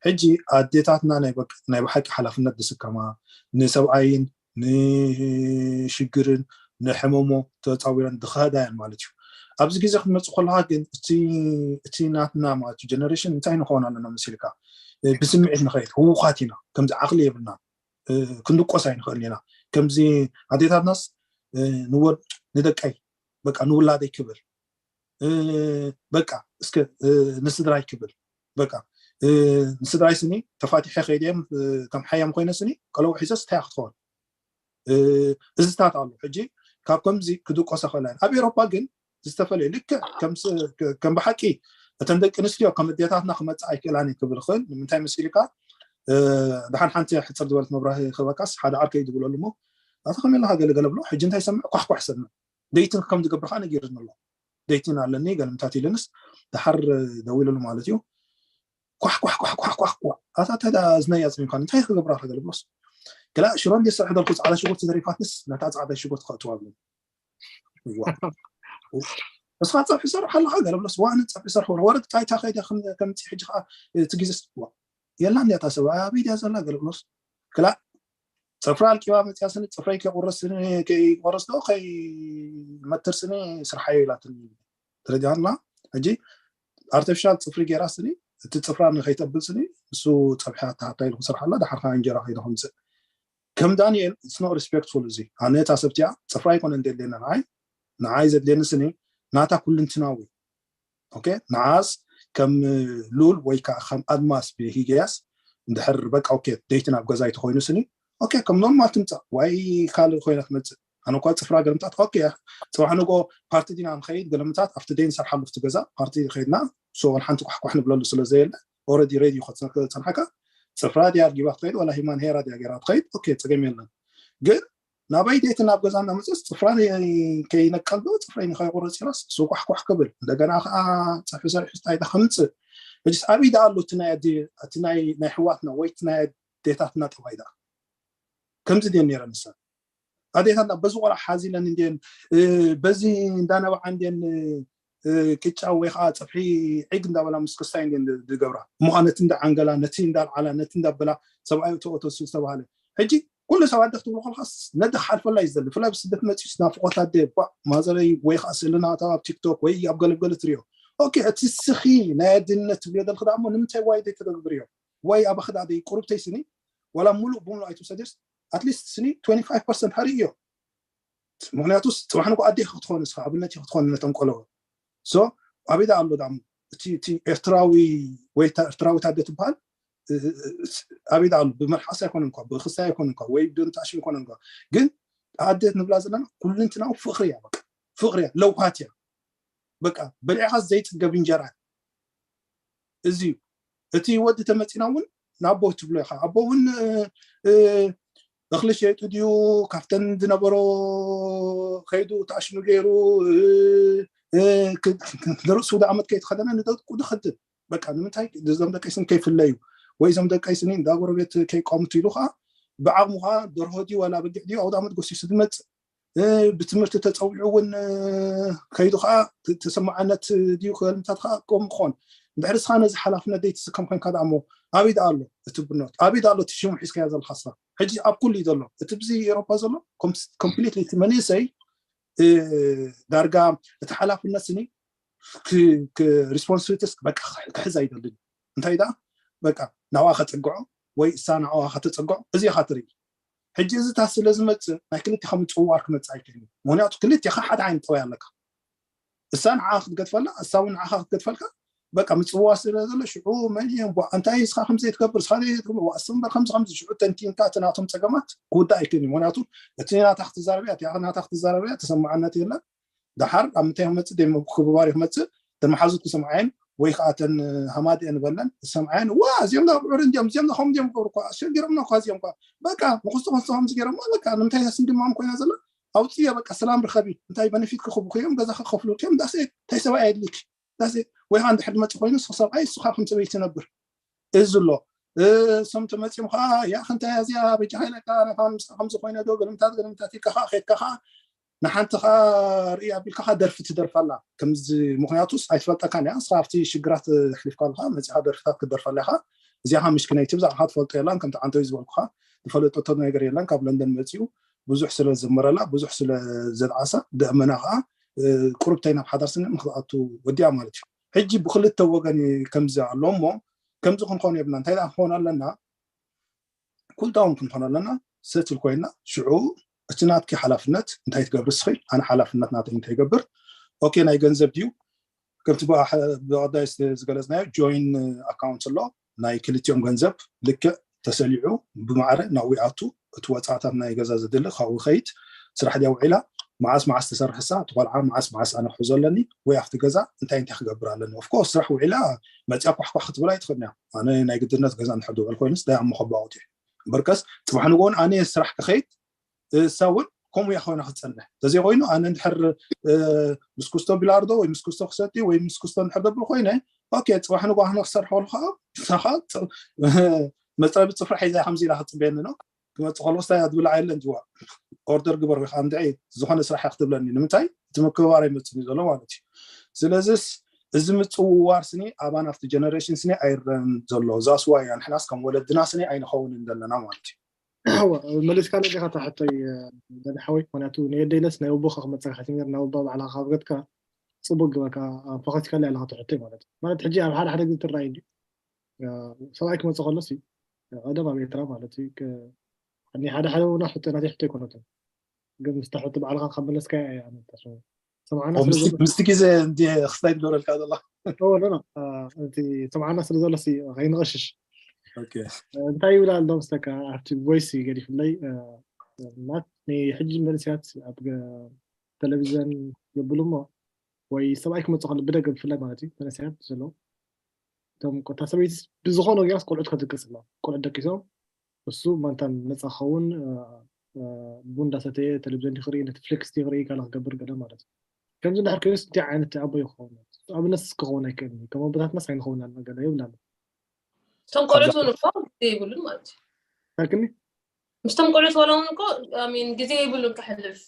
ሕጂ ኣዴታትና ናይ ብሓቂ ሓላፍነት ዝስከማ ንሰብኣይን ንሽግርን ንሕመሞ ተፃዊረን ዝኸዳ እየን ማለት እዩ ኣብዚ ግዜ ክትመፅእ ከለካ ግን እቲ ናትና ማለት ጀነሬሽን እንታይ ንኸውን ኣለና መሲልካ ብስምዒት ንኸይድ ህውኻት ኢና ከምዚ ዓቕሊ የብልና ክንድቆስ ኣይንኽእል ኢና ከምዚ ኣዴታትናስ ንደቀይ በቃ ንውላደይ ክብል በቃ እስከ ንስድራይ ክብል በቃ ንስድራይ ስኒ ተፋቲሐ ከይደ ከም ሓያም ኮይነ ስኒ ቀለቡ ሒዘስ እንታይ ክትኸውን እዝታት ኣሎ ሕጂ ካብ ከምዚ ክድቆሰ ከለን ኣብ ኤሮፓ ግን ዝተፈለዩ ልክዕ ከም ብሓቂ እተን ደቂ ኣንስትዮ ከም ኣዴታትና ክመፅእ ኣይክእላን ክብል ክእል ንምንታይ መሲልካ ድሓን ሓንቲ ሕፅር ዝበለት መብራህ ክበካስ ሓደ ዓርከይ ዝብለሉ ሞ ኣታ ከመይ ኣለካ ገለገለ ብሎ ሕጂ እንታይ ሰምዕ ኳሕኳሕ ሰምዕ ደይትን ከም ዝገብርካ ነጊርኒ ኣሎ ደይትን ኣለኒ ገለምታት ኢለንስ ድሓር ደዊሉሉ ማለት እዩ ኳሕ ኳሕ ኳሕ ኳሕ ኳሕ ኳ ኣታ እንታይ እዝነይ ኣፅሚምካ እንታይ ክገብራ ገለ ብሎስ ገላ ሽሮ እንደ ስራሕ ደልኩ ፃዕዳ ሽጉርቲ ተሪፋትንስ ነታ ፃዕዳ ሽጉርቲ ከእትዋ ብሎ እስኻ ፀብሒ ሰርሕ ኣለካ ገለ ብሎስ ዋን ፀብሒ ሰርሕ ወረድ ጣይታ ከይደ ከምፂ ሕጂ ከዓ እቲ ግዜ የላ እንዲያታ ሰብ ኣበይ ድያ ዘላ ገለ ብሎስ ክላ ፅፍራ ኣልቂባ መፅያ ስኒ ፅፍረይ ከይቆረስ ስኒ ከይቆረስ ዶ ከይመትር ስኒ ስርሓዮ ኢላትኒ ተረዲኣና ሕጂ ኣርቲፊሻል ፅፍሪ ገይራ ስኒ እቲ ፅፍራ ንከይተብል ስኒ እሱ ፀብሒ ኣተሃታ ኢሉ ክሰርሓላ ድሓርካ እንጀራ ከይዱ ከምፅእ ከም ዳንኤል it's not respectful እዚ ኣነ እታ ሰብቲያ ፅፍራ ኣይኮነ እንደድሌና ንዓይ ንዓይ ዘድሌኒ ስኒ ናታ ኩልንትናዊ ኦኬ ንዓስ ከም ሉል ወይ ከዓ ከም ኣድማስ ብሂገያስ እንድሕር በቃ ኦኬ ደይቲ ናብ ገዛ ይተኮይኑ ስኒ ኦኬ ከም ኖርማል ትምፃእ ወይ ካልእ ኮይና ትመፅእ ኣነ እኳ ፅፍራ ገለምታት ኦኬ ፅባሕ ንጎ ፓርቲ ዲና ንኸይድ ገለምታት ኣብቲ ደይ ንሰርሓሉ ኣብቲ ገዛ ፓርቲ ከይድና ሶን ሓንቲ ኳሕኳሕ ንብለሉ ስለ ዘየለ ኦረዲ ሬድዮ ከፀንሓካ ፅፍራ ድያ ኣርጊባ ትኸይድ ወላ ሂማን ሄራ ድያ ገይራ ትኸይድ ኦኬ ፀገም የለን ግን ናበይ ደይት ናብ ገዛ እናመፅስ ፅፍራ ከይነቀል ዶ ፅፍረይ ንከይቁረፅ ኢላስ ሱቋሕኳሕ ክብል እንደገና ከዓ ፀፊ ሰሪሑ ስታይ ከምፅእ ሕጅስ ኣበይ ዳ ኣሎ እቲ ናይ ሕዋትና ወይ እቲ ናይ ኣዴታትና ጠባይ ዳ ከምዚ ድየን ነይረን ንሰን ኣዴታትና በዚ ቆልዓ ሓዚለን እንድየን በዚ እንዳነባዓ እንድየን ቅጫ ወይ ከዓ ፀፍሒ ዒግ እንዳበላ ምስ ክስታይ እንድየን ዝገብራ እሞ ከዓ ነቲ እንዳዓንገላ ነቲ እንዳልዓላ ነቲ እንዳበላ ሰብኣይ ተኦተሱ ዝተባሃለ ሕጂ ኩሉ ሰብ ኣደ ክትብሎ ከለካስ ነደ ክሓልፈላ እዩ ዝደሊ ብፍላይ ብስደት መፂኡስ ናፍቆት ኣደ ባ ማዘረይ ወይ ከዓ ስእልናታ ኣብ ቲክቶክ ወይ ኣብ ገለገለ ትሪኦ ኦኬ እቲ ስኺ ናይ ኣድነት ትብልዮ ዘለክ ዳ እሞ ንምንታይ ዋይ ዘይተተግብርዮ ወይ ኣባክ ዳ ደይ ቁሩብተይ ስኒ ዋላ ሙሉእ ብምሉእ ኣይትውሰድስ ኣትሊስት ስኒ ትወንቲ ፋይቭ ፐርሰንት ሃሪእዮ ምክንያቱስ ፅባሕ ንጎ ኣዴ ክትኾን እስካ ኣብነት ክትኾን ነቶም ቆለወ ሶ ኣበይ ዳ ኣሎ ዳ እቲ ኤርትራዊ ወይ ኤርትራዊት ኣደ ትበሃል ኣበይ ዳ ኣሎ ብመልሓስ ኣይኮነ እንኳ ብክስታይ ኣይኮነ እንኳ ወይ ብደንታሽ ኣይኮነ እንኳ ግን ኣደ ንብላ ዘለና ኩልንትናዊ ፍቅሪ እያ በቃ ፍቅሪ እያ ለውሃት እያ በቃ በሊዕካ ዘይፅገብ እንጀራ እዚ እዩ እቲ ወዲ ተመፂና እውን ንኣቦ ትብሎ ኢካ ኣቦ እውን እኽሊ ሸይጡ ድዩ ካብተን ዝነበሮ ከይዱ ተኣሽሙ ገይሩ ንርእሱ ወደ ዓመት ከይተኸደነ ንደቁ ድኸድን በቃ ንምንታይ እዞም ደቀይ ስኒ ከይፍለዩ ወይ እዞም ደቀይ ስኒ እንዳ ጎረቤት ከይቋምቱ ኢሉ ከዓ ብዓቕሙ ከዓ ደርሆ ድዩ ዋላ በጊዕ ድዩ ኣውደ ዓመት ጎሲሱ ዝመፅእ ብትምህርቲ ተፀዊዑ እውን ከይዱ ከዓ ተሰማዓነት ድዩ ክገልምታት ከዓ ከም ክኾን እንድሕር ስኻ ነዚ ሓላፍነት ዘይትስከም ኮንካ ደኣ እሞ ኣበይ ደኣ ኣሎ እቲ ብኖት ኣበይ ደኣ ኣሎ እቲ ሽሙ ሒዝካዮ ዘለካ ስኻ ሕጂ ኣብ ኩሉ እዩ ዘሎ እቲ ብዚ ኤሮፓ ዘሎ ኮምፕሊትሊ እቲ መንእሰይ ዳርጋ እቲ ሓላፍነት ስኒ responsibilities በቃ ክሕዝ ኣይደልን። እንታይ ደኣ በቃ ናብኣ ከፀግዖ ወይ እሳ ናብኣ ከተፀግዖ እዚ ኢኻ ትርኢ። ሕጂ እዚ ታ ስለ ዝመፅእ ናይ ክልቲኻ ምፅውዋር ክመፅእ ኣይክእልን። ምክንያቱ ክልቲኻ ሓደ ዓይነት ጠባይ ኣለካ። እሳ ንዓኻ ክትገድፈላ እሳ እውን ንዓኻ ክትገድፈልካ በቃ ምፅውዋር ስለ ዘሎ ሽዑ መን እዮም እንታይ እስኻ ከምዘይትገብር እስኻ ዘይትገብር ዋእስ እምበር ከምዚ ከምዚ ሽዑ ተንቲንካ እቲ ናቶም ፀገማት ክውዳእ ኣይክእልን እዩ። ምክንያቱ እቲ ናታ ክትዛረብያ እቲ ናታ ክትዛረብያ ተሰማዕነት የለን። ደሓር ኣብ ምንታይ ክመፅእ ክብባር ክመፅእ ተመሓዙት ክሰምዓየን ወይ ከዓ ተን ሃማድአን በለን ዝሰምዓየን ዋ እዚኦም ዳ ብዑር እንዲኦም እዚኦም ዳ ከም እንዲኦም ገብሩ እኳ ኣሸጊሮምና እኳ እዚኦም እኳ በቃ ንክስቶ ከስቶ ከምዚ ገይሮማ በቃ ንምንታይ ስንድማም ኮይና ዘላ ኣውፅዮ በቃ ሰላም ርኸቢ እንታይ በነፊት ክኽቡ እዮም ገዛ ክከፍሉ እዮም ዳሴ እንታይ ሰብኣይ ኣድልክ ዳሴ ወይ ከዓ እንድሕር መፅእ ኮይኑ ንስኻ ሰብኣይ ንስኻ ከም ሰበይቲ ትነብር እዚ ኣሎ እሶም ተመፂኦም ከዓ ያ ክንታይ እዚኣ በጃኻ ኢለካ ንኻ ምስኣ ከምዚ ኮይነ ዶ ገለምታት ገለምታት ኢልካ ከዓ ከድካ ከዓ ንሓንቲ ከዓ ርኢ ኣቢልካ ከዓ ደርፊ ትደርፋላ ከምዚ ምክንያቱስ ኣይትፈልጠካን እያ ንስኻ ኣብቲ ሽግራት ኣሕሊፍካ ኣለካ መፂኻ ደርፍታት ክትደርፈላ ኢኻ እዚኣ ከዓ ምሽክነይቲ ብዛዕባኻ ትፈልጦ የላን ከምቲ ዓንተዊ ዝበልኩኻ ዝፈለጠቶ ነገር የለን ካብ ለንደን መፂኡ ብዙሕ ስለ ዘመረላ ብዙሕ ስለ ዘድዓሳ ደእመና ከዓ ቁርብተይ ናብ ሓዳር ስነ ምክትኣቱ ወዲኣ ማለት እዩ ሕጂ ብክልተ ወገን ከምዚ ኣሎ እሞ ከምዚ ክንኾን የብልና እንታይ ደኣ ክንኾን ኣለና ኩልዳውን ክንኾን ኣለና ሰትል ኮይና ሽዑ እቲ ናትኪ ሓላፍነት እንታይ ትገብር ስኺ ኣነ ሓላፍነት ናተይ እንታይ ይገብር ኦኬ ናይ ገንዘብ ድዩ ከምቲ ብቀዳይ ዝገለፅናዮ ጆይን ኣካውንት ኣሎ ናይ ክልቲኦም ገንዘብ ልክዕ ተሰሊዑ ብማዕረ ናብኡ ይኣቱ እቲ ወፃእታት ናይ ገዛ ዘድሊ ካብኡ ይኸይድ ስራሕ ድያ ውዒላ መዓስ መዓስ ትሰርሕ እሳ እቲ ቆልዓ መዓስ መዓስ ኣነ ክሕዞ ኣለኒ ወይ ኣብቲ ገዛ እንታይ እንታይ ክገብር ኣለኒ ኦፍኮርስ ስራሕ ውዒላ መፅያ ኳሕኳሕ ክትብል ኣይትኽእልን እያ ኣነ ናይ ግድነት ገዛ እንድሕር ድውዕል ኮይኑስ እንታይ ኣሞ ከባውት እየ እምበርከስ ፅባሕ ንግሆን ኣነ ስራሕ ክኸይድ እሳ እውን ከምኡ እያ ኮይና ክትፀንሕ ተዘይኮይኑ ኣነ እንድሕር ምስ ኩስቶ ቢላርዶ ወይ ምስ ኩስቶ ክሰቲ ወይ ምስ ኩስቶ እንድሕር ደብል ኮይነ ኦኬ ፅባሕ ንግሆ ኣነ ክሰርሐሉ ከዓ ንሳኻ መፅረቢ ፅፍራ ሒዛ ከምዚ ኢላ ክትፅበየኒ ነው ክመፅእ ከለዎ ስታይ ኣድብላ የለን ጅዋ ኦርደር ግበር ወይ ከዓ እንድዒ ዝኾነ ስራሕ ክትብለኒ ንምንታይ እቲ ምክብባር ኣይመፅን እዩ ዘሎ ማለት እዩ ስለዚስ እዚ ምፅውዋር ስኒ ኣባና ኣብቲ ጀነሬሽን ስኒ ኣይረን ዘሎ ዛስዋ እያ ንሕናስ ከም ወለድና ስኒ ኣይንኸውንን ዘለና ማለት እዩ መሊስካ ነዲኻ ተሕቶይ ደሓወይ ምክንያቱ ንየደይለስ ናይ ወቦኻ ክመፀካ ሕትሚር ናይ ወባ ባዕላ ካብገትካ ፅቡቅ ግበካ ፈኸትካለ ኣለካ ትሕቶይ ማለት ማለት ሕጂ ኣብ ሓደ ሓደ ግዜ ትረኣይ እንዲ ሰብኣይ ክመፅእ ከሎሲ ቀደም ኣብ ኤርትራ ማለት እዩ ናይ ሓደ ሓደ እውን ሕቶ ናተይ ሕቶ ኣይኮነትን ግን ምስታ ሕቶ ባዕልካ ካብ መለስካያ እያ ኣነ ተስምዑ ሰምዓና ስለ ዘሎ ምስቲ ግዜ እንዲ ክስታይ ትገብረልካ ዘላ ኦ ኖ ኖ እቲ ሰምዓና ስለ ዘሎ ሲ ከይንቐሽሽ ኦኬ እንታይ ይብል ኣሎ ምስለካ ኣብቲ ቮይስ ገዲፍለይ ናት ናይ ሕጂ መንእሰያት ኣብ ገ- ቴሌቪዥን የብሉ እሞ ወይ ሰብኣይ ክመፅእ ከሎ ብደገ ብፍላይ ማለት እዩ መንእሰያት ዘሎ እቶም ቆታ ሰበይትስ ብዝኾነ ወጊናስ ቆልዑት ከድቅስ ኣሎ ቆልዑት ደቂሶም እሱ ማንታን ነፃ ክኸውን ቡን እንዳሰተየ ቴሌቪዥን ክርኢ ኔትፍሊክስ ክርኢ ካላ ክገብር ገለ ማለት እዩ ከምዚ እንድሕር ኮይኑስ እንታይ ዓይነት ኣቦ ይኸውን ኣብነት ክኸውን ኣይክእልን እዩ ከም ኣቦታትናስ ኣይንኸውን ኣለና ገለ ይብል ኣሎ እቶም ቆልዑት እውን እኮ ግዜ የብሉን ማለት እዩ ታክኒ ምስቶም ቆልዑት ዋላ እውን እኮ ሚን ግዜ የብሉን ከሕልፍ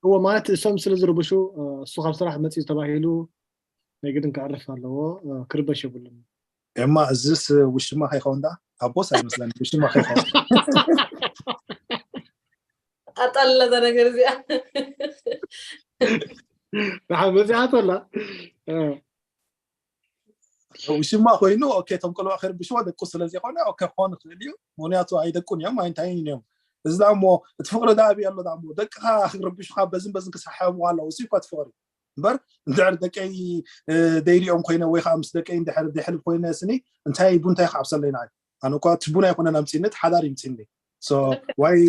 እዎ ማለት እሶም ስለ ዝርብሹ እሱ ካብ ስራሕ መፅኡ ተባሂሉ ናይ ግድን ክዕርፍ ኣለዎ ክርበሽ የብሉን እማ እዝስ ውሽማ ከይኸውን ዳ ኣቦስ ኣይመስለኒ ውሽማ ከይኸውን ኣጣለዛ ነገር እዚኣ ደሓን መፅኣቶ ኣላ ውሽማ ኮይኑ ኦኬ እቶም ቆልዑ ክርብሽዎ ደቁ ስለዘይኮነ ኦኬ ክኾን ይኽእል እዩ ምክንያቱ ኣይደቁን እዮም ኣይንታይን እዮም እዚ ዳ እሞ እቲ ፍቅሪ ዳ ኣብይ ኣሎ ዳ እሞ ደቅኻ ክርብሹካ በዝን በዝን ክሳሓሙ ኣለዉ እዚ እኳ እቲ ፍቅሪ እምበር እንድሕር ደቀይ ደይሪኦም ኮይነ ወይ ከዓ ምስ ደቀይ እንድሕር ደሕልፍ ኮይነ ስኒ እንታይ ቡንታይ ክዓብሰለይ ንዓይ ኣነ እኳ እቲ ቡን ኣይኮነን ኣምፅኒ እቲ ሓዳር ይምፅኒ ዋይ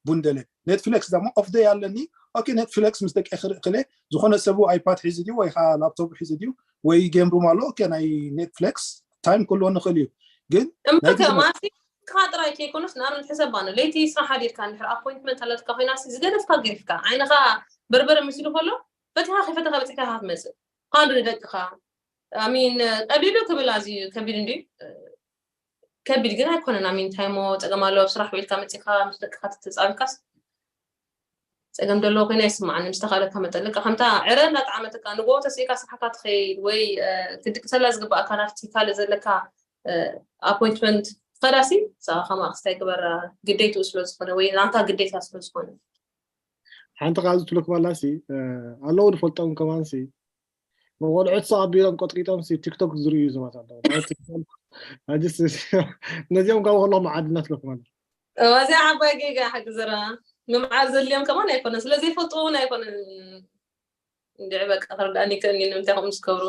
ቡን ደለ ኔትፍሊክስ ደሞ ኦፍ ደይ ኣለኒ ኦኬ ኔትፍሊክስ ምስ ደቀይ ክርኢ ክለ ዝኾነ ሰቡ ኣይፓድ ሒዙ ድዩ ወይ ከዓ ላፕቶፕ ሒዙ ድዩ ወይ ጌም ሩም ኣሎ ኦኬ ናይ ኔትፍሊክስ ታይም ክህልዎ ንኽእል እዩ ግን እምበከ ማሲ ንስኻ ጥራይ ከይኮነስ ንኣብነት ሕሰባ ነው ለይቲ ስራሕ ሓዲርካ እንድሕር ኣፖይንትመንት ኣለትካ ኮይናሲ ዝገደፍካ ገዲፍካ ዓይንኻ በርበረ መሲሉ ከሎ ፈቲኻ ከይፈተኻ በፂሕካ ኢኻ ትመፅእ ካንዶ ንደቅኻ ሚን ቀሊሉ ክብል ኣዝዩ ከቢድ እንድዩ ከቢድ ግን ኣይኮነን ኣሚን እንታይ ሞ ፀገም ኣለዎ ኣብ ስራሕ ውዒልካ መፂኻ ምስ ደቅኻ ተተፃዊካስ ፀገም ዘለዎ ኮይነ ኣይስማዓኒ ምስ ተኻእለካ መጠን ልካ ከምታ ዕረ እንዳጣዕመትካ ንጎ ተስኢካ ስራሕካ ትኸይድ ወይ ክትድቅሰላ ዝግባኣካ ናብቲ ካልእ ዘለካ ኣፖይንትመንት ትኸዳሲ ንስኻ ከማ ክስታይ ግበራ ግዴትኡ ስለ ዝኾነ ወይ ናታ ግዴታ ስለ ዝኾነ ሓንቲ ካብ ዝትልኩም ኣላሲ ኣለዉ ንፈልጦም ከማንሲ መቆልዑት ሰ ኣቢሎም ቆጥቂጦም ሲ ቲክቶክ ዝርእዩ ሰባት ኣለዉ። ነዚኦም ካብ ከሎ መዓድናት ለኩም ኣሎ። እዚኣ ዓባይ ጌጋ ሓቂ ዘራ ምምዓር ዘድልዮም ከማን ኣይኮነን፣ ስለዘይፈልጥዎ እውን ኣይኮነን። እንድዒ በቃ ክርዳእኒ ይክእልኒ ንምንታይ ከምኡ ዝገብሩ።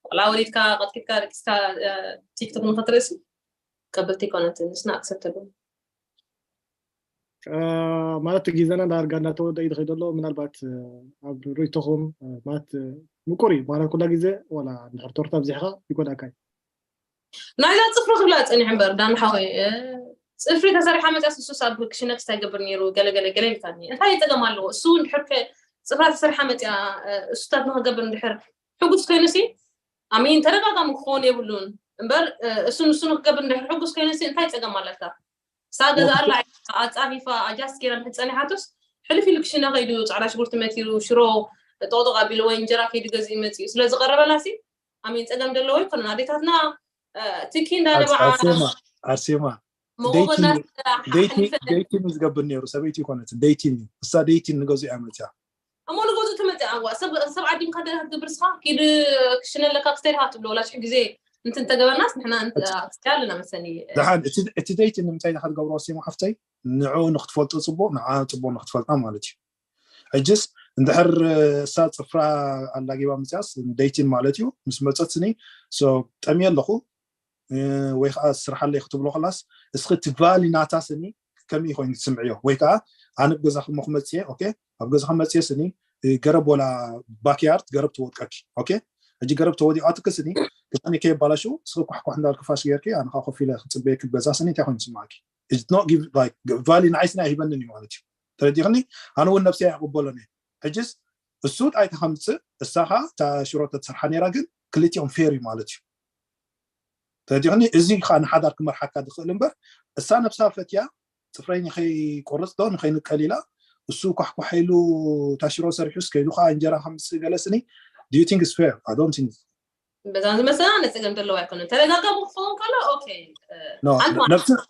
ቆልዓ ወሊድካ ቀጥቂጥካ ደቂስካ ቲክቶክ ንክትርእሲ ቀብልቲ ይኮነት ንስና ኣክሰፕተብል። ማለት ግዜና ዳርጋ እናተወደ እዩ ዝኸይድ ኣሎ። ምናልባት ኣብ ርእይቶኹም ማለት ምቁር እዩ ማለት ኩላ ግዜ ዋላ እንድሕር ቶርታ ኣብዚሕካ ይጎዳእካ እዩ። ናይዛ ፅፍሪ ክብላ ፀኒሕ እምበር ዳን ሓወይ፣ ፅፍሪ ተሰሪሓ መፅያ ስሱስ ኣብ ክሽነክስ እንታይ ገብር ነይሩ ገለ ገለ ገለ ኢልካኒ። እንታይ ፀገም ኣለዎ? እሱ እውን ድሕር ከ ፅፍራ ተሰሪሓ መፅያ እሱታት ንክገብር እንድሕር ሕጉስ ኮይኑ ሲ ኣሚን ተደጋጋሚ ክኸውን የብሉን እምበር እሱ ንሱ ንክገብር እንድሕር ሕጉስ ኮይኑ ሲ እንታይ ፀገም ኣለካ? እሳ ገዛ ኣላ ኣፃፊፋ ኣጃስት ገይራ እንድሕር ፀኒሓቶስ ሕልፍ ኢሉ ክሽነ ከይዱ ፃዕዳ ሽጉርቲ መቲሩ ሽሮ ጠቕጠቕ ኣቢሉ ወይ እንጀራ ከይዱ ገዚኡ መፂኡ ስለዝቐረበላ ሲ ኣሚን ፀገም ዘለዎ ኣይኮነን። ኣዴታትና ትኪ እንዳነበዓ ኣርሴማ ኣርሴማ መጎጎና ዴቲንግ እዩ ዝገብር ነይሩ። ሰበይቲ ይኮነትን ዴቲንግ እዩ። እሳ ዴቲንግ ንገዙ እያ መፅያ። እሞ ንገዙ ትመፅያ ኣዋ ሰብ ዓዲምካ ደላ ክትገብር ስኻ ኪድ ክሽነ ኣለካ ክስተይ ኢኻ ትብሎ ወላ ሽሕ ግዜ እንትን ተገበርናስ ንሕና ክስተይ ኣለና መሰኒ። ደሓን እቲ ዴቲንግ ንምንታይ ኢኻ ትገብሮ ኣርሴማ ሓፍተይ? ንዕኡ ንክትፈልጦ ፅቡቅ ንዓ ፅቡቅ ንክትፈልጣ ማለት እዩ። ሕጅስ እንድሕር እሳ ፅፍራ ኣላጊባ ምፅያስ ዴቲንግ ማለት እዩ። ምስ መፀት ስኒ ጠምየ ኣለኹ ወይ ከዓ ስርሓለይ ክትብሎ ከላስ እስኺ እቲ ቫሊ ናታ ስኒ ከመይ ኮይኑ ትስምዕዮ? ወይ ከዓ ኣነ ኣብ ገዛኹም ክመፅየ ኦኬ፣ ኣብ ገዛኹም መፅየ ስኒ ገረብ ወላ ባክያርድ ገረብ ትወድቀኪ ኦኬ። ሕጂ ገረብ ተወዲቃትኪ ስኒ ክሳኒ ከየባላሽው እስኺ ኳሕኳሕ እንዳልኪ ፋሽ ገይርኪ ኣነ ከዓ ኮፍ ኢለ ክፅበየኪ ኣብ ገዛ ስኒ እንታይ ኮይኑ ትስማዓኪ? ቫሊ ንዓይ ስኒ ኣይህበንን እዩ ማለት እዩ። ተረዲኽኒ? ኣነ እውን ነብሰይ ኣይቕበሎን እየ። ሕጅስ እሱ ጣይ ተኸምፅእ እሳኻ እታ ሽሮ ተትሰርሓ ነይራ ግን ክልቲኦም ፌር እዩ ማለት እዩ። ተረዲኽኒ? እዚ ከዓ ንሓዳር ክመርሓካ ዝኽእል እምበር እሳ ነብሳ ፈትያ ፅፍረይ ንኸይቆርፅ ዶ ንኸይንቀል ኢላ እሱ ኳሕኳሕ ኢሉ እታ ሽሮ ሰሪሑስ ከይዱ ከዓ እንጀራ ከምፅእ ገለ ስኒ do you think it's fair? I don't think በዛ ዝመሰላ ነፀገም ዘለዎ ኣይኮነን። ተደጋጋሚ ክኸውን ከሎ ኦኬ No,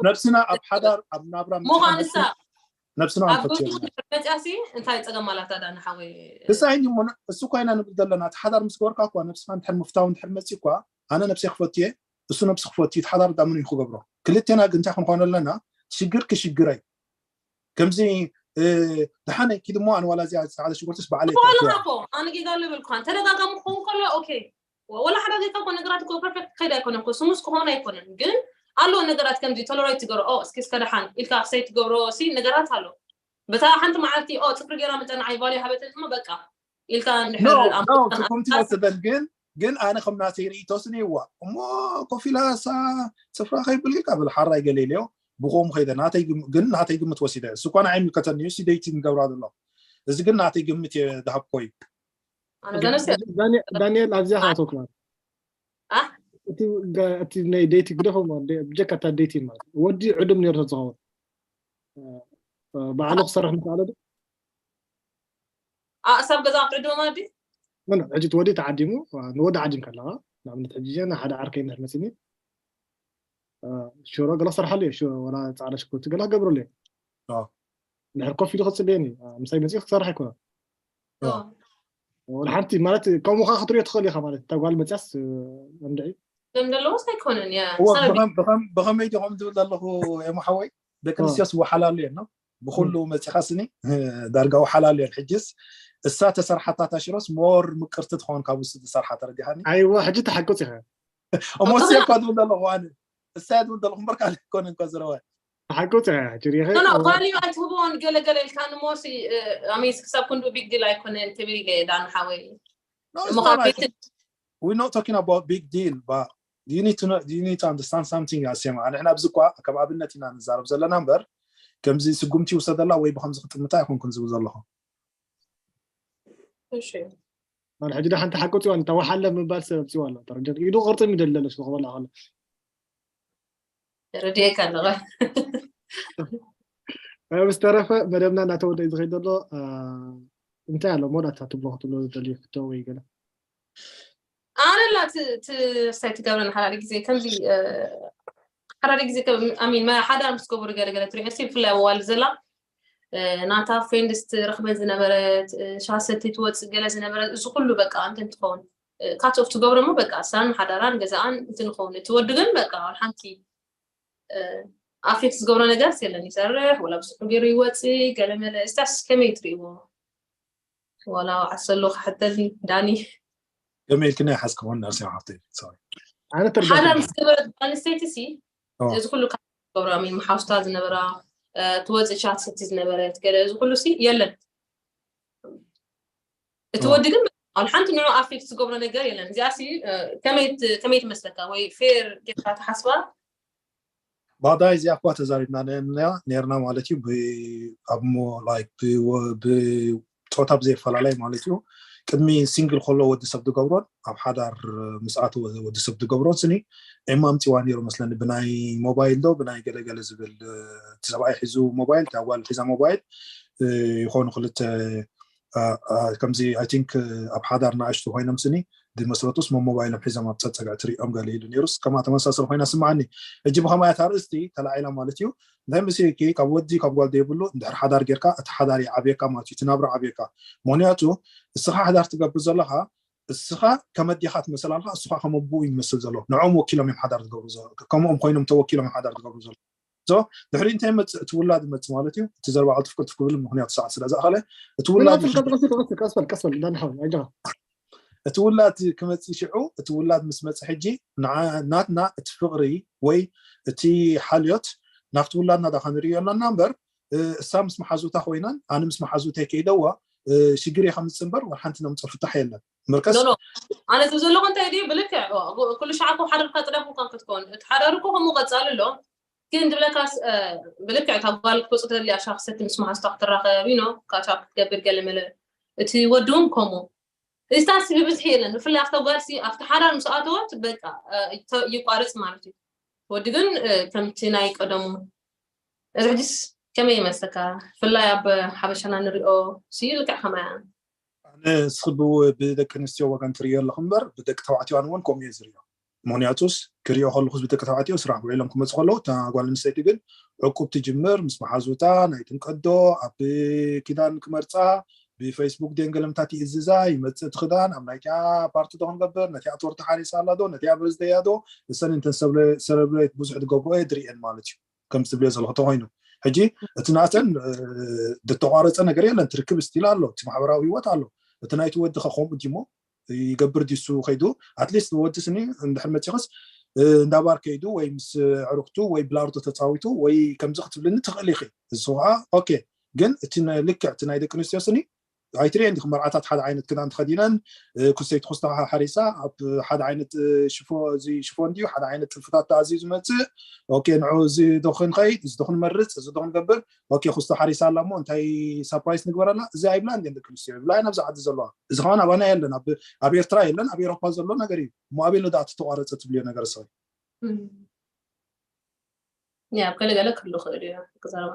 ነብስና ኣብ ሓዳር ኣብ ናብራ ምዃንሳ ነብስና ኣብ ንፈትዮ ጎድኑ መፅያሲ እንታይ ፀገም ኣላታ ዳ ንሓወይ እሳ ይኒ እሱ ኮይና ንብል ዘለና እቲ ሓዳር ምስ ገበርካ እኳ ነብስኻ እንድሕር ምፍታው እንድሕር መፂ እኳ ኣነ ነብሰይ ክፈትየ እሱ ነብሱ ክፈትዩ እቲ ሓዳር ዳ መን እዩ ክገብሮ? ክልቴና ግን እንታይ ክንኾን ኣለና? ሽግር ክሽግረይ ከምዚ ድሓነይ ኪድ እሞ ኣነ ዋላ እዚኣ ፃዕዳ ሽጉርትስ በዓለይ ዋላ እኮ ኣነ ጌጋ ኣሎ ይበልኩኻን ተደጋጋሚ ክኸውን ከሎ ኦኬ ወላ ሓደ ጌጋ እኮ ነገራት እኮ ፐርፌክት ከይድ ኣይኮነ እኮ ስሙስ ክኾን ኣይኮነን ግን ኣሎ ነገራት ከምዚ ቶለሬት ትገብሮ ኦ እስኪ እስከ ደሓን ኢልካ ክሰይ ትገብሮ ሲ ነገራት ኣሎ በታ ሓንቲ መዓልቲ ኦ ፅፍሪ ገይራ መፀ ንዓይ ቫልዩ ሃበተት እሞ በቃ ኢልካ እንድሕር ትኩም ትወስደን ግን ግን ኣነ ከም ናተይ ርእይቶ ስኒ ይዋ እሞ ኮፍ ኢላ እሳ ፅፍራ ከይብል ኢልካ ብል ሓራይ ገለ ኢለዮ ብኮም ከይደ ናተይ ግን ናተይ ግምት ወሲደ እሱ እኳ ንዓይ ምልከተኒ እዩ ሲደይቲ ንገብራ ዘሎ እዚ ግን ናተይ ግምት እየ ዝሃብኮ እዩ ዳንኤል ኣብዚኣ ካኣተኩራ እቲ ናይ ዴቲ ግደፎ ብጀካ እታ ዴቲ ማለት ወዲ ዕዱም ነይሩ ተዝኸውን ባዕሉ ክሰርሕ ምክኣለ ዶ ኣእሳብ ገዛ ክትዕድሞ ማለት ድዩ ምን ሕጂ እቲ ወዲ ተዓዲሙ ንወዲ ዓዲምካ ኣለካ ንኣብነት ሕጂ ና ሓደ ዓርከይ እንድሕር መፂኒ ሽሮ ገለ ክሰርሓሉ እየ ወላ ፃዕዳ ሽኮርቲ ገለ ክገብረሉ እየ እንድሕር ኮፍ ኢሉ ክፅበየኒ ምሳይ መፂኡ ክሰርሕ ኣይኮነን ወላ ሓንቲ ማለት ከምኡ ከዓ ክትሪኦ ትኽእል ኢኻ ማለት እታ ጓል መፅያስ እንድዒ ደም ዘለዎስ ኣይኮነን እያ ብኸመይ ዲኹም ዝብል ዘለኹ የመሓወይ ደቂ ኣንስትዮስ ወሓላሉ እየን ነው ብኩሉ መፂኻ ስኒ ዳርጋ ወሓላሉ እየን ሕጅስ እሳ ተሰርሓታ ታሽሮስ ሞር ምቅርቲ ትኸውን ካብ ውስጥ ተሰርሓ ተረዲኻኒ ኣይዋ ሕጂ ተሓቁፅ ኢኻ እሞ እሳ እኳ ዝብል ዘለኹ ኣነ እሳ እያ ዝብል ዘለኹ እምበር ካልእ ኣይኮነን እኳ ዝረወ ተሓቁፅ ኢኻ ሕጂ ሪኸ ኖ ቫልዩ ኣይትህብዎን ገለገለ ኢልካ ንሞሲ ኣሜስ ክሳብ ክንዱ ቢግ ዲል ኣይኮነን ትብል ኢለ ዳን ሓወይ No, it's not like we're not talking about big deal, but you need to know, you need to understand something, ኣርሴማ። ንሕና ኣብዚ እኳ ከም ኣብነት ኢና ንዛረብ ዘለና እምበር ከምዚ ስጉምቲ ይውሰደላ ወይ ብከምዚ ክጥምታ ኣይኮንኩን ዝብል ዘለኹ። እሺ ሕጂ ዳ ሓንቲ ሓቂ ፅዋ እንተ ወሓለ ምባል ሰብ ፅዋ ኣሎ ተረጀት ኢዱ ቅርፂ ሚደለለሽ ክበላ ከሎ ረድኤካ ኣለኸ ብዝተረፈ መደብና እናተወደ እዩ ዝኸይድ ዘሎ እንታይ ኣሎ መወዳእታ ትብሎ ክትብሎ ዝደልዩ ሕቶ ወይ ገለ ኣነ ላ ትሳይ ትገብረን ሓዳሪ ግዜ ከምዚ ሓዳሪ ግዜ ኣሚን ሓዳር ምስ ገበሩ ገለገለ ትሪኦ ሲ ብፍላይ ኣዋል ዘላ ናታ ፍሬንድስ ትረኽበን ዝነበረት ሻሰቲ ትወፅእ ገለ ዝነበረት እዚ ኩሉ በቃ እንትን ትኸውን ካት ኦፍ ትገብሮ እሞ በቃ እሳን ሓዳራን ገዛኣን እንትን ኸውን። እቲ ወዲ ግን በቃ ሓንቲ ኣፌክት ዝገብሮ ነገር የለን። ይሰርሕ ወላ ብስሑ ገይሩ ይወፅእ ገለመለ። እስታስ ከመይ ትርእይዎ? ዋላ ዓሰሎ ክሕተኒ ዳኒ ከመይ ኢልክና ይሓዝክውን ነርሲ ሓፍተይ ኣነ ተርጋ ሓዳር ምስ ገበረት ጓል ኣንስተይቲ ሲ እዚ ኩሉ ካብ ገብራ ሚን ሓውስታ ዝነበራ ትወፅእ ቻት ሰቲ ዝነበረት ገለ እዚ ኩሉ ሲ የለን። እቲ ወዲ ግን ኣብ ሓንቲ ንዑ ኣፌክት ዝገብሮ ነገር የለን። እዚኣ ሲ ከመይ ትመስለካ ወይ ፌር ጌርካ ትሓስባ? ባዕዳይ እዚኣ እኳ ተዛሪብና ነርና ማለት እዩ። ኣብ ጾታ ብዘይፈላለይ ማለት እዩ። ቅድሚ ሲንግል ከሎ ወዲ ሰብ ዝገብሮን ኣብ ሓዳር ምስ ኣተወ ወዲ ሰብ ዝገብሮን ስኒ ኤማ ኣምፂዋ ነይሩ መስለኒ። ብናይ ሞባይል ዶ ብናይ ገለገለ ዝብል እቲ ሰብኣይ ሒዙ ሞባይል እታ ጓል ሒዛ ሞባይል ይኾኑ ክልተ ከምዚ ኣይ ቲንክ ኣብ ሓዳር ንኣሽቱ ኮይኖም ስኒ ዝመስረቱስ መሞባይሎም ሒዞም ኣብ ፀፀግዕ ትሪኦም ገለ ኢሉ ነይሩስ ከማ ተመሳሰል ኮይና ስማዓኒ። ሕጂ ብኸማያት ኣርእስቲ ተላዒላ ማለት እዩ። እንታይ ምስልኪ ካብ ወዲ ካብ ጓል ዘይብሉ እንድሕር ሓዳር ጌርካ እቲ ሓዳር ይዓብየካ ማለት እዩ። እቲ ናብራ ዓብየካ። ምክንያቱ እስኻ ሓዳር ትገብር ዘለኻ እስኻ ከመዲኻ ትመስል ኣለኻ፣ እሱኻ ከመብኡ ይመስል ዘሎ። ንዕኦም ወኪሎም እዮም ሓዳር ዝገብሩ ዘለዉ። ከምኦም ኮይኖም ተወኪሎም እዮም ሓዳር ዝገብሩ ዘለዉ። ድሕሪ እንታይ መፅእ? እቲ ውላድ መፅእ ማለት እዩ። እቲ ዘረባ ቅልጥፍ ቅልጥፍ ክብል ምክንያቱ ሰዓት ስለ ዝኣኸለ እቲ ውላድ ቀስበል ቀስበል እንዳንሓው ኣይጃ እቲ ውላድ ክመፅእ ሽዑ እቲ ውላድ ምስ መፀ ሕጂ ናትና እቲ ፍቕሪ ወይ እቲ ሓልዮት ናብቲ ውላድና ዳ ክንሪኦ ኣለና እምበር እሳ ምስ መሓዙታ ኮይነን ኣነ ምስ መሓዙተይ ከይደዋ ሽግር እየ ከምፅእ እምበር ወላ ሓንቲ ነምፅኦ ፍታሕ የለን። ምርቀስ ኖ፣ ኖ። ኣነ ዝብ ዘለኹ እንታይ ድዩ ብልክዕ ኩሉ ሻዕ እኮ ሓደርካ ጥራሕ ምኳን ክትኮን እቲ ሓዳር እኮ ከምኡ ቀፃሉ ኣሎ። ግን ዝብለካስ ብልክዕ እታ ጓል ክትወፅእ ተደሊ ኣሻክሰቲ ምስ መሓዙታ ክትራኸብ ኖ ካቻ ክትገብር ገለ መለ እቲ ወዲ እውን ከምኡ እዚታት ብብዝሒ የለን። ብፍላይ ኣብታ ጓልሲ ኣብቲ ሓዳር ምስ ኣተወት በቃ ይቋርፅ ማለት እዩ። ወዲ ግን ከምቲ ናይ ቀደሙ እዚ ሕጅስ ከመይ ይመስለካ? ብፍላይ ኣብ ሓበሻና ንሪኦ ሲ ልክዕ ከማያ ኣነ ስብ ብደቂ ኣንስትዮ ወገን ትሪኦ ኣለኹ እምበር ብደቂ ተባዕትዮ ኣነ እውን ከምኡ እየ ዝሪኦ። ምክንያቱስ ክሪኦ ከለኩስ ብደቂ ተባዕትዮ ስራሕ ውዒሎም ክመፁ ከለዉ እታ ጓል ኣንስተይቲ ግን ዕቁብ ትጅምር ምስ መሓዙታ ናይ ጥምቀት ዶ ኣብ ኪዳን ክመርፃ ብፌስቡክ ድየን ገለምታት ይእዝዛ ይመፅእ እቲ ክዳን ኣብ ናይቲኣ ፓርቲ ዶ ክንገብር ነቲኣ ቶርታ ሓሪሳ ኣላ ዶ ነቲኣ በርዝደያ ዶ እሰን እንተን ሰለብሬት ብዙሕ ትገብርኦ እየ ድሪኤን ማለት እዩ። ከም ትብልዮ ዘለኹ ተኮይኑ ሕጂ እቲ ናተን ዝተቋረፀ ነገር የለን። ትርክብ ስቲል ኣሎ፣ እቲ ማሕበራዊ ህይወት ኣሎ። እቲ ናይቲ ወዲ ከ ከምኡ ድሞ ይገብር ዲሱ ከይዱ ኣትሊስት ወዲ ስኒ እንድሕር መፂኽስ እንዳ ባር ከይዱ ወይ ምስ ዕሩክቱ ወይ ብላርዶ ተፃዊቱ ወይ ከምዚ ክትብልኒ ትኽእል ኢኺ። እዚ ከዓ ኦኬ። ግን እቲ ልክዕ እቲ ናይ ደቂ ኣንስትዮ ስኒ ኣይትሪኤን ዲኹም? መርዓታት ሓደ ዓይነት ክዳን ተኸዲነን ክስተይቲ ክስታ ሓሪሳ ኣብ ሓደ ዓይነት ሽፎ እዚ ሽፎን ድዩ ሓደ ዓይነት ጥልፍታት ተኣዝዩ ዝመፅእ ኦኬ ንዑ እዚ ዶ ክንኸይድ እዚ ዶ ክንመርፅ እዚ ዶ ክንገብር ኦኬ ክስቶ ሓሪሳ ኣላ እሞ እንታይ ሳፕራይስ ንግበረላ እዚ ኣይብላ እንዲን ደቂ ኣንስትዮ ይብላ እየን ኣብዚ ዓዲ ዘለዋ። እዚ ከዓ ኣባና የለን ኣብ ኤርትራ የለን ኣብ ኤሮፓ ዘሎ ነገር እዩ። እሞ ኣበይ ኣሎ ደኣ ተቋረፀ ትብልዮ ነገር ሰው ያ ገለገለ ክህሉ ክእል እዩ ክዛረባ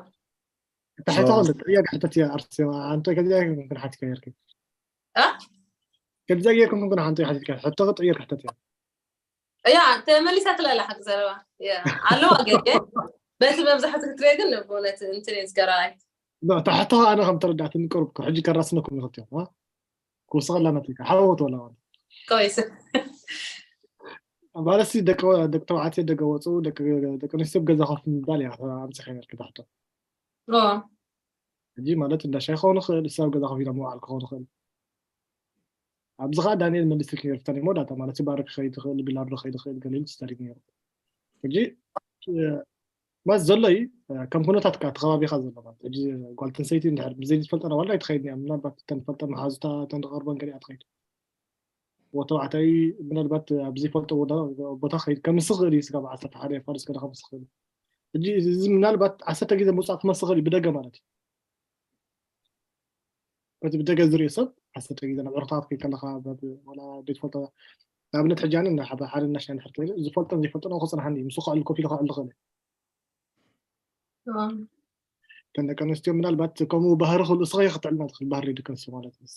ሕቶ ጥያቄ ሕተት እያ ኣርሴማ ኣንተ ከዚኣ ይኮንኩን ሓቲካ ነርኪ ከዚኣ ጌርኩም ኩን ሓንቲ ሓቲትካ ሕቶ ጥያቄ ሕተት እያ ያ ተመሊሳ ትላለ ሓቂ ዘረባ ኣለዋ ገ በቲ መብዛሕቲ ክትሪኦ ግን ብእውነት እንትን እየ ዝገራይ እታ ሕቶ ኣነ ከም ተረዳእትኒ ቅሩብ ሕጂ ከራስነኩም ይኽትዮም ክውስኸላ ናትካ ሓወት ወላ ኮይስ ማለት ደቂ ተባዕትዮ ደቂ ወፁ ደቂ ኣንስትዮ ገዛ ኮፍ ምባል እያ ኣምፅኻ ነርኪ ታሕቶ ሕጂ ማለት እንዳ ሻሂ ክኸውን ይኽእል እሳብ ገዛ ኮፍ ኢሎም መውዓል ክኸውን ይኽእል ኣብዚ ከዓ ዳንኤል መልስልኪ ነርፍተን እሞ ዳታ ማለት ባር ክኸይድ ይኽእል ቢላርዶ ክኸይድ ይኽእል ገለ ኢሉ ተዛሪቡ ነይሩ ሕጂ ማለት ዘሎ እዩ ከም ኩነታትካ እቲ ከባቢኻ ዘሎ ማለት ሕጂ ጓል ተንሰይቲ እንድሕር ብዘይ ዝፈልጠና ዋላ ኣይትኸይድን እያ ምናልባት እተን ፈልጠ መሓዙታ እተን ዝቐርበን ገሊኣ ትኸይድ ወተባዕታይ ምናልባት ኣብ ዘይፈልጦ ቦታ ከይድ ከምስ ክእል እዩ ስጋብ ዓሰርተ ሓደ ፋርስ ገለ ከምስ ክእል ሕጂ እዚ ምናልባት ዓሰርተ ግዜ ምውፃእ ክመስ ክእል እዩ ብደገ ማለት እዩ በቲ ብደገ ዝሪኦ ሰብ ዓሰርተ ግዜ ናብ ዕርክታት ከይድ ከለካ ዘይትፈልጦ ንኣብነት ሕጂ ኣነ ሓደ ናሽና ንሕር ዝፈልጦን ዘይፈልጦን ክፅናሓኒ እዩ ምስ ክዕል ኮፍ ኢለ ክዕል ክእል እተን ደቂ ኣንስትዮ ምናልባት ከምኡ ባህሪ ክህሉ እስኸ ክትዕልና ትኽእል ባህሪ ደቂ ኣንስትዮ ማለት እዩ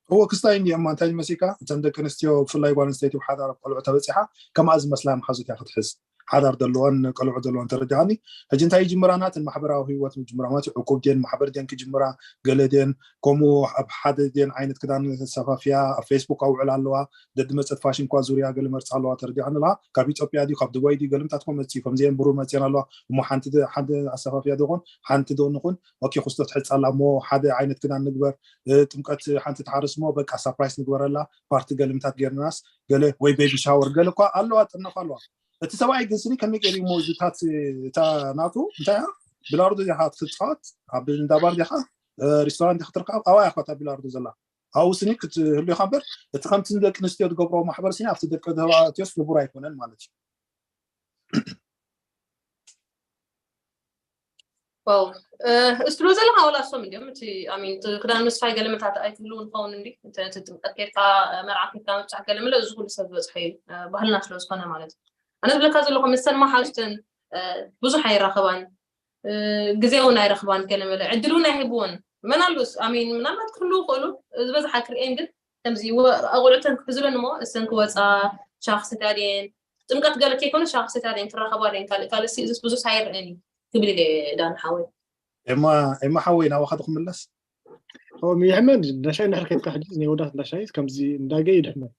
እዎ ክስታይ እንዲኦም እማ እንታይ መሲካ እተን ደቂ ኣንስትዮ ብፍላይ ጓል ኣንስተይቲ ብሓዳር ቆልዑ ተበፂሓ ከምኣ ዝመስላ መሓዙት እያ ክትሕዝ ሓዳር ዘለዎን ቆልዑ ዘለዎን ተረዲኻኒ። ሕጂ እንታይ ይጅምራ ናተን ማሕበራዊ ህይወት ይጅምራ ማለት እዩ። ዕቁብ ድየን ማሕበር ድየን ክጅምራ ገለ ድየን ከምኡ ኣብ ሓደ ድየን ዓይነት ክዳን ሰፋፍያ ኣብ ፌስቡክ ኣውዕል ኣለዋ። ደዲ መፀት ፋሽን እኳ ዙርያ ገለ መርፃ ኣለዋ ተረዲኻኒ ኣለዋ። ካብ ኢትዮጵያ ድዩ ካብ ዱባይ ድዩ ገለምታት ኮ መፅኡ ከምዚአን ብሩር መፅአን ኣለዋ። እሞ ሓንቲ ደ- ሓደ ኣሰፋፍያ ዶ ይኾን ሓንቲ ዶ ንኹን ኦኬ ክስቶ ትሕፃላ እሞ ሓደ ዓይነት ክዳን ንግበር። ጥምቀት ሓንቲ ትሓርስ እሞ በቃ ሳፕራይስ ንግበረላ ፓርቲ ገለምታት ጌርናስ ገለ ወይ ቤቢ ሻወር ገለ እኳ ኣለዋ ጥነፋ ኣለዋ። እቲ ሰብኣይ ግን ስኒ ከመይ ገይሩ እሞ እዚታት እታ ናቱ እንታይ እያ? ቢላርዶ ዲኻ ክትፃወት ኣብ እንዳባር ዲኻ ሪስቶራንት ዲኻ ትርከብ ኣባይ ኣኳ እታ ቢላርዶ ዘላ ኣብኡ ስኒ ክትህሉ ኢኻ እምበር እቲ ከምቲ ንደቂ ኣንስትዮ ዝገብሮ ማሕበር ስኒ ኣብቲ ደቂ ተባዕትዮስ ንቡር ኣይኮነን ማለት እዩ። ዋው እስትሎ ዘለካ ወላ እሶም እንዲም እቲ ኣሚን ክዳን ምስፋይ ገለ መታት ኣይትብሉ ንኸውን እንዲ እቲ ጥምቀት ኬድካ መርዓ ኬድካ ምብፃሕ ገለ ምለ እዚ ኩሉ ሰብ ዝበፅሐ እዩ ባህልና ስለ ዝኾነ ማለት እዩ። ኣነ ዝብለካ ዘለኹ ምስተን መሓዝተን ብዙሕ ኣይራኸባን ግዜ እውን ኣይረኽባን ገለ መለ ዕድል እውን ኣይህብዎን መናሉስ ኣሚን ምናልባት ክህልዉ ይኽእሉ ዝበዝሓ ክርእየን ግን ከምዚ ኣቑልዕተን ክሕዝለን እሞ እሰን ክወፃ ሻክስታ ድየን ጥምቀት ገለ ከይኮነ ሻክስታ ድየን ክራኸባ ድየን ካልእ ካልእ ብዙሕ ኣይርአን እዩ ክብል ኢለ ዳን ሓወይ ኤማ ኤማ ሓወይ ናባኻ ዶ ክምለስ ይሕመን እንዳሻይ እንድሕር ከይድካ ሕጂ ናይ ወዳት እንዳሻይ ከምዚ እንዳገ ይድሕመን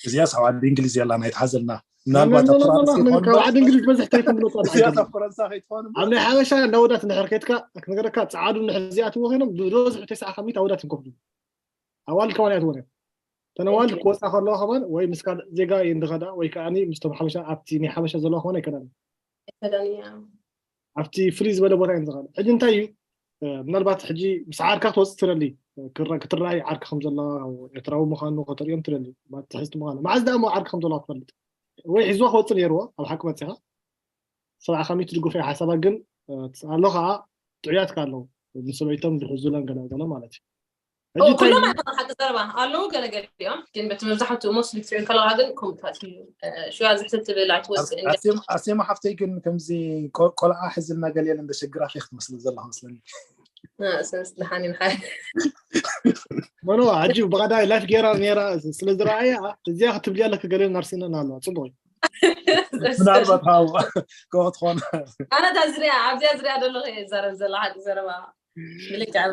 እዚኣ ሳብ ዓዲ እንግሊዝ ያላ ናይ ትሓዘልና ምናልባት ኣብ ፍራንስ ካብ ዓዲ እንግሊዝ በዝሕ ተይኮን ብሎ እዚኣ ኣብ ፈረንሳ ከይትኾን ኣብ ናይ ሓበሻ እንዳወዳት እንድሕር ከይድካ ክነገረካ ፀዓዱ እንድሕር እዚኣትዎ ኮይኖም ብዝሒ ተስዓ ከሚት ኣወዳት ይንከፍሉ ኣዋልድ ከማን እያትወን እዮም ተነዋልድ ክወፃ ከለዋ ከማን ወይ ምስ ካልእ ዜጋ እየን ዝኸዳ ወይ ከዓ ምስቶም ሓበሻ ኣብቲ ናይ ሓበሻ ዘለዋ ከማን ኣይከዳን ኣብቲ ፍልይ ዝበለ ቦታ እየን ዝኸዳ ሕጂ እንታይ እዩ ምናልባት ሕጂ ምስ ዓርካ ክትወፅእ ትደሊ ክትረኣይ ዓርኪ ከም ዘለዋ ኤርትራዊ ምዃኑ ከተርእዮም ትደሊ ትሕዝቲ ምዃኑ መዓዝ ደኣ ዓርኪ ከም ዘለዋ ትፈልጥ ወይ ሒዝዋ ክወፅእ ነይርዎ ኣብ ሓቂ መፂኻ ሰብዓ ከሚት ትድግፎ ሓሳባት ግን ኣሎ ከዓ ጥዑያት ኣለዉ ንሰበይቶም ዝሕዙለን ገለ ገለ ማለት እዩ ኩሎም ኣይኮኑ ሓቂ ዘረባ ኣለዉ ገለገለ እዮም ግን በቲ መብዛሕትኡ ሞስሊ ክትሪኦ ከለካ ግን ከምታት እዩ ሽያ ዝሕትት ትብል ኣይትወፅእ ኣሴማ ሓፍተይ ግን ከምዚ ቆልዓ ሕዝልና ገለ የለን ደሸግራት ክትመስል ዘለካ መስለኒ ደሓን ኖኖ ሕጂ ብቀዳይ ላይፍ ጌራ ነራ ስለ ዝረኣያ እዚኣ ክትብልያ ኣለክ ገለ ናርሲነን ኣለዋ ፅቡቅ እዩ ምናልባት ሃው ከምኡ ትኾን ኣነ እታ ዝሪኣ ኣብዚኣ ዝሪኣ ዘለኹ እየ ዝዛረብ ዘላ ሓቂ ዘረባ ብልክዕ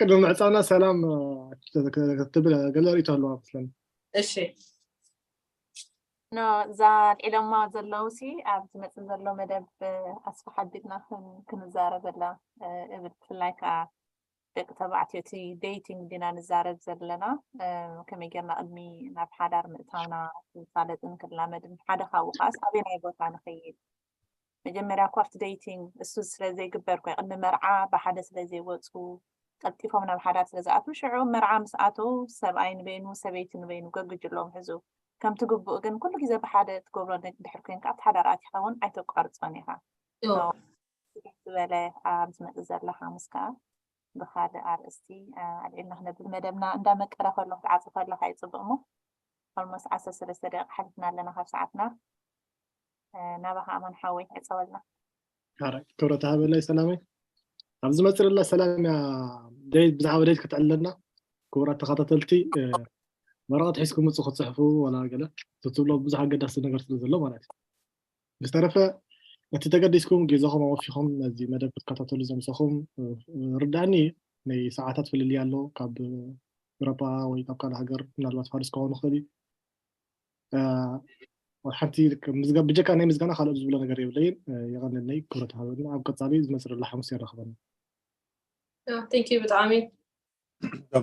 ቅድሚ ምዕፃውና ሰላም ክትብል ገለ ርእቶ ኣለዋ መስለኒ እሺ ኖ እዛ ኣልዒሎማ ዘለዉ ሲ ኣብ ዝመፅእ ዘሎ መደብ ኣስፋሓ ኣቢልና ክንዛረበላ እብል ብፍላይ ከዓ ደቂ ተባዕትዮ እቲ ዴይቲንግ ዲና ንዛረብ ዘለና ከመይ ጌርና ቅድሚ ናብ ሓዳር ምእታውና ክንፋለጥን ክንላመድን ሓደ ካብኡ ከዓ ኣበየናይ ቦታ ንኸይድ መጀመርያ እኳ ኣብቲ ዴይቲንግ እሱ ስለዘይግበር ኮይ ቅድሚ መርዓ ብሓደ ስለዘይወፁ ቀልጢፎም ናብ ሓዳር ስለዝኣትዉ ሽዑ መርዓ ምስ ኣተዉ ሰብኣይ ንበይኑ ሰበይቲ ንበይኑ ገግጅሎም ሕዙ ከምቲ ግቡእ ግን ኩሉ ግዜ ብሓደ ትገብሮ ድሕር ኮይንካ ኣብቲ ሓዳር ኣቲኻ እውን ኣይተቋርፆን ኢኻ ዝበለ ኣብ ዝመፅእ ዘሎ ሓሙስ ከዓ ብካልእ ኣርእስቲ ኣልዒልና ክነብል መደብና እንዳመቀረ ከሎ ክትዓፂ ከለካ ይፅቡቅ እሞ ኦልሞስት ዓሰርተ ሰለስተ ደቂቃ ሓሊፍና ኣለና ካብ ሰዓትና ናባካ ኣማን ሓወይ ዕፀወልና ክብረት ሃበለይ ሰላመይ ኣብ ዝመፅእ ዘላ ሰላም እያ ደይት ብዛዕባ ደይት ክትዕለና ክቡራት ተኸታተልቲ ወረቐት ሒዝኩም ምፁ ክትፅሕፉ ዋላ ገለ ትብሎ ብዙሕ ኣገዳሲ ነገር ስለ ዘሎ ማለት እዩ ብዝተረፈ እቲ ተገዲስኩም ግዜኹም ኣወፊኹም ነዚ መደብ ክትከታተሉ ዘምሰኹም ርዳእኒ ናይ ሰዓታት ፍልልይ ኣሎ ካብ ኤሮፓ ወይ ካብ ካልእ ሃገር ምናልባት ፋርስ ክኸውን ይኽእል እዩ ሓንቲ ብጀካ ናይ ምዝጋና ካልኦት ዝብሎ ነገር የብለይን የቐንለይ ክብረት ሃበኒ ኣብ ቀፃሊ ዝመፅእ ዘሎ ሓሙስ የራኽበና ቴንኪ ብጣዕሚ